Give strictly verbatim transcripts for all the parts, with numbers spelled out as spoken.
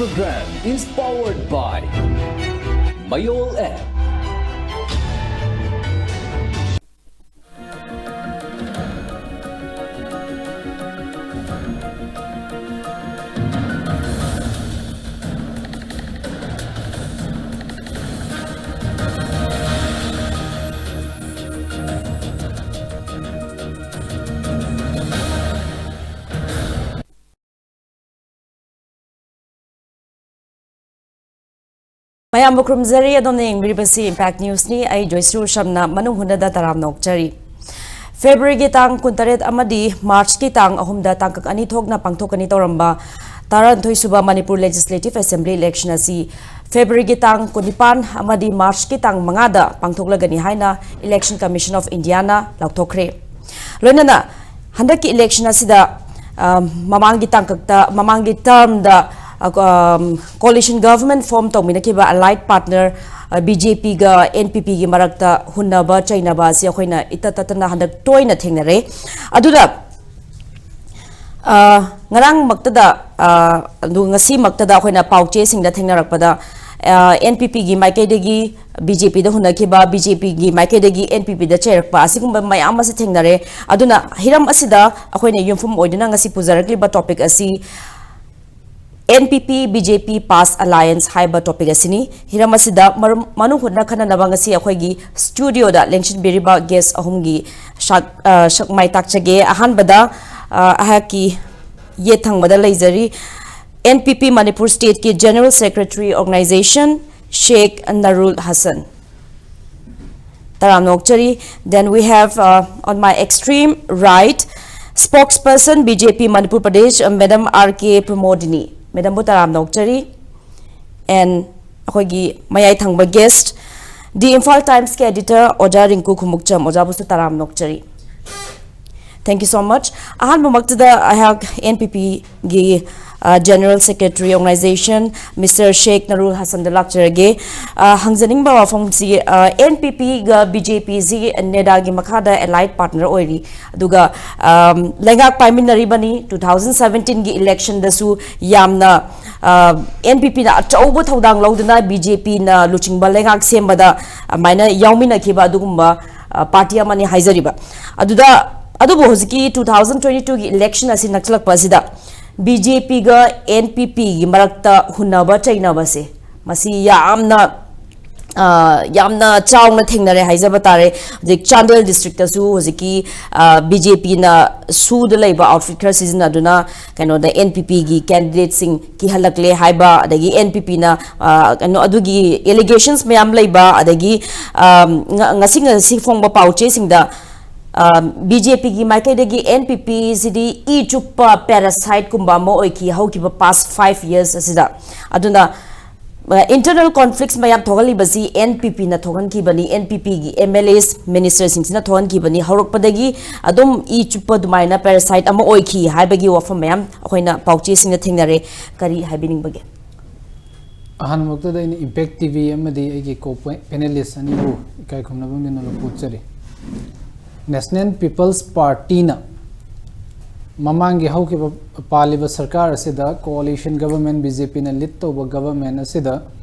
Program is powered by Mayol app. ꯃꯌꯥꯝꯕꯨ ꯈꯨꯔꯨꯝꯖꯔꯤ꯫ ꯑꯗꯣꯝꯅ ꯌꯦꯡꯕꯤꯔꯤꯕꯁꯤ Impact Newsꯅꯤ꯫ ꯑꯩ ꯖꯣꯏꯁ꯭ꯔꯤ ꯎꯁꯝꯅ ꯃꯅꯨꯡ ꯍꯨꯠꯅꯗ ꯇꯔꯥꯝꯅ ꯑꯣꯛꯆꯔꯤ꯫ ꯐꯦꯕ꯭ꯔꯨꯋꯥꯔꯤꯒꯤ ꯇꯥꯡ ꯀꯨꯟꯇꯔꯦꯠ ꯑꯃꯗꯤ ꯃꯥꯔꯆꯀꯤ ꯇꯥꯡ ꯑꯍꯨꯝꯗ ꯇꯥꯡꯀꯛ ꯑꯅꯤ ꯊꯣꯛꯅ ꯄꯥꯡꯊꯣꯛꯀꯅꯤ ꯇꯧꯔꯝꯕ ꯇꯔꯥꯅꯤꯊꯣꯏ ꯁꯨꯕ ꯃꯅꯤꯄꯨꯔ Legislative Assembly election ꯑꯁꯤ ꯐꯦꯕ꯭ꯔꯨꯋꯥꯔꯤꯒꯤ ꯇꯥꯡ ꯀꯨꯟꯅꯤꯄꯥꯟ ꯑꯃꯗꯤ ꯃꯥꯔꯆꯀꯤ ꯇꯥꯡ ꯃꯉꯥꯗ ꯄꯥꯡꯊꯣꯛꯂꯒꯅꯤ ꯍꯥꯏꯅ Election Commission of Indiaꯅ ꯂꯥꯎꯊꯣꯛꯈ꯭ꯔꯦ꯫ ꯂꯣꯏꯅꯅ ꯍꯟꯗꯛꯀꯤ election ꯑꯁꯤꯗ, ꯑ, ꯃꯃꯥꯡꯒꯤ ꯇꯥꯡꯀꯛꯇ, ꯃꯃꯥꯡꯒꯤ termꯗ, ꯑ, ꯀ-, ꯑꯝ, coalition government form ꯇꯧꯃꯤꯟꯅꯈꯤꯕ allied partner, ꯑ, BJPꯒ NPPꯒꯤ ꯃꯔꯛꯇ ꯍꯨꯟꯅꯕ ꯆꯩꯅꯕ ꯑꯁꯤ ꯑꯩꯈꯣꯏꯅ ꯏꯇꯠ ꯇꯠꯇꯅ ꯍꯟꯗꯛ ꯇꯣꯏꯅ ꯊꯦꯡꯅꯔꯦ꯫ ꯑꯗꯨꯅ, ꯑ, ꯉꯔꯥꯡꯃꯛꯇꯗ, ꯑ, ꯑꯗꯨ ꯉꯁꯤꯃꯛꯇꯗ ꯑꯩꯈꯣꯏꯅ ꯄꯥꯎꯆꯦꯁꯤꯡꯗ ꯊꯦꯡꯅꯔꯛꯄꯗ, ꯑ, NPPꯒꯤ ꯃꯥꯏꯀꯩꯗꯒꯤ BJPꯗ ꯍꯨꯟꯅꯈꯤꯕ, BJPꯒꯤ ꯃꯥꯏꯀꯩꯗꯒꯤ NPPꯗ ꯆꯩꯔꯛꯄ, ꯑꯁꯤꯒꯨꯝꯕ ꯃꯌꯥꯝ ꯑꯃꯁꯤ ꯊꯦꯡꯅꯔꯦ꯫ ꯑꯗꯨꯅ ꯍꯤꯔꯝ ꯑꯁꯤꯗ ꯑꯩꯈꯣꯏꯅ ꯌꯨꯝꯐꯝ ꯑꯣꯏꯗꯨꯅ ꯉꯁꯤ ꯄꯨꯖꯔꯛꯂꯤꯕ topic ꯑꯁꯤ NPP BJP Pass Alliance ꯍꯥꯏꯕ topic ꯑꯁꯤꯅꯤ꯫ ꯍꯤꯔꯝ ꯑꯁꯤꯗ ꯃꯔꯨꯝ-, ꯃꯅꯨꯡ ꯍꯨꯠꯅ ꯈꯟꯅꯅꯕ ꯉꯁꯤ ꯑꯩꯈꯣꯏꯒꯤ studioꯗ ꯂꯦꯡꯁꯤꯟꯕꯤꯔꯤꯕ guest ꯑꯍꯨꯝꯒꯤ ꯁꯛ-, ꯑ, ꯁꯛ ꯃꯥꯏ ꯇꯥꯛꯆꯒꯦ꯫ ꯑꯍꯥꯟꯕꯗ, ꯑ, ꯑꯩꯍꯥꯛꯀꯤ ꯌꯦꯠ ꯊꯪꯕꯗ ꯂꯩꯖꯔꯤ, NPP Manipur stateꯀꯤ General Secretary Organization, Sheikh Narul Hassan꯫ ꯇꯔꯥꯝꯅ ꯑꯣꯛꯆꯔꯤ꯫ Then we have, uh, on my extreme right, spokesperson BJP Manipur Pradesh, uh, Madam R K Pramodini꯫ Madamꯕꯨ ꯇꯔꯥꯝꯅ ꯑꯣꯛꯆꯔꯤ꯫ And ꯑꯩꯈꯣꯏꯒꯤ ꯃꯌꯥꯏ ꯊꯪꯕ guest, The Imphal Timesꯀꯤ editor ꯑꯣꯖꯥ ꯔꯤꯡꯀꯨ ꯈꯨꯃꯨꯛꯆꯝ, ꯑꯣꯖꯥꯕꯨꯁꯨ ꯇꯔꯥꯝꯅ ꯑꯣꯛꯆꯔꯤ꯫ Thank you so much. ꯑꯍꯥꯟꯕꯃꯛꯇꯗ ꯑꯩꯍꯥꯛ NPPꯒꯤ, ꯑ, General Secretary Organization, Mister Sheikh Narul Hassanꯗ ꯂꯥꯛꯆꯔꯒꯦ꯫ ꯑ, ꯍꯪꯖꯅꯤꯡꯕ ꯋꯥꯐꯝꯁꯤ, ꯑ, NPPꯒ BJPꯁꯤ NEDAꯒꯤ ꯃꯈꯥꯗ allied partner ꯑꯣꯏꯔꯤ꯫ ꯑꯗꯨꯒ, ꯑꯝ, ꯂꯩꯉꯥꯛ ꯄꯥꯏꯃꯤꯟꯅꯔꯤꯕꯅꯤ꯫ Two thousand seventeenꯒꯤ electionꯗꯁꯨ ꯌꯥꯝꯅ, ꯑꯦꯟ ꯄꯤ ꯄꯤꯅ ꯑꯆꯧꯕ ꯊꯧꯗꯥꯡ ꯂꯧꯗꯨꯅ ꯕꯤ ꯖꯦ ꯄꯤꯅ ꯂꯨꯆꯤꯡꯕ ꯂꯩꯉꯥꯛ ꯁꯦꯝꯕꯗ ꯑꯗꯨꯃꯥꯏꯅ ꯌꯥꯎꯃꯤꯟꯅꯈꯤꯕ ꯑꯗꯨꯒꯨꯝꯕ ꯄꯥꯔꯇꯤ ꯑꯃꯅꯤ ꯍꯥꯏꯖꯔꯤꯕ꯫ ꯑꯗꯨꯗ ꯑꯗꯨꯕꯨ ꯍꯧꯖꯤꯛꯀꯤ two thousand twenty twoꯒꯤ election ꯑꯁꯤ ꯅꯛꯁꯤꯜꯂꯛꯄ ꯑꯁꯤꯗ ꯕꯤ ꯖꯦ ꯄꯤꯒ ꯑꯦꯟ ꯄꯤ ꯄꯤꯒꯤ ꯃꯔꯛꯇ ꯍꯨꯟꯅꯕ ꯆꯩꯅꯕꯁꯦ ꯃꯁꯤ ꯌꯥꯝꯅ ꯌꯥꯝꯅ ꯆꯥꯎꯅ ꯊꯦꯡꯅꯔꯦ ꯍꯥꯏꯖꯕ ꯇꯥꯔꯦ꯫ ꯍꯧꯖꯤꯛ ꯆꯥꯟꯗꯦꯜ ꯗꯤꯁꯇ꯭ꯔꯤꯛꯇꯁꯨ ꯍꯧꯖꯤꯛꯀꯤ ꯕꯤ ꯖꯦ ꯄꯤꯅ ꯁꯨꯗ ꯂꯩꯕ ꯑꯥꯎꯠꯐꯤꯠ ꯈꯔ ꯁꯤꯖꯤꯟꯅꯗꯨꯅ ꯀꯩꯅꯣꯗ ꯑꯦꯟ ꯄꯤ ꯄꯤꯒꯤ ꯀꯦꯟꯗꯤꯗꯦꯠꯁꯤꯡ ꯀꯤꯍꯜꯂꯛꯂꯦ ꯍꯥꯏꯕ, ꯑꯗꯒꯤ ꯑꯦꯟ ꯄꯤ ꯄꯤꯅ ꯀꯩꯅꯣ ꯑꯗꯨꯒꯤ ꯑꯦꯂꯤꯒꯦꯁꯟꯁ ꯃꯌꯥꯝ ꯂꯩꯕ, ꯑꯗꯒꯤ ꯉꯁꯤ ꯉꯁꯤ ꯐꯣꯡꯕ ꯄꯥꯎꯆꯦꯁꯤꯡꯗ ꯕꯤ ꯖꯦ ꯄꯤꯒꯤ ꯃꯥꯏꯀꯩꯗꯒꯤ ꯑꯦꯟ ꯄꯤ ꯄꯤꯁꯤꯗꯤ ꯏ ꯆꯨꯞꯄ ꯄꯦꯔꯥꯁꯥꯏꯠꯀꯨꯝꯕ ꯑꯃ ꯑꯣꯏꯈꯤ ꯍꯧꯈꯤꯕ past five years ꯑꯁꯤꯗ꯫ ꯑꯗꯨꯅ ꯏꯟꯇꯔꯅꯦꯜ ꯀꯣꯟꯐ꯭ꯂꯤꯛꯁ ꯃꯌꯥꯝ ꯊꯣꯛꯍꯜꯂꯤꯕꯁꯤ ꯑꯦꯟ ꯄꯤ ꯄꯤꯅ ꯊꯣꯛꯍꯟꯈꯤꯕꯅꯤ, ꯑꯦꯟ ꯄꯤ ꯄꯤꯒꯤ ꯑꯦꯝ ꯑꯦꯜ ꯑꯦꯁ ꯃꯤꯅꯤꯁꯇꯔꯁꯤꯡꯁꯤꯅ ꯊꯣꯛꯍꯟꯈꯤꯕꯅꯤ꯫ ꯍꯧꯔꯛꯄꯗꯒꯤ ꯑꯗꯨꯝ ꯏ ꯆꯨꯞꯄ ꯑꯗꯨꯃꯥꯏꯅ ꯄꯦꯔꯥꯁꯥꯏꯠ ꯑꯃ ꯑꯣꯏꯈꯤ ꯍꯥꯏꯕꯒꯤ ꯋꯥꯐꯝ ꯃꯌꯥꯝ ꯑꯩꯈꯣꯏꯅ ꯄꯥꯎꯆꯦꯁꯤꯡꯗ ꯊꯦꯡꯅꯔꯦ꯫ ꯀꯔꯤ ꯍꯥꯏꯕꯤꯅꯤꯡꯕꯒꯦ? ꯑꯍꯥꯟꯕꯃꯛꯇꯗ ꯑꯩꯅ ꯏꯝꯄꯦꯛ ꯇꯤ ꯚꯤ ꯑꯃꯗꯤ ꯑꯩꯒꯤ ꯀꯣ ꯄꯦꯅꯦꯂꯤꯁ ꯑꯅꯤꯕꯨ ꯏꯀꯥꯏ ꯈꯨꯝꯅꯕ ꯅꯣꯂꯨꯛ ꯎꯠꯆꯔꯤ꯫ ꯅꯦꯁꯅꯦꯜ ꯄꯤꯄꯜꯁ ꯄꯥꯔꯇꯤꯅ ꯃꯃꯥꯡꯒꯤ ꯍꯧꯈꯤꯕ ꯄꯥꯜꯂꯤꯕ ꯁꯔꯀꯥꯔ ꯑꯁꯤꯗ ꯀꯣꯑꯣꯂꯤꯁꯟ ꯒꯕꯔꯃꯦꯟ, ꯕꯤ ꯖꯦ ꯄꯤꯅ ꯂꯤꯗ ꯇꯧꯕ ꯒꯕꯔꯃꯦꯟ ꯑꯁꯤꯗ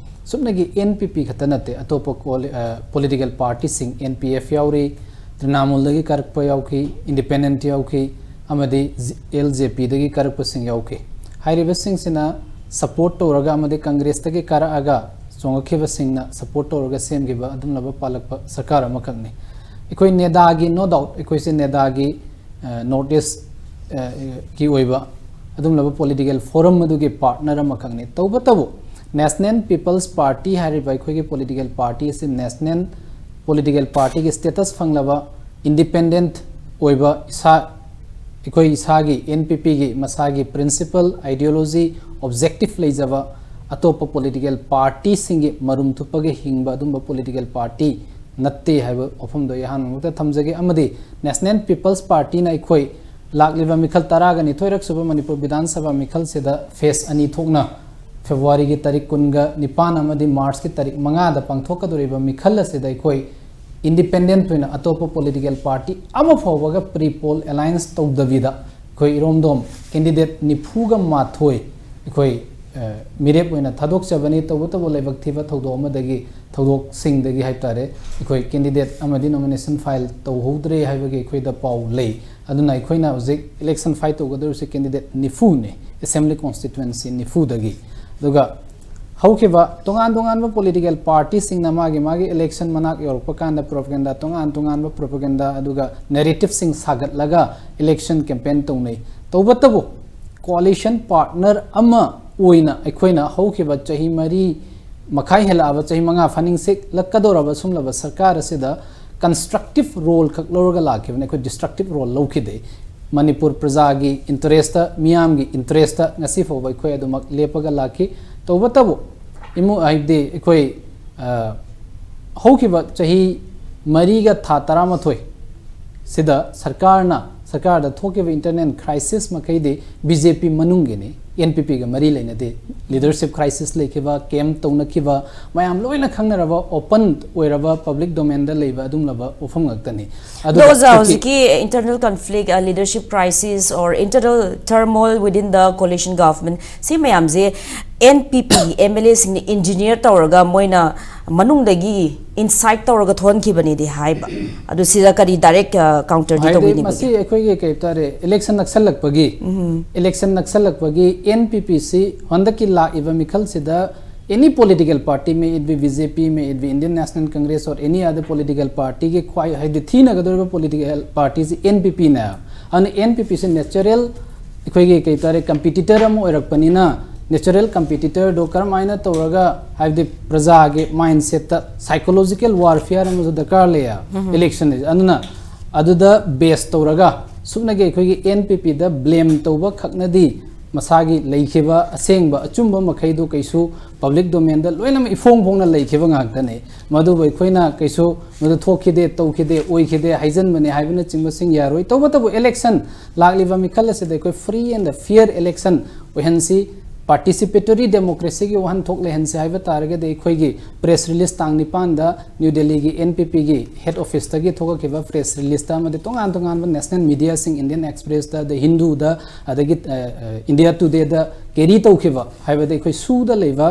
ꯁꯨꯞꯅꯒꯤ ꯑꯦꯟ ꯄꯤ ꯄꯤ ꯈꯛꯇ ꯅꯠꯇꯦ, ꯑꯇꯣꯞꯄ ꯄꯣꯂꯤꯇꯤꯀꯦꯜ ꯄꯥꯔꯇꯤꯁꯤꯡ, ꯑꯦꯟ ꯄꯤ ꯑꯦꯐ ꯌꯥꯎꯔꯤ, ꯇ꯭ꯔꯤꯅꯥꯃꯨꯜꯗꯒꯤ ꯀꯥꯔꯛꯄ ꯌꯥꯎꯈꯤ, ꯏꯟꯗꯤꯄꯦꯟꯗꯦꯟꯠ ꯌꯥꯎꯈꯤ, ꯑꯃꯗꯤ ꯑꯦꯜ ꯖꯦ ꯄꯤꯗꯒꯤ ꯀꯥꯔꯛꯄꯁꯤꯡ ꯌꯥꯎꯈꯤ꯫ ꯍꯥꯏꯔꯤꯕꯁꯤꯡꯁꯤꯅ ꯁꯄꯣꯔꯠ ꯇꯧꯔꯒ ꯑꯃꯗꯤ ꯀꯪꯒ꯭ꯔꯦꯁꯇꯒꯤ ꯀꯥꯔꯛꯑꯒ ꯆꯣꯡꯉꯛꯈꯤꯕꯁꯤꯡꯅ ꯁꯄꯣꯔꯠ ꯇꯧꯔꯒ ꯁꯦꯝꯈꯤꯕ ꯑꯗꯨꯝꯂꯕ ꯄꯥꯜꯂꯛꯄ ꯁꯔꯀꯥꯔ ꯑꯃꯈꯛꯅꯤ꯫ ꯑꯩꯈꯣꯏ ꯅꯦꯗꯥꯒꯤ, no doubt, ꯑꯩꯈꯣꯏꯁꯦ ꯅꯦꯗꯥꯒꯤ, ꯅꯣꯔꯠ ꯏꯁ ꯀꯤ ꯑꯣꯏꯕ ꯑꯗꯨꯝꯂꯕ ꯄꯣꯂꯤꯇꯤꯀꯦꯜ ꯐꯣꯔꯝ ꯑꯗꯨꯒꯤ ꯄꯥꯔꯠꯅꯔ ꯑꯃꯈꯛꯅꯤ꯫ ꯇꯧꯕꯇꯕꯨ ꯅꯦꯁꯅꯦꯜ ꯄꯤꯄꯜꯁ ꯄꯥꯔꯇꯤ ꯍꯥꯏꯔꯤꯕ ꯑꯩꯈꯣꯏꯒꯤ ꯄꯣꯂꯤꯇꯤꯀꯦꯜ ꯄꯥꯔꯇꯤ ꯑꯁꯤ ꯅꯦꯁꯅꯦꯜ ꯄꯣꯂꯤꯇꯤꯀꯦꯜ ꯄꯥꯔꯇꯤꯒꯤ ꯁ꯭ꯇꯦꯇꯁ ꯐꯪꯂꯕ ꯏꯟꯗꯤꯄꯦꯟꯗꯦꯟꯠ ꯑꯣꯏꯕ ꯏꯁꯥ, ꯑꯩꯈꯣꯏ ꯏꯁꯥꯒꯤ ꯑꯦꯟ ꯄꯤ ꯄꯤꯒꯤ ꯃꯁꯥꯒꯤ ꯄ꯭ꯔꯤꯟꯁꯤꯄꯜ, ꯑꯥꯏꯗꯤꯌꯣꯂꯣꯖꯤ, ꯑꯣꯕꯖꯦꯛꯇꯤꯚ ꯂꯩꯖꯕ ꯑꯇꯣꯞꯄ ꯄꯣꯂꯤꯇꯤꯀꯦꯜ ꯄꯥꯔꯇꯤꯁꯤꯡꯒꯤ ꯃꯔꯨꯝ ꯊꯨꯞꯄꯒ ꯍꯤꯡꯕ ꯑꯗꯨꯝꯕ ꯄꯣꯂꯤꯇꯤꯀꯦꯜ ꯄꯥꯔꯇꯤ ꯅꯠꯇꯦ ꯍꯥꯏꯕ ꯋꯥꯐꯝꯗꯣ ꯑꯩ ꯑꯍꯥꯟꯕꯃꯛꯇ ꯊꯝꯖꯒꯦ꯫ ꯑꯃꯗꯤ ꯅꯦꯁꯅꯦꯜ ꯄꯤꯄꯜꯁ ꯄꯥꯔꯇꯤꯅ ꯑꯩꯈꯣꯏ ꯂꯥꯛꯂꯤꯕ ꯃꯤꯈꯜ ꯇꯔꯥꯒ ꯅꯤꯊꯣꯏꯔꯛ ꯁꯨꯕ ꯃꯅꯤꯄꯨꯔ ꯕꯤꯙꯥꯟ ꯁꯚꯥ ꯃꯤꯈꯜꯁꯤꯗ ꯐꯦꯁ ꯑꯅꯤ ꯊꯣꯛꯅ ꯐꯦꯕ꯭ꯔꯨꯋꯥꯔꯤꯒꯤ ꯇꯥꯔꯤꯛ ꯀꯨꯟꯒ ꯅꯤꯄꯥꯟ ꯑꯃꯗꯤ ꯃꯥꯔꯆꯀꯤ ꯇꯥꯔꯤꯛ ꯃꯉꯥꯗ ꯄꯥꯡꯊꯣꯛꯀꯗꯧꯔꯤꯕ ꯃꯤꯈꯜ ꯑꯁꯤꯗ ꯑꯩꯈꯣꯏ ꯏꯟꯗꯤꯄꯦꯟꯗꯦꯟꯠ ꯑꯣꯏꯅ ꯑꯇꯣꯞꯄ ꯄꯣꯂꯤꯇꯤꯀꯦꯜ ꯄꯥꯔꯇꯤ ꯑꯃ ꯐꯥꯎꯕꯒ ꯄ꯭ꯔꯤ ꯄꯣꯜ ꯑꯦꯂꯥꯏꯟꯁ ꯇꯧꯗꯕꯤꯗ ꯑꯩꯈꯣꯏ ꯏꯔꯣꯝꯗꯣꯝ ꯀꯦꯟꯗꯤꯗꯦꯠ ꯅꯤꯐꯨꯒ ꯃꯥꯊꯣꯏ ꯑꯩꯈꯣꯏ ꯑ, ꯃꯤꯔꯦꯞ ꯑꯣꯏꯅ ꯊꯥꯗꯣꯛꯆꯕꯅꯤ꯫ ꯇꯧꯕꯇꯕꯨ ꯂꯥꯏꯕꯛ ꯊꯤꯕ ꯊꯧꯗꯣꯛ ꯑꯃꯗꯒꯤ, ꯊꯧꯗꯣꯛꯁꯤꯡꯗꯒꯤ ꯍꯥꯏꯕ ꯇꯥꯔꯦ, ꯑꯩꯈꯣꯏ candidate ꯑꯃꯗꯤ nomination file ꯇꯧꯍꯧꯗ꯭ꯔꯦ ꯍꯥꯏꯕꯒꯤ ꯑꯩꯈꯣꯏꯗ ꯄꯥꯎ ꯂꯩ꯫ ꯑꯗꯨꯅ ꯑꯩꯈꯣꯏꯅ ꯍꯧꯖꯤꯛ election fight ꯇꯧꯒꯗꯧꯔꯤꯁꯦ candidate ꯅꯤꯐꯨꯅꯤ, assembly constituency ꯅꯤꯐꯨꯗꯒꯤ꯫ ꯑꯗꯨꯒ ꯍꯧꯈꯤꯕ ꯇꯣꯉꯥꯟ ꯇꯣꯉꯥꯟꯕ political party ꯁꯤꯡꯅ ꯃꯥꯒꯤ ꯃꯥꯒꯤ election ꯃꯅꯥꯛ ꯌꯧꯔꯛꯄ ꯀꯥꯟꯗ propaganda, ꯇꯣꯉꯥꯟ ꯇꯣꯉꯥꯟꯕ propaganda ꯑꯗꯨꯒ narrative ꯁꯤꯡ ꯁꯥꯒꯠꯂꯒ election campaign ꯇꯧꯅꯩ꯫ ꯇꯧꯕꯇꯕꯨ coalition partner ꯑꯃ ꯑꯣꯏꯅ ꯑꯩꯈꯣꯏꯅ ꯍꯧꯈꯤꯕ ꯆꯍꯤ ꯃꯔꯤ ꯃꯈꯥꯏ ꯍꯦꯜꯂꯛꯑꯕ, ꯆꯍꯤ ꯃꯉꯥ ꯐꯥꯅꯤꯡꯁꯤꯛꯂꯛꯀꯗꯧꯔꯕ ꯁꯨꯝꯂꯕ ꯁꯔꯀꯥꯔ ꯑꯁꯤꯗ constructive role ꯈꯛ ꯂꯧꯔꯒ ꯂꯥꯛꯈꯤꯕꯅꯤ꯫ ꯑꯩꯈꯣꯏ destructive role ꯂꯧꯈꯤꯗꯦ꯫ ꯃꯅꯤꯄꯨꯔ ꯄ꯭ꯔꯖꯥꯒꯤ interest, ꯃꯤꯌꯥꯝꯒꯤ interest ꯉꯁꯤ ꯐꯥꯎꯕ ꯑꯩꯈꯣꯏ ꯑꯗꯨꯃꯛ ꯂꯦꯞꯄꯒ ꯂꯥꯛꯈꯤ꯫ ꯇꯧꯕꯇꯕꯨ ꯏꯃꯨ-, ꯍꯥꯏꯕꯗꯤ ꯑꯩꯈꯣꯏ, ꯑ, ꯍꯧꯈꯤꯕ ꯆꯍꯤ ꯃꯔꯤꯒ ꯊꯥ ꯇꯔꯥꯃꯥꯊꯣꯏ ꯁꯤꯗ ꯁꯔꯀꯥꯔꯅ, ꯁꯔꯀꯥꯔꯗ ꯊꯣꯛꯈꯤꯕ internal crisis ꯃꯈꯩꯗꯤ BJP ꯃꯅꯨꯡꯒꯤꯅꯤ, NPP ꯒ ꯃꯔꯤ ꯂꯩꯅꯗꯦ꯫ Leadership crisis ꯂꯩꯈꯤꯕ, camp ꯇꯧꯅꯈꯤꯕ, ꯃꯌꯥꯝ ꯂꯣꯏꯅ ꯈꯪꯅꯔꯕ, open ꯑꯣꯏꯔꯕ, public domain ꯗ ꯂꯩꯕ ꯑꯗꯨꯒꯨꯝꯂꯕ ꯋꯥꯐꯝ ꯉꯥꯛꯇꯅꯤ꯫ ꯑꯗꯣ ꯑꯗꯨꯒ ꯑꯣꯖꯥ, ꯇꯨꯀꯤ- ꯍꯧꯖꯤꯛꯀꯤ internal conflict, uh, leadership crisis or internal turmoil within the coalition government, ꯁꯤ ꯃꯌꯥꯝꯁꯦ NPP MLA ꯁꯤꯡꯅ engineer ꯇꯧꯔꯒ ꯃꯣꯏꯅ ꯃꯅꯨꯡꯗꯒꯤ incite ꯇꯧꯔꯒ ꯊꯣꯛꯍꯟꯈꯤꯕꯅꯤꯗꯤ ꯍꯥꯏꯕ꯫ ꯑꯗꯨ ꯁꯤꯗ ꯀꯔꯤ direct, ꯑ, counter ꯗꯤ ꯍꯥꯏꯗꯤ ꯇꯧꯕꯤꯅꯤꯡꯕꯒꯦ? ꯃꯁꯤ ꯑꯩꯈꯣꯏꯒꯤ ꯀꯩ ꯍꯥꯏꯇꯥꯔꯦ, election ꯅꯛꯁꯜꯂꯛꯄꯒꯤ, ꯎꯝ꯫ Election ꯅꯛꯁꯜꯂꯛꯄꯒꯤ NPP ꯁꯤ ꯍꯟꯗꯛꯀꯤ ꯂꯥꯛꯏꯕ ꯃꯤꯈꯜꯁꯤꯗ any political party, may it be BJP, may it be Indian National Congress or any other political party ꯒꯤ ꯈ꯭ꯋꯥꯏ ꯍꯥꯏꯗꯤ ꯊꯤꯅꯒꯗꯧꯔꯤꯕ political party ꯁꯤ NPP ꯅꯦ꯫ ꯑꯗꯨꯅ NPP ꯁꯤ natural ꯑꯩꯈꯣꯏꯒꯤ ꯀꯩ ꯍꯥꯏꯇꯥꯔꯦ, competitor ꯑꯃ ꯑꯣꯏꯔꯛꯄꯅꯤꯅ natural competitor ꯗꯣ ꯀꯔꯝꯍꯥꯏꯅ ꯇꯧꯔꯒ ꯍꯥꯏꯕꯗꯤ ꯄ꯭ꯔꯖꯥꯒꯤ mindset ꯇ psychological warfare ꯑꯃꯁꯨ ꯗꯔꯀꯥꯔ ꯂꯩꯌꯦ ꯎꯝ꯫ Election ꯁꯦ꯫ ꯑꯗꯨꯅ ꯑꯗꯨꯗ base ꯇꯧꯔꯒ ꯁꯨꯞꯅꯒꯤ ꯑꯩꯈꯣꯏꯒꯤ NPP ꯗ blame ꯇꯧꯕ ꯈꯛꯅꯗꯤ ꯃꯁꯥꯒꯤ ꯂꯩꯈꯤꯕ ꯑꯁꯦꯡꯕ ꯑꯆꯨꯝꯕ ꯃꯈꯩꯗꯨ ꯀꯩꯁꯨ public domain ꯗ ꯂꯣꯏꯅꯃꯛ ꯏꯐꯣꯡ ꯐꯣꯡꯅ ꯂꯩꯈꯤꯕ ꯉꯥꯛꯇꯅꯤ꯫ ꯃꯗꯨꯕꯨ ꯑꯩꯈꯣꯏꯅ ꯀꯩꯁꯨ ꯃꯗꯨ ꯊꯣꯛꯈꯤꯗꯦ, ꯇꯧꯈꯤꯗꯦ, ꯑꯣꯏꯈꯤꯗꯦ ꯍꯥꯏꯖꯟꯕꯅꯤ ꯍꯥꯏꯕꯅꯆꯤꯡꯕꯁꯤꯡ ꯌꯥꯔꯣꯏ꯫ ꯇꯧꯕꯇꯕꯨ election, ꯂꯥꯛꯂꯤꯕ ꯃꯤꯈꯜ ꯑꯁꯤꯗ ꯑꯩꯈꯣꯏ free and fair election ꯑꯣꯏꯍꯟꯁꯤ꯫ participatory democracyꯒꯤ ꯋꯥꯍꯟꯊꯣꯛ ꯂꯩꯍꯟꯁꯦ ꯍꯥꯏꯕ ꯇꯥꯔꯒꯗꯤ, ꯑꯩꯈꯣꯏꯒꯤ press release ꯇꯥꯡ ꯅꯤꯄꯥꯟꯗ ꯅ꯭ꯌꯨ ꯗꯦꯜꯂꯤꯒꯤ NPPꯒꯤ head officeꯇꯒꯤ ꯊꯣꯛꯂꯛꯈꯤꯕ press releaseꯇ ꯑꯃꯗꯤ ꯇꯣꯉꯥꯟ ꯇꯣꯉꯥꯟꯕ national mediaꯁꯤꯡ, Indian Expressꯇ, The Hinduꯗ, ꯑꯗꯒꯤ India Todayꯗ carry ꯇꯧꯈꯤꯕ, ꯍꯥꯏꯕꯗꯤ ꯑꯩꯈꯣꯏ ꯁꯨꯗ ꯂꯩꯕ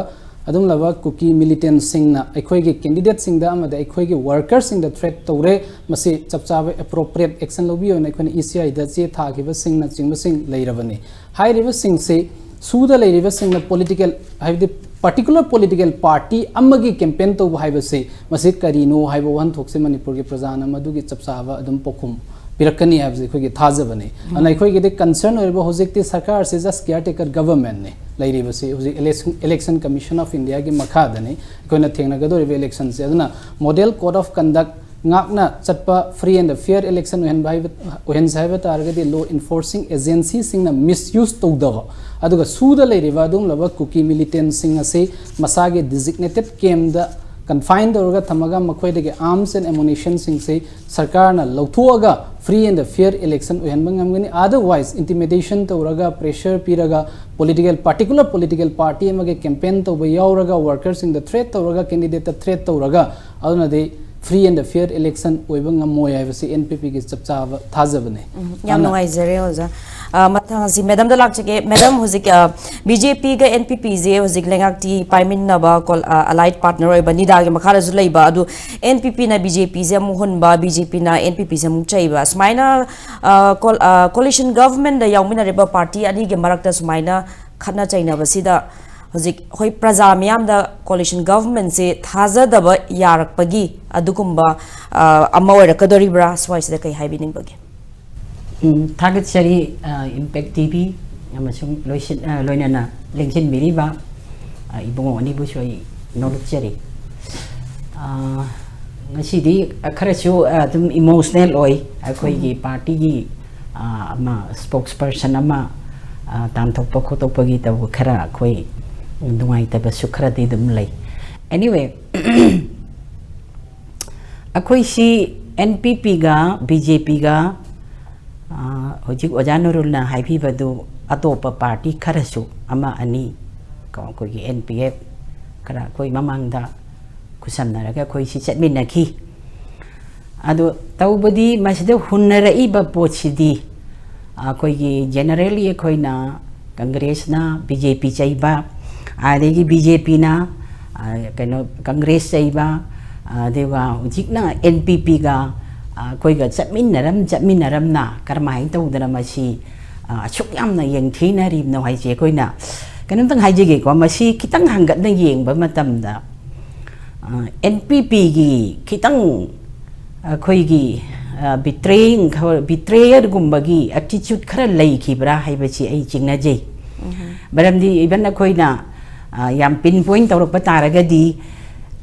ꯑꯗꯨꯒꯨꯝꯂꯕ ꯀꯨꯀꯤ militantꯁꯤꯡꯅ ꯑꯩꯈꯣꯏꯒꯤ candidateꯁꯤꯡꯗ ꯑꯃꯗꯤ ꯑꯩꯈꯣꯏꯒꯤ workerꯁꯤꯡꯗ threat ꯇꯧꯔꯦ, ꯃꯁꯤ ꯆꯞ ꯆꯥꯕ appropriate action ꯂꯧꯕꯤꯌꯣꯅ ꯑꯩꯈꯣꯏꯅ ECIꯗ ꯆꯦ ꯊꯥꯈꯤꯕꯁꯤꯡꯅꯆꯤꯡꯕꯁꯤꯡ ꯂꯩꯔꯕꯅꯤ꯫ ꯍꯥꯏꯔꯤꯕꯁꯤꯡꯁꯤ, ꯁꯨꯗ ꯂꯩꯔꯤꯕꯁꯤꯡꯅ political, ꯍꯥꯏꯕꯗꯤ particular political party ꯑꯃꯒꯤ campaign ꯇꯧꯕ ꯍꯥꯏꯕꯁꯤ, ꯃꯁꯤ ꯀꯔꯤꯅꯣ ꯍꯥꯏꯕ ꯋꯥꯍꯟꯊꯣꯛꯁꯤ ꯃꯅꯤꯄꯨꯔꯒꯤ ꯄ꯭ꯔꯖꯥꯅ ꯃꯗꯨꯒꯤ ꯆꯞ ꯆꯥꯕ ꯑꯗꯨꯝ ꯄꯥꯎꯈꯨꯝ ꯄꯤꯔꯛꯀꯅꯤ ꯍꯥꯏꯕꯁꯤ ꯑꯩꯈꯣꯏꯒꯤ ꯊꯥꯖꯕꯅꯤ꯫ ꯑꯗꯨꯅ ꯑꯩꯈꯣꯏꯒꯤꯗꯤ concern ꯑꯣꯏꯔꯤꯕ ꯍꯧꯖꯤꯛꯇꯤ ꯁꯔꯀꯥꯔꯁꯤ just caretaker governmentꯅꯤ ꯂꯩꯔꯤꯕꯁꯤ, ꯍꯧꯖꯤꯛ Election, Election Commission of Indiaꯒꯤ ꯃꯈꯥꯗꯅꯤ ꯑꯩꯈꯣꯏꯅ ꯊꯦꯡꯅꯒꯗꯧꯔꯤꯕ electionꯁꯤ꯫ ꯑꯗꯨꯅ model code of conduct ꯉꯥꯛꯅ ꯆꯠꯄ free and fair election ꯑꯣꯏꯍꯟꯕ ꯍꯥꯏꯕ, ꯑꯣꯏꯍꯟꯁꯦ ꯍꯥꯏꯕ ꯇꯥꯔꯒꯗꯤ law enforcing agencyꯁꯤꯡꯅ misuse ꯇꯧꯗꯕ, ꯑꯗꯨꯒ ꯁꯨꯗ ꯂꯩꯔꯤꯕ ꯑꯗꯨꯒꯨꯝꯂꯕ ꯀꯨꯀꯤ militantꯁꯤꯡ ꯑꯁꯤ ꯃꯁꯥꯒꯤ designated campꯗ confine ꯇꯧꯔꯒ ꯊꯝꯃꯒ ꯃꯈꯣꯏꯗꯒꯤ arms and ammunitionꯁꯤꯡꯁꯤ ꯁꯔꯀꯥꯔꯅ ꯂꯧꯊꯣꯛꯑꯒ free and fair election ꯑꯣꯏꯍꯟꯕ ꯉꯝꯒꯅꯤ꯫ Otherwise, intimidation ꯇꯧꯔꯒ, pressure ꯄꯤꯔꯒ, political, particular political party ꯑꯃꯒꯤ campaign ꯇꯧꯕ ꯌꯥꯎꯔꯒ, workerꯁꯤꯡꯗ threat ꯇꯧꯔꯒ, candidateꯇ threat ꯇꯧꯔꯒ, ꯑꯗꯨꯅꯗꯤ free and fair election ꯑꯣꯏꯕ ꯉꯝꯃꯣꯏ ꯍꯥꯏꯕꯁꯤ NPPꯒꯤ ꯆꯞ ꯆꯥꯕ ꯊꯥꯖꯕꯅꯤ꯫ ꯎꯝ, ꯌꯥꯝ ꯑꯗꯨꯅ ꯅꯨꯡꯉꯥꯏꯖꯔꯦ ꯑꯣꯖꯥ꯫ ꯑ, ꯃꯊꯪ ꯑꯁꯤ madamꯗ ꯂꯥꯛꯆꯒꯦ꯫ Madam, ꯍꯧꯖꯤꯛ, ꯑ, BJPꯒ NPPꯁꯦ ꯍꯧꯖꯤꯛ ꯂꯩꯉꯥꯛꯇꯤ ꯄꯥꯏꯃꯤꯟꯅꯕ, ꯀꯣꯜ-, ꯑ, allied partner ꯑꯣꯏꯕ NIDAꯒꯤ ꯃꯈꯥꯗꯁꯨ ꯂꯩꯕ, ꯑꯗꯨ NPPꯅ BJPꯁꯦ ꯑꯃꯨꯛ ꯍꯨꯟꯕ, BJPꯅ NPPꯁꯦ ꯑꯃꯨꯛ ꯆꯩꯕ, ꯁꯨꯃꯥꯏꯅ, ꯑ, ꯀꯣꯜ-, ꯑ, coalition governmentꯗ ꯌꯥꯎꯃꯤꯟꯅꯔꯤꯕ party ꯑꯅꯤꯒꯤ ꯃꯔꯛꯇ ꯁꯨꯃꯥꯏꯅ ꯈꯠꯅ ꯆꯩꯅꯕꯁꯤꯗ ꯍꯧꯖꯤꯛ ꯑꯩꯈꯣꯏ ꯄ꯭ꯔꯖꯥ ꯃꯤꯌꯥꯝꯗ coalition governmentꯁꯦ ꯊꯥꯖꯗꯕ ꯌꯥꯔꯛꯄꯒꯤ ꯑꯗꯨꯒꯨꯝꯕ, ꯑ, ꯑꯃ ꯑꯣꯏꯔꯛꯀꯗꯣꯔꯤꯕ꯭ꯔꯥ? ꯁ꯭ꯋꯥꯏꯁꯤꯗ ꯀꯩ ꯍꯥꯏꯕꯤꯅꯤꯡꯕꯒꯦ? ꯎꯝ, ꯊꯥꯒꯠꯆꯔꯤ, ꯑ, Impact TV ꯑꯃꯁꯨꯡ ꯂꯣꯏꯁꯤꯟ-, ꯑ, ꯂꯣꯏꯅꯅ ꯂꯦꯡꯁꯤꯟꯕꯤꯔꯤꯕ, ꯑ, ꯏꯕꯨꯡꯉꯣ ꯑꯅꯤꯕꯨꯁꯨ ꯑꯩ ꯅꯣꯂꯨꯛꯆꯔꯤ꯫ ꯑ, ꯉꯁꯤꯗꯤ ꯈꯔꯁꯨ, ꯑ, ꯑꯗꯨꯝ emotional ꯑꯣꯏ꯫ ꯑꯩꯈꯣꯏꯒꯤ ꯎꯝ꯫ Partyꯒꯤ, ꯑ, ꯑꯃ spokesperson ꯑꯃ, ꯑ, ꯇꯥꯟꯊꯣꯛꯄ ꯈꯣꯠꯇꯣꯛꯄꯒꯤ ꯇꯧꯕ ꯈꯔ ꯑꯩꯈꯣꯏ ꯅꯨꯡꯉꯥꯏꯇꯕꯁꯨ ꯈꯔꯗꯤ ꯑꯗꯨꯝ ꯂꯩ꯫ Anyway, ꯑꯩꯈꯣꯏꯁꯤ NPPꯒ BJPꯒ, ꯑ, ꯍꯧꯖꯤꯛ ꯑꯣꯖꯥ ꯅꯨꯔꯨꯜꯅ ꯍꯥꯏꯕꯤꯕꯗꯨ ꯑꯇꯣꯞꯄ ꯄꯥꯔꯇꯤ ꯈꯔꯁꯨ, ꯑꯃ ꯑꯅꯤ, ꯀꯣ, ꯑꯩꯈꯣꯏꯒꯤ N P F ꯈꯔ ꯑꯩꯈꯣꯏ ꯃꯃꯥꯡꯗ ꯈꯨꯠꯁꯝꯅꯔꯒ ꯑꯩꯈꯣꯏ ꯁꯤ ꯆꯠꯃꯤꯟꯅꯈꯤ꯫ ꯑꯗꯣ ꯇꯧꯕꯗꯤ ꯃꯁꯤꯗ ꯍꯨꯟꯅꯔꯛꯏꯕ ꯄꯣꯠꯁꯤꯗꯤ ꯑꯩꯈꯣꯏꯒꯤ generally ꯑꯩꯈꯣꯏꯅ ꯀꯪꯒ꯭ꯔꯦꯁꯅ B J P ꯆꯩꯕ, ꯑꯗꯒꯤ B J P ꯅ, ꯑ, ꯀꯩꯅꯣ, ꯀꯪꯒ꯭ꯔꯦꯁ ꯆꯩꯕ, ꯑꯗꯨꯒ ꯍꯧꯖꯤꯛꯅ N P P ꯒ, ꯑ, ꯑꯩꯈꯣꯏꯒ ꯆꯠꯃꯤꯟꯅꯔꯝ ꯆꯠꯃꯤꯟꯅꯔꯝꯅ ꯀꯔꯝꯍꯥꯏꯅ ꯇꯧꯗꯅ ꯃꯁꯤ, ꯑ, ꯑꯁꯨꯛ ꯌꯥꯝꯅ ꯌꯦꯡꯊꯤꯅꯔꯤꯕꯅꯣ ꯍꯥꯏꯁꯦ ꯑꯩꯈꯣꯏꯅ ꯀꯩꯅꯣꯝꯇꯪ ꯍꯥꯏꯖꯒꯦꯀꯣ꯫ ꯃꯁꯤ ꯈꯤꯇꯪ ꯍꯪꯒꯠꯅ ꯌꯦꯡꯕ ꯃꯇꯝꯗ, ꯑ, N P P ꯒꯤ ꯈꯤꯇꯪ ꯑꯩꯈꯣꯏꯒꯤ, ꯑ, betraying, betrayerꯒꯨꯝꯕꯒꯤ attitude ꯈꯔ ꯂꯩꯈꯤꯕ꯭ꯔꯥ ꯍꯥꯏꯕꯁꯤ ꯑꯩ ꯆꯤꯡꯅꯖꯩ꯫ ꯃꯔꯝꯗꯤ even ꯑꯩꯈꯣꯏꯅ, ꯑ, ꯌꯥꯝ pinpoint ꯇꯧꯔꯛꯄ ꯇꯥꯔꯒꯗꯤ,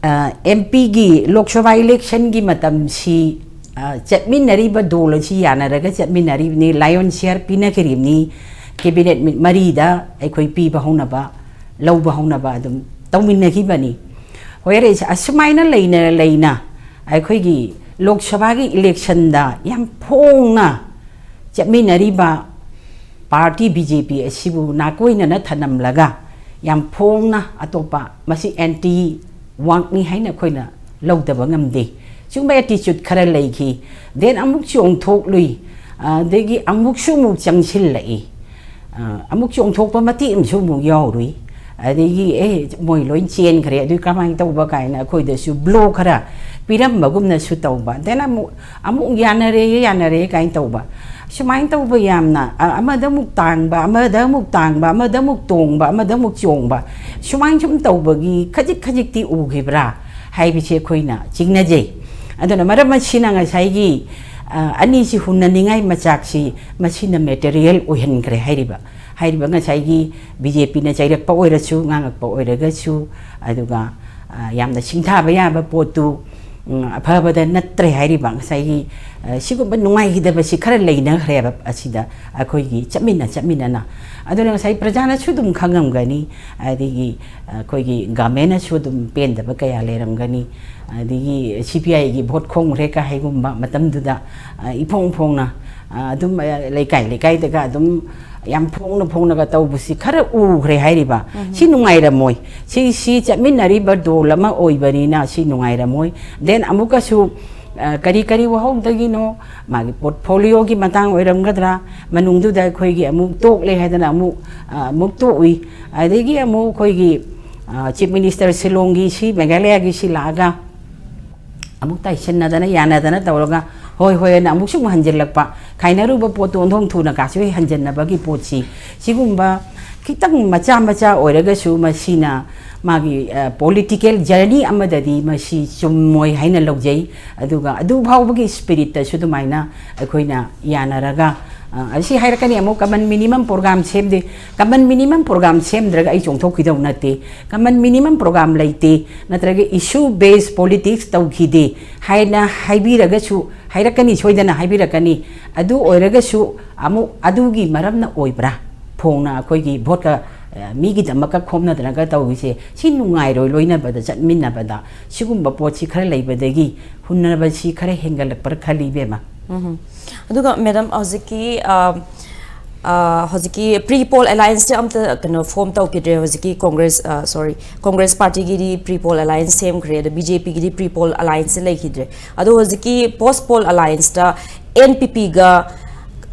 ꯑ, M P ꯒꯤ ꯂꯣꯛ ꯁꯚꯥ electionꯒꯤ ꯃꯇꯝꯁꯤ, ꯑ, ꯆꯠꯃꯤꯟꯅꯔꯤꯕ ꯗꯣꯜ ꯑꯁꯤ ꯌꯥꯅꯔꯒ ꯆꯠꯃꯤꯟꯅꯔꯤꯕꯅꯤ, lion share ꯄꯤꯅꯈꯤꯔꯤꯕꯅꯤ, cabinet ꯃꯔꯤꯗ ꯑꯩꯈꯣꯏ ꯄꯤꯕ ꯍꯧꯅꯕ, ꯂꯧꯕ ꯍꯧꯅꯕ ꯑꯗꯨꯝ ꯇꯧꯃꯤꯟꯅꯈꯤꯕꯅꯤ꯫ Whereas ꯑꯁꯨꯃꯥꯏꯅ ꯂꯩꯅ ꯂꯩꯅ ꯑꯩꯈꯣꯏꯒꯤ ꯂꯣꯛ ꯁꯚꯥꯒꯤ electionꯗ ꯌꯥꯝ ꯐꯣꯡꯅ ꯆꯠꯃꯤꯟꯅꯔꯤꯕ party B J P ꯑꯁꯤꯕꯨ ꯅꯥꯀꯣꯏꯅꯅ ꯊꯅꯝꯂꯒ ꯌꯥꯝ ꯐꯣꯡꯅ ꯑꯇꯣꯞꯄ ꯃꯁꯤ anti workꯅꯤ ꯍꯥꯏꯅ ꯑꯩꯈꯣꯏꯅ ꯂꯧꯗꯕ ꯉꯝꯗꯦ꯫ ꯁꯤꯒꯨꯝꯕ attitude ꯈꯔ ꯂꯩꯈꯤ꯫ Then ꯑꯃꯨꯛ ꯆꯣꯡꯊꯣꯛꯂꯨꯏ, ꯑꯗꯒꯤ ꯑꯃꯨꯛꯁꯨ ꯑꯃꯨꯛ ꯆꯪꯁꯤꯜꯂꯛꯏ꯫ ꯑ, ꯑꯃꯨꯛ ꯆꯣꯡꯊꯣꯛꯄ ꯃꯇꯦꯛ ꯑꯃꯁꯨ ꯑꯃꯨꯛ ꯌꯥꯎꯔꯨꯏ꯫ ꯑꯗꯒꯤ, "ꯑꯦ, ꯃꯣꯏ ꯂꯣꯏ ꯆꯦꯟꯈ꯭ꯔꯦ, ꯑꯗꯨ ꯀꯃꯥꯏꯅ ꯇꯧꯕ?" ꯀꯥꯏꯅ ꯑꯩꯈꯣꯏꯗꯁꯨ blow ꯈꯔ ꯄꯤꯔꯝꯕꯒꯨꯝꯅꯁꯨ ꯇꯧꯕ꯫ Then ꯑꯃꯨꯛ, ꯑꯃꯨꯛ "ꯌꯥꯅꯔꯦ, ꯌꯥꯅꯔꯦ" ꯀꯥꯏꯅ ꯇꯧꯕ꯫ ꯁꯨꯃꯥꯏꯅ ꯇꯧꯕ ꯌꯥꯝꯅ, ꯑ, ꯑꯃꯗ ꯑꯃꯨꯛ ꯇꯥꯡꯕ, ꯑꯃꯗ ꯑꯃꯨꯛ ꯇꯥꯡꯕ, ꯑꯃꯗ ꯑꯃꯨꯛ ꯇꯣꯡꯕ, ꯑꯃꯗ ꯑꯃꯨꯛ ꯆꯣꯡꯕ, ꯁꯨꯃꯥꯏꯅ ꯁꯨꯝ ꯇꯧꯕꯒꯤ ꯈꯖꯤꯛ ꯈꯖꯤꯛꯇꯤ ꯎꯈꯤꯕ꯭ꯔꯥ ꯍꯥꯏꯕꯁꯤ ꯑꯩꯈꯣꯏꯅ ꯆꯤꯡꯅꯖꯩ꯫ ꯑꯗꯨꯅ ꯃꯔꯝ ꯑꯁꯤꯅ ꯉꯁꯥꯏꯒꯤ, ꯑ, ꯑꯅꯤꯁꯤ ꯍꯨꯟꯅꯅꯤꯡꯉꯥꯏ ꯃꯆꯥꯛꯁꯤ ꯃꯁꯤꯅ material ꯑꯣꯏꯍꯟꯈ꯭ꯔꯦ ꯍꯥꯏꯔꯤꯕ꯫ ꯍꯥꯏꯔꯤꯕ ꯉꯁꯥꯏꯒꯤ B J Pꯅ ꯆꯩꯔꯛꯄ ꯑꯣꯏꯔꯁꯨ, ꯉꯥꯡꯉꯛꯄ ꯑꯣꯏꯔꯒꯁꯨ, ꯑꯗꯨꯒ, ꯑ, ꯌꯥꯝꯅ ꯁꯤꯡꯊꯥꯕ ꯌꯥꯕ ꯄꯣꯠꯇꯨ, ꯎꯝ, ꯑꯐꯕꯗ ꯅꯠꯇ꯭ꯔꯦ ꯍꯥꯏꯔꯤꯕ ꯉꯁꯥꯏꯒꯤ, ꯑ, ꯁꯤꯒꯨꯝꯕ ꯅꯨꯡꯉꯥꯏꯈꯤꯗꯕꯁꯤ ꯈꯔ ꯂꯩꯅꯈ꯭ꯔꯦꯕ ꯑꯁꯤꯗ ꯑꯩꯈꯣꯏꯒꯤ ꯆꯠꯃꯤꯟꯅ ꯆꯠꯃꯤꯟꯅꯅ꯫ ꯑꯗꯨꯅ ꯉꯁꯥꯏ ꯄ꯭ꯔꯖꯥꯅꯁꯨ ꯑꯗꯨꯝ ꯈꯪꯉꯝꯒꯅꯤ, ꯑꯗꯒꯤ ꯑꯩꯈꯣꯏꯒꯤ governmentꯅꯁꯨ ꯑꯗꯨꯝ ꯄꯦꯟꯗꯕ ꯀꯌꯥ ꯂꯩꯔꯝꯒꯅꯤ꯫ ꯑꯗꯒꯤ ꯁꯤ ꯄꯤ ꯑꯥꯏꯒꯤ ꯚꯣꯠ ꯈꯣꯝꯈ꯭ꯔꯦ ꯀ ꯍꯥꯏꯒꯨꯝꯕ ꯃꯇꯝꯗꯨꯗ, ꯑ, ꯏꯐꯣꯡ ꯐꯣꯡꯅ, ꯑ, ꯑꯗꯨꯝ, ꯑ, ꯂꯩꯀꯥꯏ ꯂꯩꯀꯥꯏꯗꯒ ꯑꯗꯨꯝ ꯌꯥꯝ ꯐꯣꯡꯅ ꯐꯣꯡꯅꯒ ꯇꯧꯕꯁꯤ ꯈꯔ ꯎꯈ꯭ꯔꯦ ꯍꯥꯏꯔꯤꯕ꯫ ꯁꯤ ꯅꯨꯡꯉꯥꯏꯔꯝꯃꯣꯏ꯫ ꯁꯤ, ꯁꯤ ꯆꯠꯃꯤꯟꯅꯔꯤꯕ ꯗꯣꯜ ꯑꯃ ꯑꯣꯏꯕꯅꯤꯅ ꯁꯤ ꯅꯨꯡꯉꯥꯏꯔꯝꯃꯣꯏ꯫ Then ꯑꯃꯨꯛꯀꯁꯨ, ꯑ, ꯀꯔꯤ ꯀꯔꯤ ꯋꯥꯍꯧꯗꯒꯤꯅꯣ, ꯃꯥꯒꯤ ꯄꯣꯔꯠꯐꯣꯂꯤꯑꯣꯒꯤ ꯃꯇꯥꯡ ꯑꯣꯏꯔꯝꯒꯗ꯭ꯔꯥ, ꯃꯅꯨꯡꯗꯨꯗ ꯑꯩꯈꯣꯏꯒꯤ ꯑꯃꯨꯛ ꯇꯣꯛꯂꯦ ꯍꯥꯏꯗꯅ ꯑꯃꯨꯛ, ꯑ, ꯑꯃꯨꯛ ꯇꯣꯛꯎꯏ꯫ ꯑꯗꯒꯤ ꯑꯃꯨꯛ ꯑꯩꯈꯣꯏꯒꯤ, ꯑ, ꯆꯤꯐ ꯃꯤꯅꯤꯁꯇꯔ ꯁꯤꯂꯣꯡꯒꯤ ꯁꯤ ꯃꯦꯘꯥꯂꯌꯥꯒꯤ ꯁꯤ ꯂꯥꯛꯑꯒ ꯑꯃꯨꯛ ꯇꯥꯏꯁꯤꯟꯅꯗꯅ ꯌꯥꯅꯗꯅ ꯇꯧꯔꯒ, ꯍꯣꯏ ꯍꯣꯏ ꯑꯅ ꯑꯃꯨꯛꯁꯨ ꯑꯃꯨꯛ ꯍꯟꯖꯤꯜꯂꯛꯄ, ꯈꯥꯏꯅꯔꯨꯕ ꯄꯣꯠꯇꯣ ꯑꯣꯟꯊꯣꯛ ꯊꯨꯅ ꯀꯥꯁꯨ ꯍꯦꯛ ꯍꯟꯖꯤꯟꯅꯕꯒꯤ ꯄꯣꯠꯁꯤ, ꯁꯤꯒꯨꯝꯕ ꯈꯤꯇꯪ ꯃꯆꯥ ꯃꯆꯥ ꯑꯣꯏꯔꯒꯁꯨ ꯃꯁꯤꯅ ꯃꯥꯒꯤ, ꯑ, ꯄꯣꯂꯤꯇꯤꯀꯦꯜ ꯖꯔꯅꯤ ꯑꯃꯗꯗꯤ ꯃꯁꯤ ꯆꯨꯝꯃꯣꯏ ꯍꯥꯏꯅ ꯂꯧꯖꯩ꯫ ꯑꯗꯨꯒ ꯑꯗꯨ ꯐꯥꯎꯕꯒꯤ ꯁ꯭ꯄꯤꯔꯤꯠꯇꯁꯨ ꯑꯗꯨꯃꯥꯏꯅ ꯑꯩꯈꯣꯏꯅ ꯌꯥꯅꯔꯒ, ꯑ, ꯑꯁꯤ ꯍꯥꯏꯔꯛꯀꯅꯤ ꯑꯃꯨꯛ, ꯀꯃꯟ ꯃꯤꯅꯤꯃꯝ ꯄ꯭ꯔꯣꯒ꯭ꯔꯥꯝ ꯁꯦꯝꯗꯦ꯫ ꯀꯃꯟ ꯃꯤꯅꯤꯃꯝ ꯄ꯭ꯔꯣꯒ꯭ꯔꯥꯝ ꯁꯦꯝꯗ꯭ꯔꯒ ꯑꯩ ꯆꯣꯡꯊꯣꯛꯈꯤꯗꯧ ꯅꯠꯇꯦ꯫ ꯀꯃꯟ ꯃꯤꯅꯤꯃꯝ ꯄ꯭ꯔꯣꯒ꯭ꯔꯥꯝ ꯂꯩꯇꯦ, ꯅꯠꯇ꯭ꯔꯒ ꯏꯁꯨ ꯕꯦꯁ ꯄꯣꯂꯤꯇꯤꯛꯁ ꯇꯧꯈꯤꯗꯦ ꯍꯥꯏꯅ ꯍꯥꯏꯕꯤꯔꯒꯁꯨ, ꯍꯥꯏꯔꯛꯀꯅꯤ, ꯁꯣꯏꯗꯅ ꯍꯥꯏꯕꯤꯔꯛꯀꯅꯤ꯫ ꯑꯗꯨ ꯑꯣꯏꯔꯒꯁꯨ ꯑꯃꯨꯛ ꯑꯗꯨꯒꯤ ꯃꯔꯝꯅ ꯑꯣꯏꯕ꯭ꯔꯥ ꯐꯣꯡꯅ ꯑꯩꯈꯣꯏꯒꯤ ꯚꯣꯠꯀ, ꯑ, ꯃꯤꯒꯤꯗꯃꯛꯀ ꯈꯣꯝꯅꯗꯅꯒ ꯇꯧꯔꯤꯁꯦ? ꯁꯤ ꯅꯨꯡꯉꯥꯏꯔꯣꯏ, ꯂꯣꯏꯅꯕꯗ, ꯆꯠꯃꯤꯟꯅꯕꯗ ꯁꯤꯒꯨꯝꯕ ꯄꯣꯠꯁꯤ ꯈꯔ ꯂꯩꯕꯗꯒꯤ ꯍꯨꯟꯅꯕꯁꯤ ꯈꯔ ꯍꯦꯟꯒꯠꯂꯛꯄ꯭ꯔꯥ ꯈꯜꯂꯤ, ꯏꯕꯦꯝꯃ꯫ ꯎꯝ꯫ ꯑꯗꯨꯒ ꯃꯦꯗꯥꯝ, ꯍꯧꯖꯤꯛꯀꯤ, ꯑ, ꯑ, ꯍꯧꯖꯤꯛꯀꯤ ꯄ꯭ꯔꯤ ꯄꯣꯜ ꯑꯦꯂꯥꯏꯟꯁꯁꯦ ꯑꯝꯇ ꯀꯩꯅꯣ ꯐꯣꯝ ꯇꯧꯈꯤꯗ꯭ꯔꯦ꯫ ꯍꯧꯖꯤꯛꯀꯤ ꯀꯣꯡꯒ꯭ꯔꯦꯁ, ꯑ, ꯁꯣꯔꯤ, ꯀꯣꯡꯒ꯭ꯔꯦꯁ ꯄꯥꯔꯇꯤꯒꯤꯗꯤ ꯄ꯭ꯔꯤ ꯄꯣꯜ ꯑꯦꯂꯥꯏꯟꯁ ꯁꯦꯝꯈ꯭ꯔꯦ, ꯑꯗꯣ ꯕꯤ ꯖꯦ ꯄꯤꯒꯤꯗꯤ ꯄ꯭ꯔꯤ ꯄꯣꯜ ꯑꯦꯂꯥꯏꯟꯁꯁꯦ ꯂꯩꯈꯤꯗ꯭ꯔꯦ꯫ ꯑꯗꯣ ꯍꯧꯖꯤꯛꯀꯤ ꯄꯣꯁ ꯄꯣꯜ ꯑꯦꯂꯥꯏꯟꯁꯇ ꯑꯦꯟ ꯄꯤ ꯄꯤꯒ,